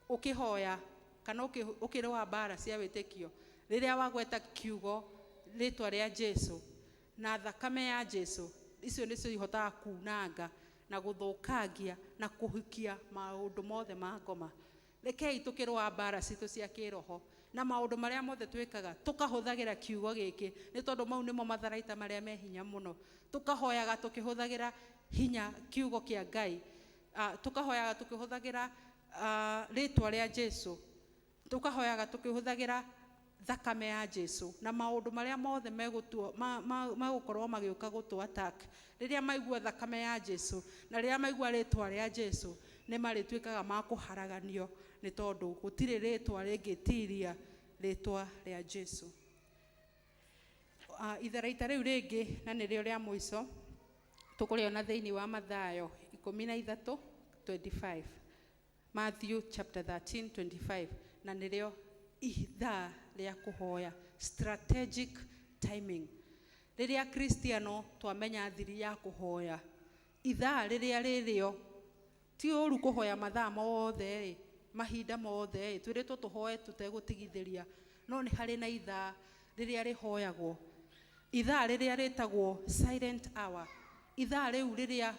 Ũkĩhoya kana ũkĩrũa mbara cia wĩtĩkio, rĩrĩa wagweta kiugo rĩtwa rĩa Jesu na thakame ya Jesu, icio nĩcio ihotaga kunanga na gũthũkangia na kũhukia maũndũ mothe ma ngoma. Rekei tũkĩrũa mbara citũ cia kĩroho na maũndũ marĩa mothe twĩkaga tũkahũthagĩra kiugo gĩkĩ, nĩ tondũ mau nĩmo matharaita marĩa me hinya mũno. Tũkahoyaga tũkĩhũthagĩra hinya kiugo kĩa Ngai, tũkahoyaga tũkĩhũthagĩra rĩtwa rĩa Jesu, tũkahoyaga tũkĩhũthagĩra thakame ya Jesu, na maũndũ marĩa mothe megũkorwo magĩũka gũtũ attack, rĩrĩa maigua thakame ya Jesu na rĩrĩa maigua rĩtwa rĩa Jesu, nĩ marĩtuĩkaga ma kũharaganio, nĩ tondũ gũtirĩ rĩtwa rĩngĩtiria rĩtwa rĩa Jesu. Itharaita rĩu rĩngĩ, na nĩrĩo rĩa mũico, tũkũrĩona thĩinĩ wa Mathayo 13:25, Matthew chapter 13:25, na nĩrĩo ithaa rĩa kũhoya, strategic timing. Rĩrĩa Kristiano twamenya thiri ya kũhoya, ithaa rĩrĩa rĩrĩo, ti ũru kũhoya mathaa mothe rĩ, mahinda mothe rĩ, twĩrĩtwo tũhoe tũtegũtigithĩria, no nĩ harĩ na ithaa rĩrĩa rĩhoyagwo, ithaa rĩrĩa rĩtagwo silent hour, ithaa rĩu rĩrĩa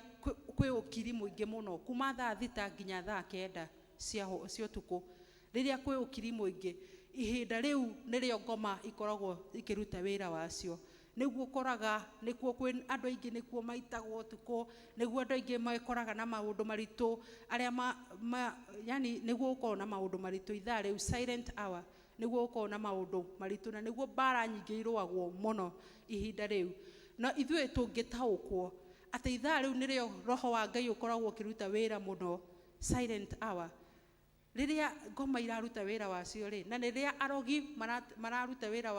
kwĩ ũkiri mũingĩ mũno, kuma thaa 6 nginya thaa 9 cia ũtukũ, rĩrĩa kwĩ ũkiri mũingĩ, ihinda rĩu nĩrĩo ngoma ikoragwo ikĩruta wĩra wacio. Nĩguo ũkoraga nĩkuo kwĩ andũ aingĩ, nĩkuo maitagwo ũtukũ, nĩguo andũ aingĩ mekoraga na maũndũ maritũ, arĩa ma, yani nĩguo ũkorwo na maũndũ maritũ ithaa rĩu silent hour, nĩguo ũkorwo na maũndũ maritũ, na nĩguo mbara nyingĩ irũagwo mũno ihinda rĩu. Na ithuĩ tũngĩtaũkwo atĩ ithaa rĩu nĩrĩo roho wa Ngai ũkoragwo ũkĩruta wĩra mũno, silent hour, rĩrĩa ngoma iraruta wĩra wacio rĩ, na rĩrĩa arogi mararuta wĩra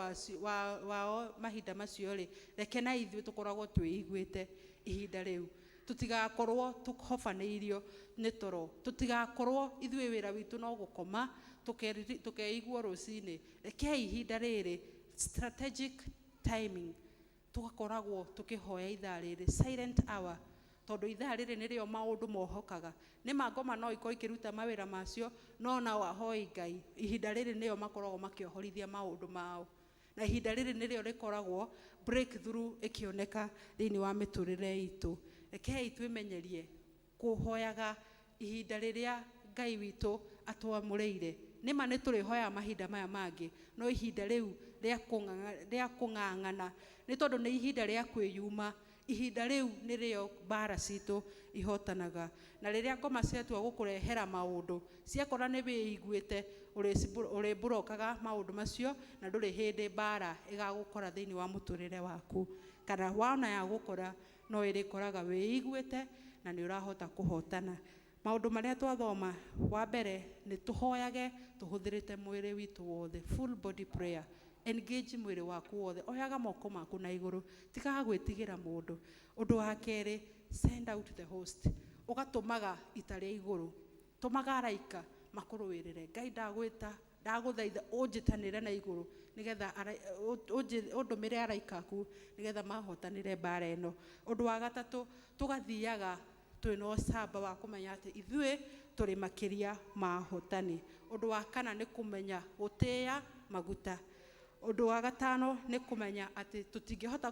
wao mahinda macio rĩ, reke na ithuĩ tũkoragwo twĩiguĩte ihinda rĩu, tũtigakorwo tũhobanĩirio nĩ toro, tũtigakorwo ithuĩ wĩra witũ no gũkoma tũkeigua rũcinĩ. Rekei ihinda rĩrĩ strategic timing tũgakoragwo tũkĩhoya ithaa rĩrĩ silent hour, Tondũ ithaa rĩrĩ nĩrĩo maũndũ mohokaga. Nĩ ma ngoma no ikorwo ikĩruta mawĩra macio, no nao ahoi Ngai ihinda rĩrĩ nĩo makoragwo makĩohorithia maũndũ mao. Na ihinda rĩrĩ nĩrĩo rĩkoragwo breakthrough ĩkĩoneka thĩinĩ wa mĩtũrĩre itũ. Rekei twĩmenyerie kũhoyaga ihinda rĩrĩa Ngai witũ atwamũrĩire. Nĩ ma nĩ tũrĩhoyaga mahinda maya mangĩ, no ihinda rĩu rĩa kũng'ang'ana nĩ tondũ nĩ ihinda rĩa kwĩyuma. Ihinda rĩu nĩrĩo mbara citũ ihotanaga. Na rĩrĩa ngoma ciatua gũkũrehera maũndũ, ciakora nĩ wĩiguĩte, ũrĩmburokaga maũndũ macio na ndũrĩ hĩndĩ mbara ĩgagũkora thĩinĩ wa mũtũrĩre waku. Kana wona yagũkora no ĩrĩkoraga wĩiguĩte na nĩ ũrahota kũhotana. Maũndũ marĩa twathoma, wa mbere nĩ tũhoyage tũhũthĩrĩte mwĩrĩ witũ wothe, full body prayer. Engage mwĩrĩ waku wothe, oyaga moko maku na igũrũ, tigaga gwĩtigĩra mũndũ. Ũndũ wa kerĩ, send out the host, ũgatũmaga ita rĩa igũrũ, tũmaga araika makũrũĩrĩre. Ngai ndagwĩta, ndagũthaitha ũnjĩtanĩre na igũrũ nĩgetha ũndũmĩre araika aku nĩgetha mahotanĩre mbara ĩno. Ũndũ wa gatatũ, tũgathiaga twĩna ũcamba wa kũmenya atĩ ithuĩ tũrĩ makĩria ma ahotani. Ũndũ wa kana nĩ kũmenya gũtĩĩa maguta. Ũndũ wa gatano nĩ kũmenya atĩ tũtingĩhota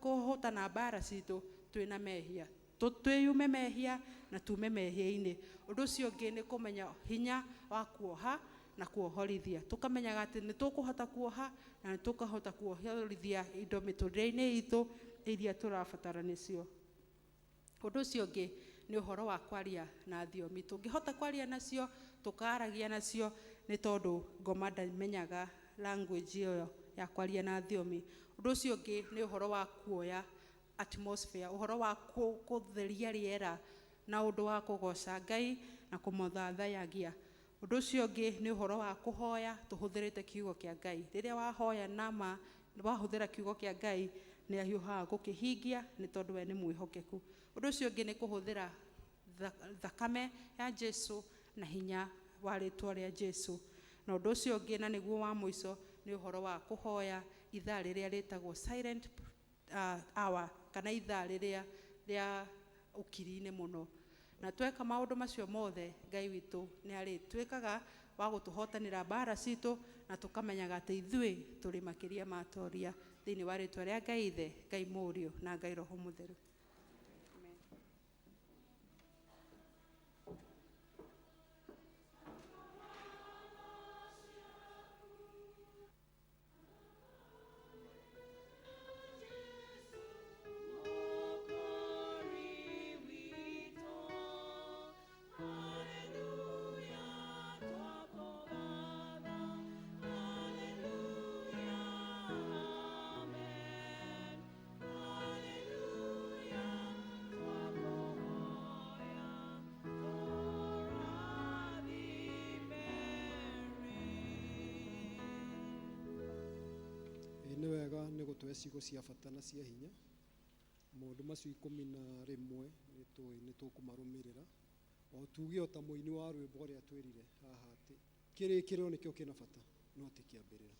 kũhotana mbara citũ twĩna mehia. Twĩyume mehia na tume mehia-inĩ. Ũndũ ũcio ũngĩ nĩ kũmenya hinya wa kuoha na kuohorithia. Tũkamenyaga atĩ nĩ tũkũhota kuoha na nĩ tũkahota kuohorithia indo mĩtũrĩre-inĩ itũ iria tũrabatara nĩcio. Ũndũ ũcio ũngĩ nĩ ũhoro wa kwaria na thiomi. Tũngĩhota kwaria nacio, tũkaragia nacio, nĩ tondũ ngoma ndamenyaga language ĩyo ya kwaria na thiomi. Ũndũ ũcio ũngĩ nĩ ũhoro wa kuoya atmosphere, ũhoro wa kũtheria rĩera na ũndũ wa kũgoca Ngai na kũmũthathayagia. Ũndũ ũcio ũngĩ nĩ ũhoro wa kũhoya tũhũthĩrĩte kiugo kĩa Ngai. Rĩrĩa wahoya na ma wahũthĩra kiugo kĩa Ngai, nĩ ahiũhaga gũkĩhingia nĩ tondũ we nĩ mwĩhokeku. Ũndũ ũcio ũngĩ nĩ kũhũthĩra thakame ya Jesu na hinya wa rĩtwa rĩa Jesu. Na ũndũ ũcio ũngĩ na nĩguo wa mũico nĩ ũhoro wa kũhoya ithaa rĩrĩa rĩtagwo silent hour, kana ithaa rĩrĩa rĩa ũkiri-inĩ mũno. Na tweka maũndũ macio mothe, Ngai witũ nĩ arĩtuĩkaga wa gũtũhotanĩra mbara citũ na tũkamenyaga atĩ ithuĩ tũrĩ makĩria ma atoria thĩinĩ wa rĩtwa rĩa Ngai Ithe, Ngai Mũriũ na Ngai Roho Mũtheru. Nĩ wega nĩ gũtũhe ciugo cia bata na cia hinya. Maũndũ macio 11 nĩ tũĩ nĩ tũkũmarũmĩrĩra. O tuge o ta mũini wa rwĩmbo ũrĩa twĩrire haha atĩ kĩrĩkĩrĩro nĩkĩo kĩna bata no ti kĩambĩrĩra.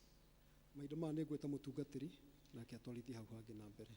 Mahinda maya nĩ ngwĩta mũtungatĩri nake atwarithie hau hangĩ na mbere.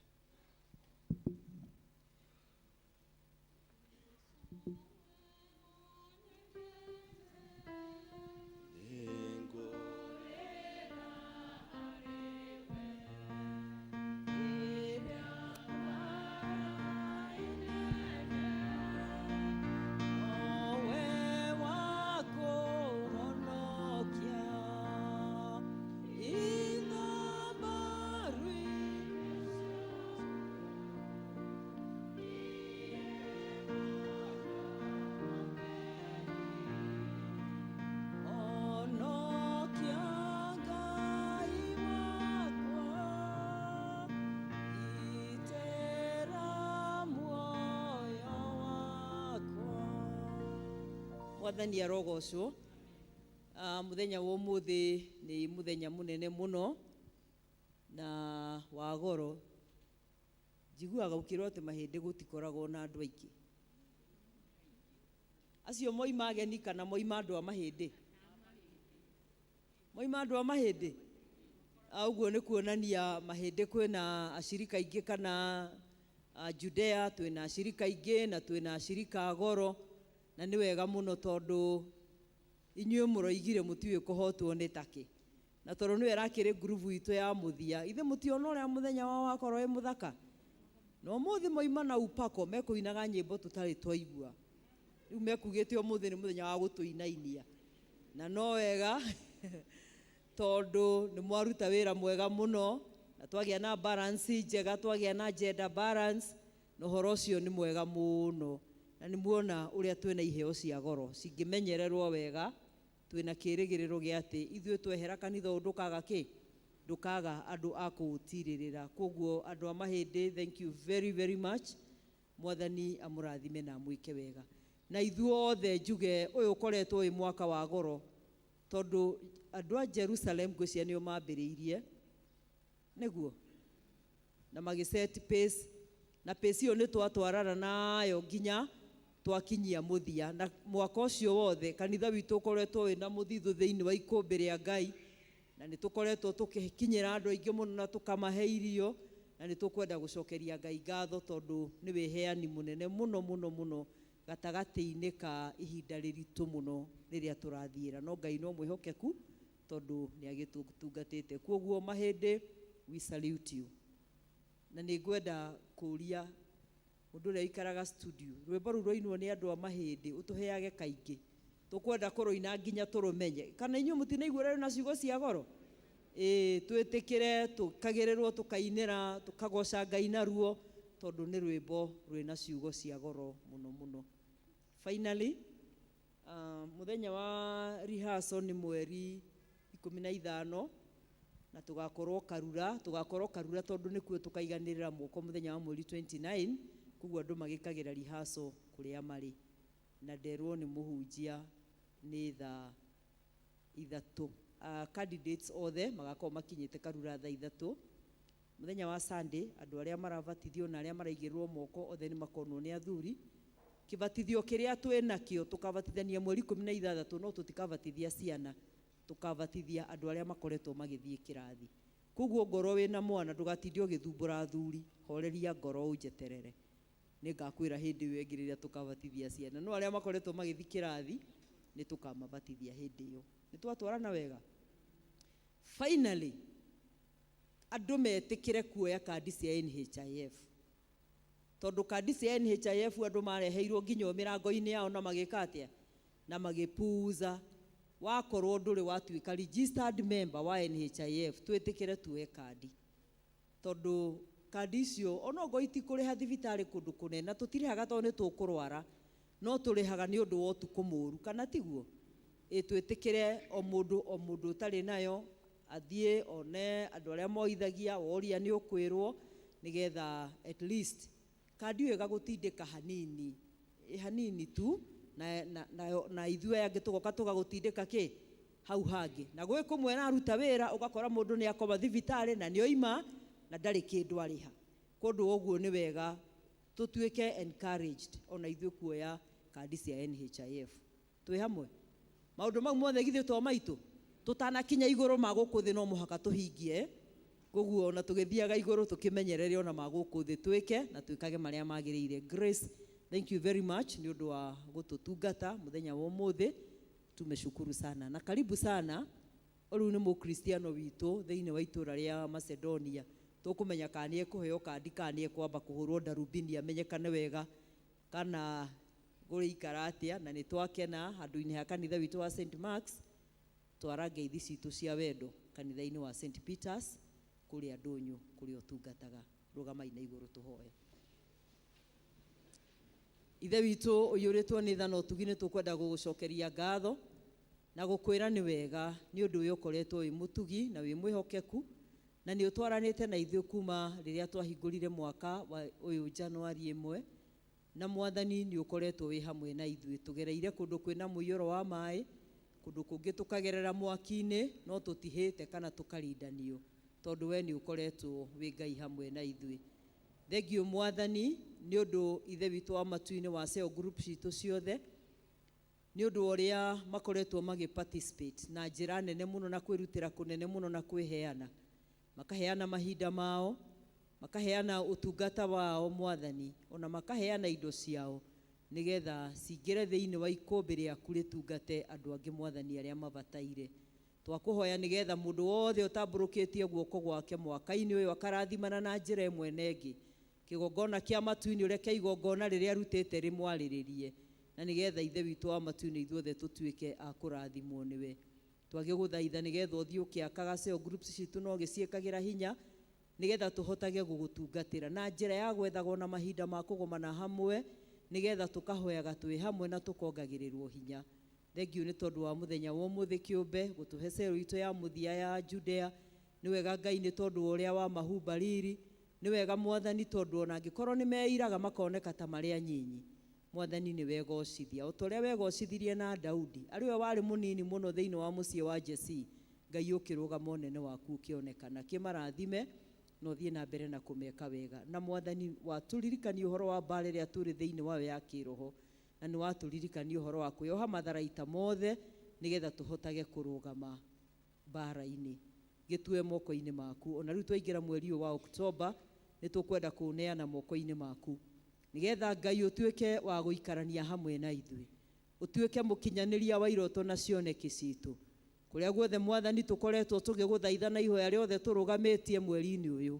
Mwathani arogocwo. Muthenya wa ũmũthĩ nĩ muthenya mũnene mũno na wa goro. Njiguaga ũkĩrwo atĩ mahĩndĩ gũtikoragwo na andũ aingĩ. Acio moima ageni kana moima andũ a mahĩndĩ? Moima andũ a mahĩndĩ? Ũguo nĩ kuonania mahĩndĩ kwĩna acirika aingĩ kana a Judea, twĩna acirika aingĩ na twĩna acirika a goro, na nĩ wega mũno tondũ inyuĩ mũroigire mũtiũĩ kũhotwo nĩ takĩ, na tondũ nĩwe ĩrakĩrĩ ngurubu itũ ya mũthia. Ithe mũtiona ũrĩa mũthenya wao wakorwo wĩ mũthaka, na ũmũthĩ moima na upako mekũinaga nyĩmbo tũtarĩ twaigua. Rĩu mekugĩte ũmũthĩ nĩ mũthenya wa gũtũinainia, na no wega tondũ nĩ mwaruta wĩra mwega mũno, na twagĩa na balance njega, twagĩa na gender balance, na ũhoro ũcio nĩ mwega mũno. Na nĩ muona ũrĩa twĩna iheo cia goro cingĩmenyererwo wega, twĩna kĩrĩgĩrĩro gĩa atĩ ithuĩ twehera kanitha ũyũ ndũkaga kĩ, ndũkaga andũ a kũũtirĩrĩra. Koguo andũ a mahĩndĩ, thank you very very much. Mwathani amũrathime na amwĩke wega. Na ithuothe njuge ũyũ ũkoretwo wĩ mwaka wa goro, tondũ andũ a Jerusalem ngwĩciria nĩo mambĩrĩirie nĩguo, na magĩset pace, na pace ĩyo nĩ twatwarana nayo nginya twakinyia mũthia. Na mwaka ũcio wothe kanitha witũ ũkoretwo wĩna mũthithũ thĩinĩ wa ikũmbĩ rĩa Ngai, na nĩ tũkoretwo tũgĩkinyĩra andũ aingĩ mũno na tũkamahe irio, na nĩ tũkwenda gũcokeria Ngai ngatho tondũ nĩ wĩheani mũnene mũno mũno mũno gatagatĩ-inĩ ka ihinda rĩritũ mũno rĩrĩa tũrathiĩra. No Ngai no mwĩhokeku tondũ nĩ agĩtũtungatĩte. Koguo mahĩndĩ, we salute you. Na nĩ ngwenda kũũria mũndũ ũrĩa ũikaraga studio, rwĩmbo rũu rwainwo nĩ andũ a mahĩndĩ ũtũheage kaingĩ, tũkwenda kũrũina nginya tũrũmenye. Kana inyuĩ mũtinaigua ũrĩa rwĩna ciugo cia goro? Ĩĩ, twĩtĩkĩre tũkagĩrĩrwo, tũkainĩra, tũkagoca Ngai naruo, tondũ nĩ rwĩmbo rwĩna ciugo cia goro mũno mũno. Finally, mũthenya wa rehearsal nĩ mweri 15, na tũgakorwo Karura, tũgakorwo Karura tondũ nĩkuo tũkaiganĩrĩra moko mũthenya wa mweri 29. Koguo andũ magĩkagĩra rehearsal kũrĩa marĩ, na nderwo nĩ mũhunjia nĩ thaa 3. Candidates othe magakorwo makinyĩte Karura thaa 3. Mũthenya wa Sunday, andũ arĩa marabatithio na arĩa maraigĩrĩrwo moko othe nĩ makonwo nĩ athuri. Kĩbatithio kĩrĩa twĩnakĩo tũkabatithania mweri 16, no tũtikabatithia ciana, tũkabatithia andũ arĩa makoretwo magĩthiĩ kĩrathi. Koguo ngorwo wĩna mwana ndũgatinde ũgĩthumbũra athuri, horeria ngoro ũnjeterere, nĩngakwĩra hĩndĩ ĩyo ĩngĩ rĩrĩa tũkabatithia ciana. No arĩa makoretwo magĩthiĩ kĩrathi nĩ tũkamabatithia hĩndĩ ĩyo. Nĩ twatwarana wega? Finally, andũ metĩkĩre kuoya kandi cia NHIF, tondũ kandi cia NHIF andũ mareheirwo nginya o mĩrango-inĩ yao na magĩka atĩa, na magĩpuuza. Wakorwo ndũrĩ watuĩka registered member wa NHIF, twĩtĩkĩre tuoe kandi, tondũ kandi icio onokorwo itikũrĩha thibitarĩ kũndũ kũnene, na tũtirĩhaga tondũ nĩ tũkũrwara, no tũrĩhaga nĩ ũndũ wa ũtukũ mũũru, kana tiguo? Ĩ twĩtĩkĩre o mũndũ o mũndũ ũtarĩ nayo athiĩ one andũ arĩa moithagia, woria nĩ ũkwĩrwo, nĩgetha at least kandi ĩyo ĩgagũtindĩka hanini, ĩ hanini tu, na ithuĩ aya angĩ tũgoka tũgagũtindĩka kĩ hau hangĩ. Na gwĩ kũmwe araruta wĩra ũgakora mũndũ nĩ akoma thibitarĩ na nĩ oima na ndarĩ kĩndũ arĩha. Kũndũ ũguo nĩ wega tũtuĩke encouraged ona ithuĩ kuoya kandi cia NHIF. Twĩ hamwe? Maũndũ mau mothe githĩ to maitũ tũtanakinya igũrũ ma gũkũ thĩ no mũhaka tũhingie. Koguo ona tũgĩthiaga igũrũ tũkĩmenyerere ona ma gũkũ thĩ twĩke na twĩkage marĩa magĩrĩire. Grace, thank you very much nĩ ũndũ wa gũtũtungata mũthenya wa ũmũthĩ. Tumeshukuru sana na karibu sana. Rĩu nĩ mũkristiano witũ thĩinĩ wa itũra rĩa Macedonia. Tũkũmenya kana nĩ ekũheo kandi kana nĩ ekwamba kũhũrwo ndarubini amenyekane wega kana gũrĩikara atĩa. Na nĩ twakena handũ-inĩ ha kanitha witũ wa St Mark's twara ngeithi citũ cia wendo kanitha-inĩ wa St Peters kũrĩa ndũnyũ kũrĩa ũtungataga. Rũgamai na igũrũ tũhoe. Ithe witũ ũiyũrĩtwo nĩ tha na ũtugi, nĩ tũkwenda gũgũcokeria ngatho na gũkwĩra nĩ wega nĩ ũndũ ũyũ ũkoretwo wĩ mũtugi na wĩ mwĩhokeku, na nĩ ũtwaranĩte na ithuĩ kuma rĩrĩa twahingũrire mwaka wa ũyũ Januari 1, na Mwathani nĩ ũkoretwo wĩ hamwe na ithuĩ. Tũgereire kũndũ kwĩna mũiyũro wa maĩ, kũndũ kũngĩ tũkagerera mwaki-inĩ, no tũtihĩte kana tũkarindanio, tondũ we nĩ ũkoretwo wĩ Ngai hamwe na ithuĩ. Thengiũ Mwathani nĩ ũndũ Ithe witũ wa matu-inĩ wa cell group citũ ciothe, nĩ ũndũ wa ũrĩa makoretwo magĩ participate na njĩra nene mũno na kwĩrutĩra kũnene mũno na kwĩheana, makaheana mahinda mao, Makaheana ũtungata wao Mwathani, ona makaheana indo ciao nĩgetha cingĩre thĩinĩ wa ikũmbĩ rĩaku rĩtungate andũ angĩ Mwathani arĩa mabataire. Twakũhoya nĩgetha mũndũ wothe ũtambũrũkĩtie guoko gwake mwaka-inĩ ũyũ akarathimana na njĩra ĩmwe na ĩngĩ. Kĩgongona kĩa matu-inĩ ũreke igongona rĩrĩa arutĩte rĩmwarĩrĩrie, na nĩgetha Ithe witũ wa matu-inĩ ithuothe tũtuĩke a kũrathimwo nĩwe. Twagĩgũthaitha nĩgetha ũthiĩ ũkĩakaga cell groups citũ na ũgĩciĩkagĩra hinya nĩgetha tũhotage gũgũtungatĩra na njĩra ya gwethagwo na mahinda ma kũgomana hamwe, nĩgetha tũkahoyaga twĩ hamwe na tũkongagĩrĩrwo hinya. Thengiũ nĩ tondũ wa mũthenya wa ũmũthĩ kĩũmbe gũtũhe cell itũ ya mũthia ya Judea. Nĩ wega Ngai nĩ tondũ wa ũrĩa wa mahumba riri. Nĩ wega Mwathani tondũ ona angĩkorwo nĩ meiraga makoneka ta marĩ anyinyi, Mwathani nĩ wegocithia. O ta ũrĩa wegocithirie na Daudi, arĩ we warĩ mũnini mũno thĩinĩ wa mũciĩ wa Jesii, Ngai ũkĩrũgama ũnene waku ũkĩonekana. Kĩmarathime na ũthiĩ na mbere na kũmeka wega. Na Mwathani watũririkania ũhoro wa mbara ĩrĩa tũrĩ thĩinĩ wayo ya kĩroho, na nĩ watũririkania ũhoro wa kwĩyoha matharaita mothe nĩgetha tũhotage kũrũgama mbara-inĩ. Gĩtue moko-inĩ maku. Ona rĩu twaingĩra mweri ũyũ wa Oktoba, nĩ tũkwenda kũũneana moko-inĩ maku nĩgetha Ngai ũtuĩke wa gũikarania hamwe na ithuĩ, ũtuĩke mũkinyanĩria wa iroto na cioneki citũ. Kũrĩa guothe Mwathani tũkoretwo tũgĩgũthaitha na ihoya rĩothe tũrũgamĩtie mweri-inĩ ũyũ,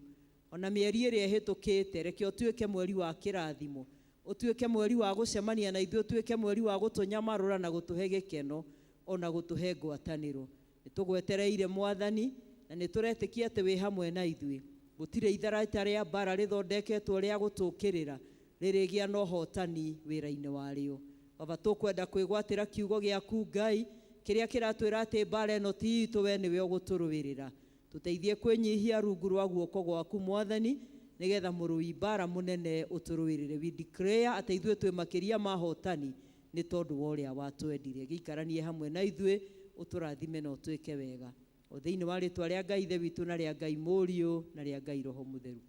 ona mĩeri ĩrĩa ĩhĩtũkĩte, reke ũtuĩke mweri wa kĩrathimo, ũtuĩke mweri wa gũcemania na ithuĩ, ũtuĩke mweri wa gũtũnyamarũra na gũtũhe gĩkeno ona gũtũhe ngwatanĩro. Nĩ tũgwetereire Mwathani na nĩ tũretĩkia atĩ wĩ hamwe na ithuĩ. Gũtirĩ itharaita rĩa mbara rĩthondeketwo rĩa gũtũũkĩrĩra rĩrĩgĩa na ũhotani wĩra-inĩ warĩo. Baba, tũkwenda kwĩgwatĩra kiugo gĩaku Ngai kĩrĩa kĩratwĩra atĩ mbara ĩno ti itũ, we nĩwe ũgũtũrũĩrĩra. Tũteithie kwĩnyihia rungu rwa guoko gwaku Mwathani nĩgetha mũrũi mbara mũnene ũtũrũĩrĩre. We declare atĩ ithuĩ twĩ makĩria ma ahotani nĩ tondũ wa ũrĩa watwendire. Gĩikaranie hamwe na ithuĩ, ũtũrathime na ũtwĩke wega. O thĩinĩ wa rĩtwa rĩa Ngai Ithe witũ na rĩa Ngai Mũriũ na rĩa Ngai Roho Mũtheru.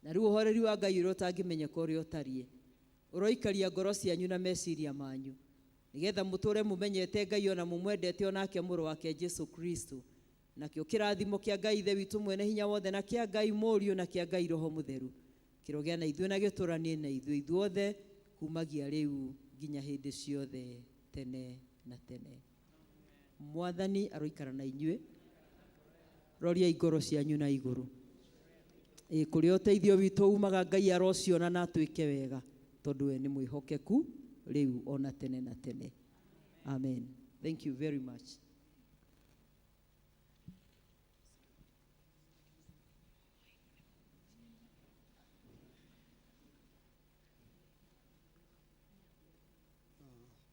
Na rĩu ũhoreri wa Ngai ũrĩa ũtangĩmenyeka ũrĩa ũtariĩ, ũroikaria ngoro cianyu na meciria manyu nĩgetha mũtũre mũmenyete Ngai ona mũmwendete onake mũrũ wake Jesu Kristo. Nakĩo kĩrathimo kĩa Ngai Ithe witũ mwene hinya wothe na kĩa Ngai Mũriũ na kĩa Ngai Roho Mũtheru kĩrogĩa na ithuĩ na gĩtũranie na ithuĩ ithuothe kumagia rĩu nginya hĩndĩ ciothe tene na tene. Mwathani aroikara na inyuĩ, roriai ngoro cianyu na igũrũ. Ĩ kũrĩa ũteithio witũ umaga Ngai arociona na atwĩke wega tondũ we nĩ mwĩhokeku rĩu ona tene na tene. Amen. Thank you very much.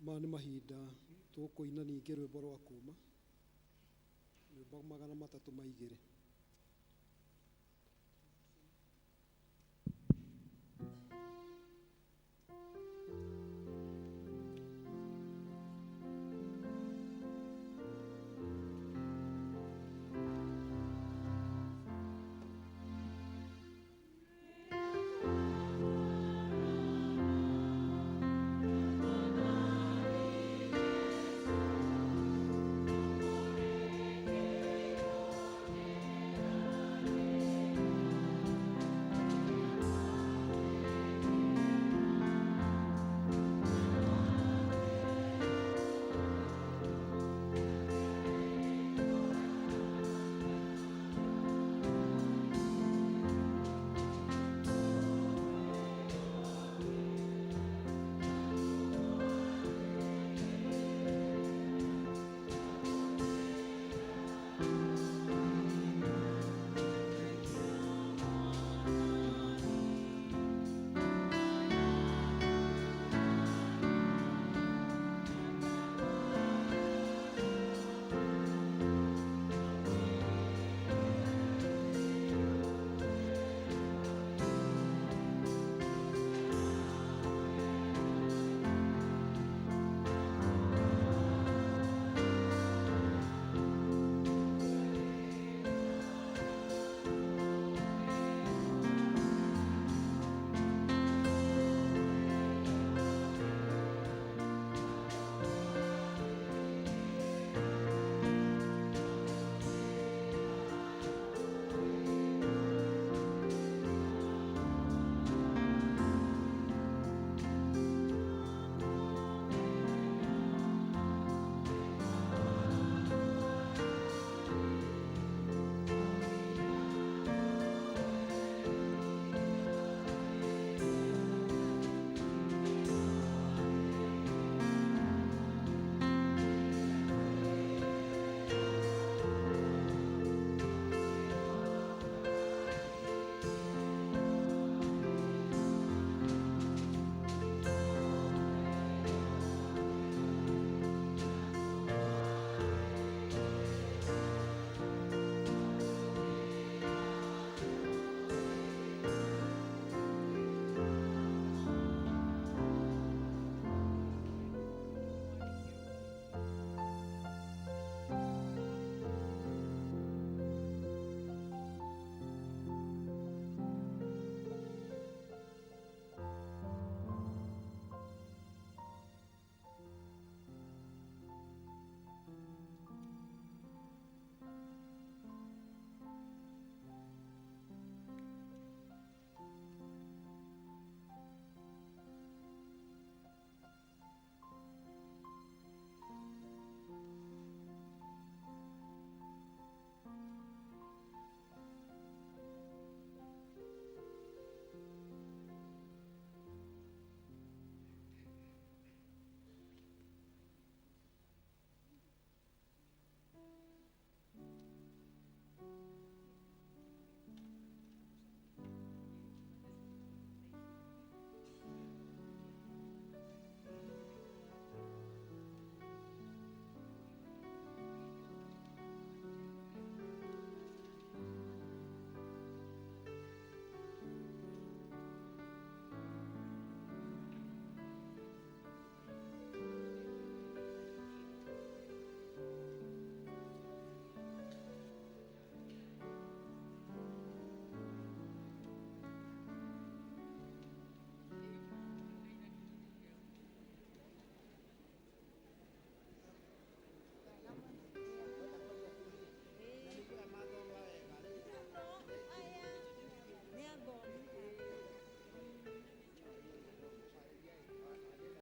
Maya nĩ mahinda tũkũina ningĩ rwĩmbo rwa kuma, rwĩmbo 302.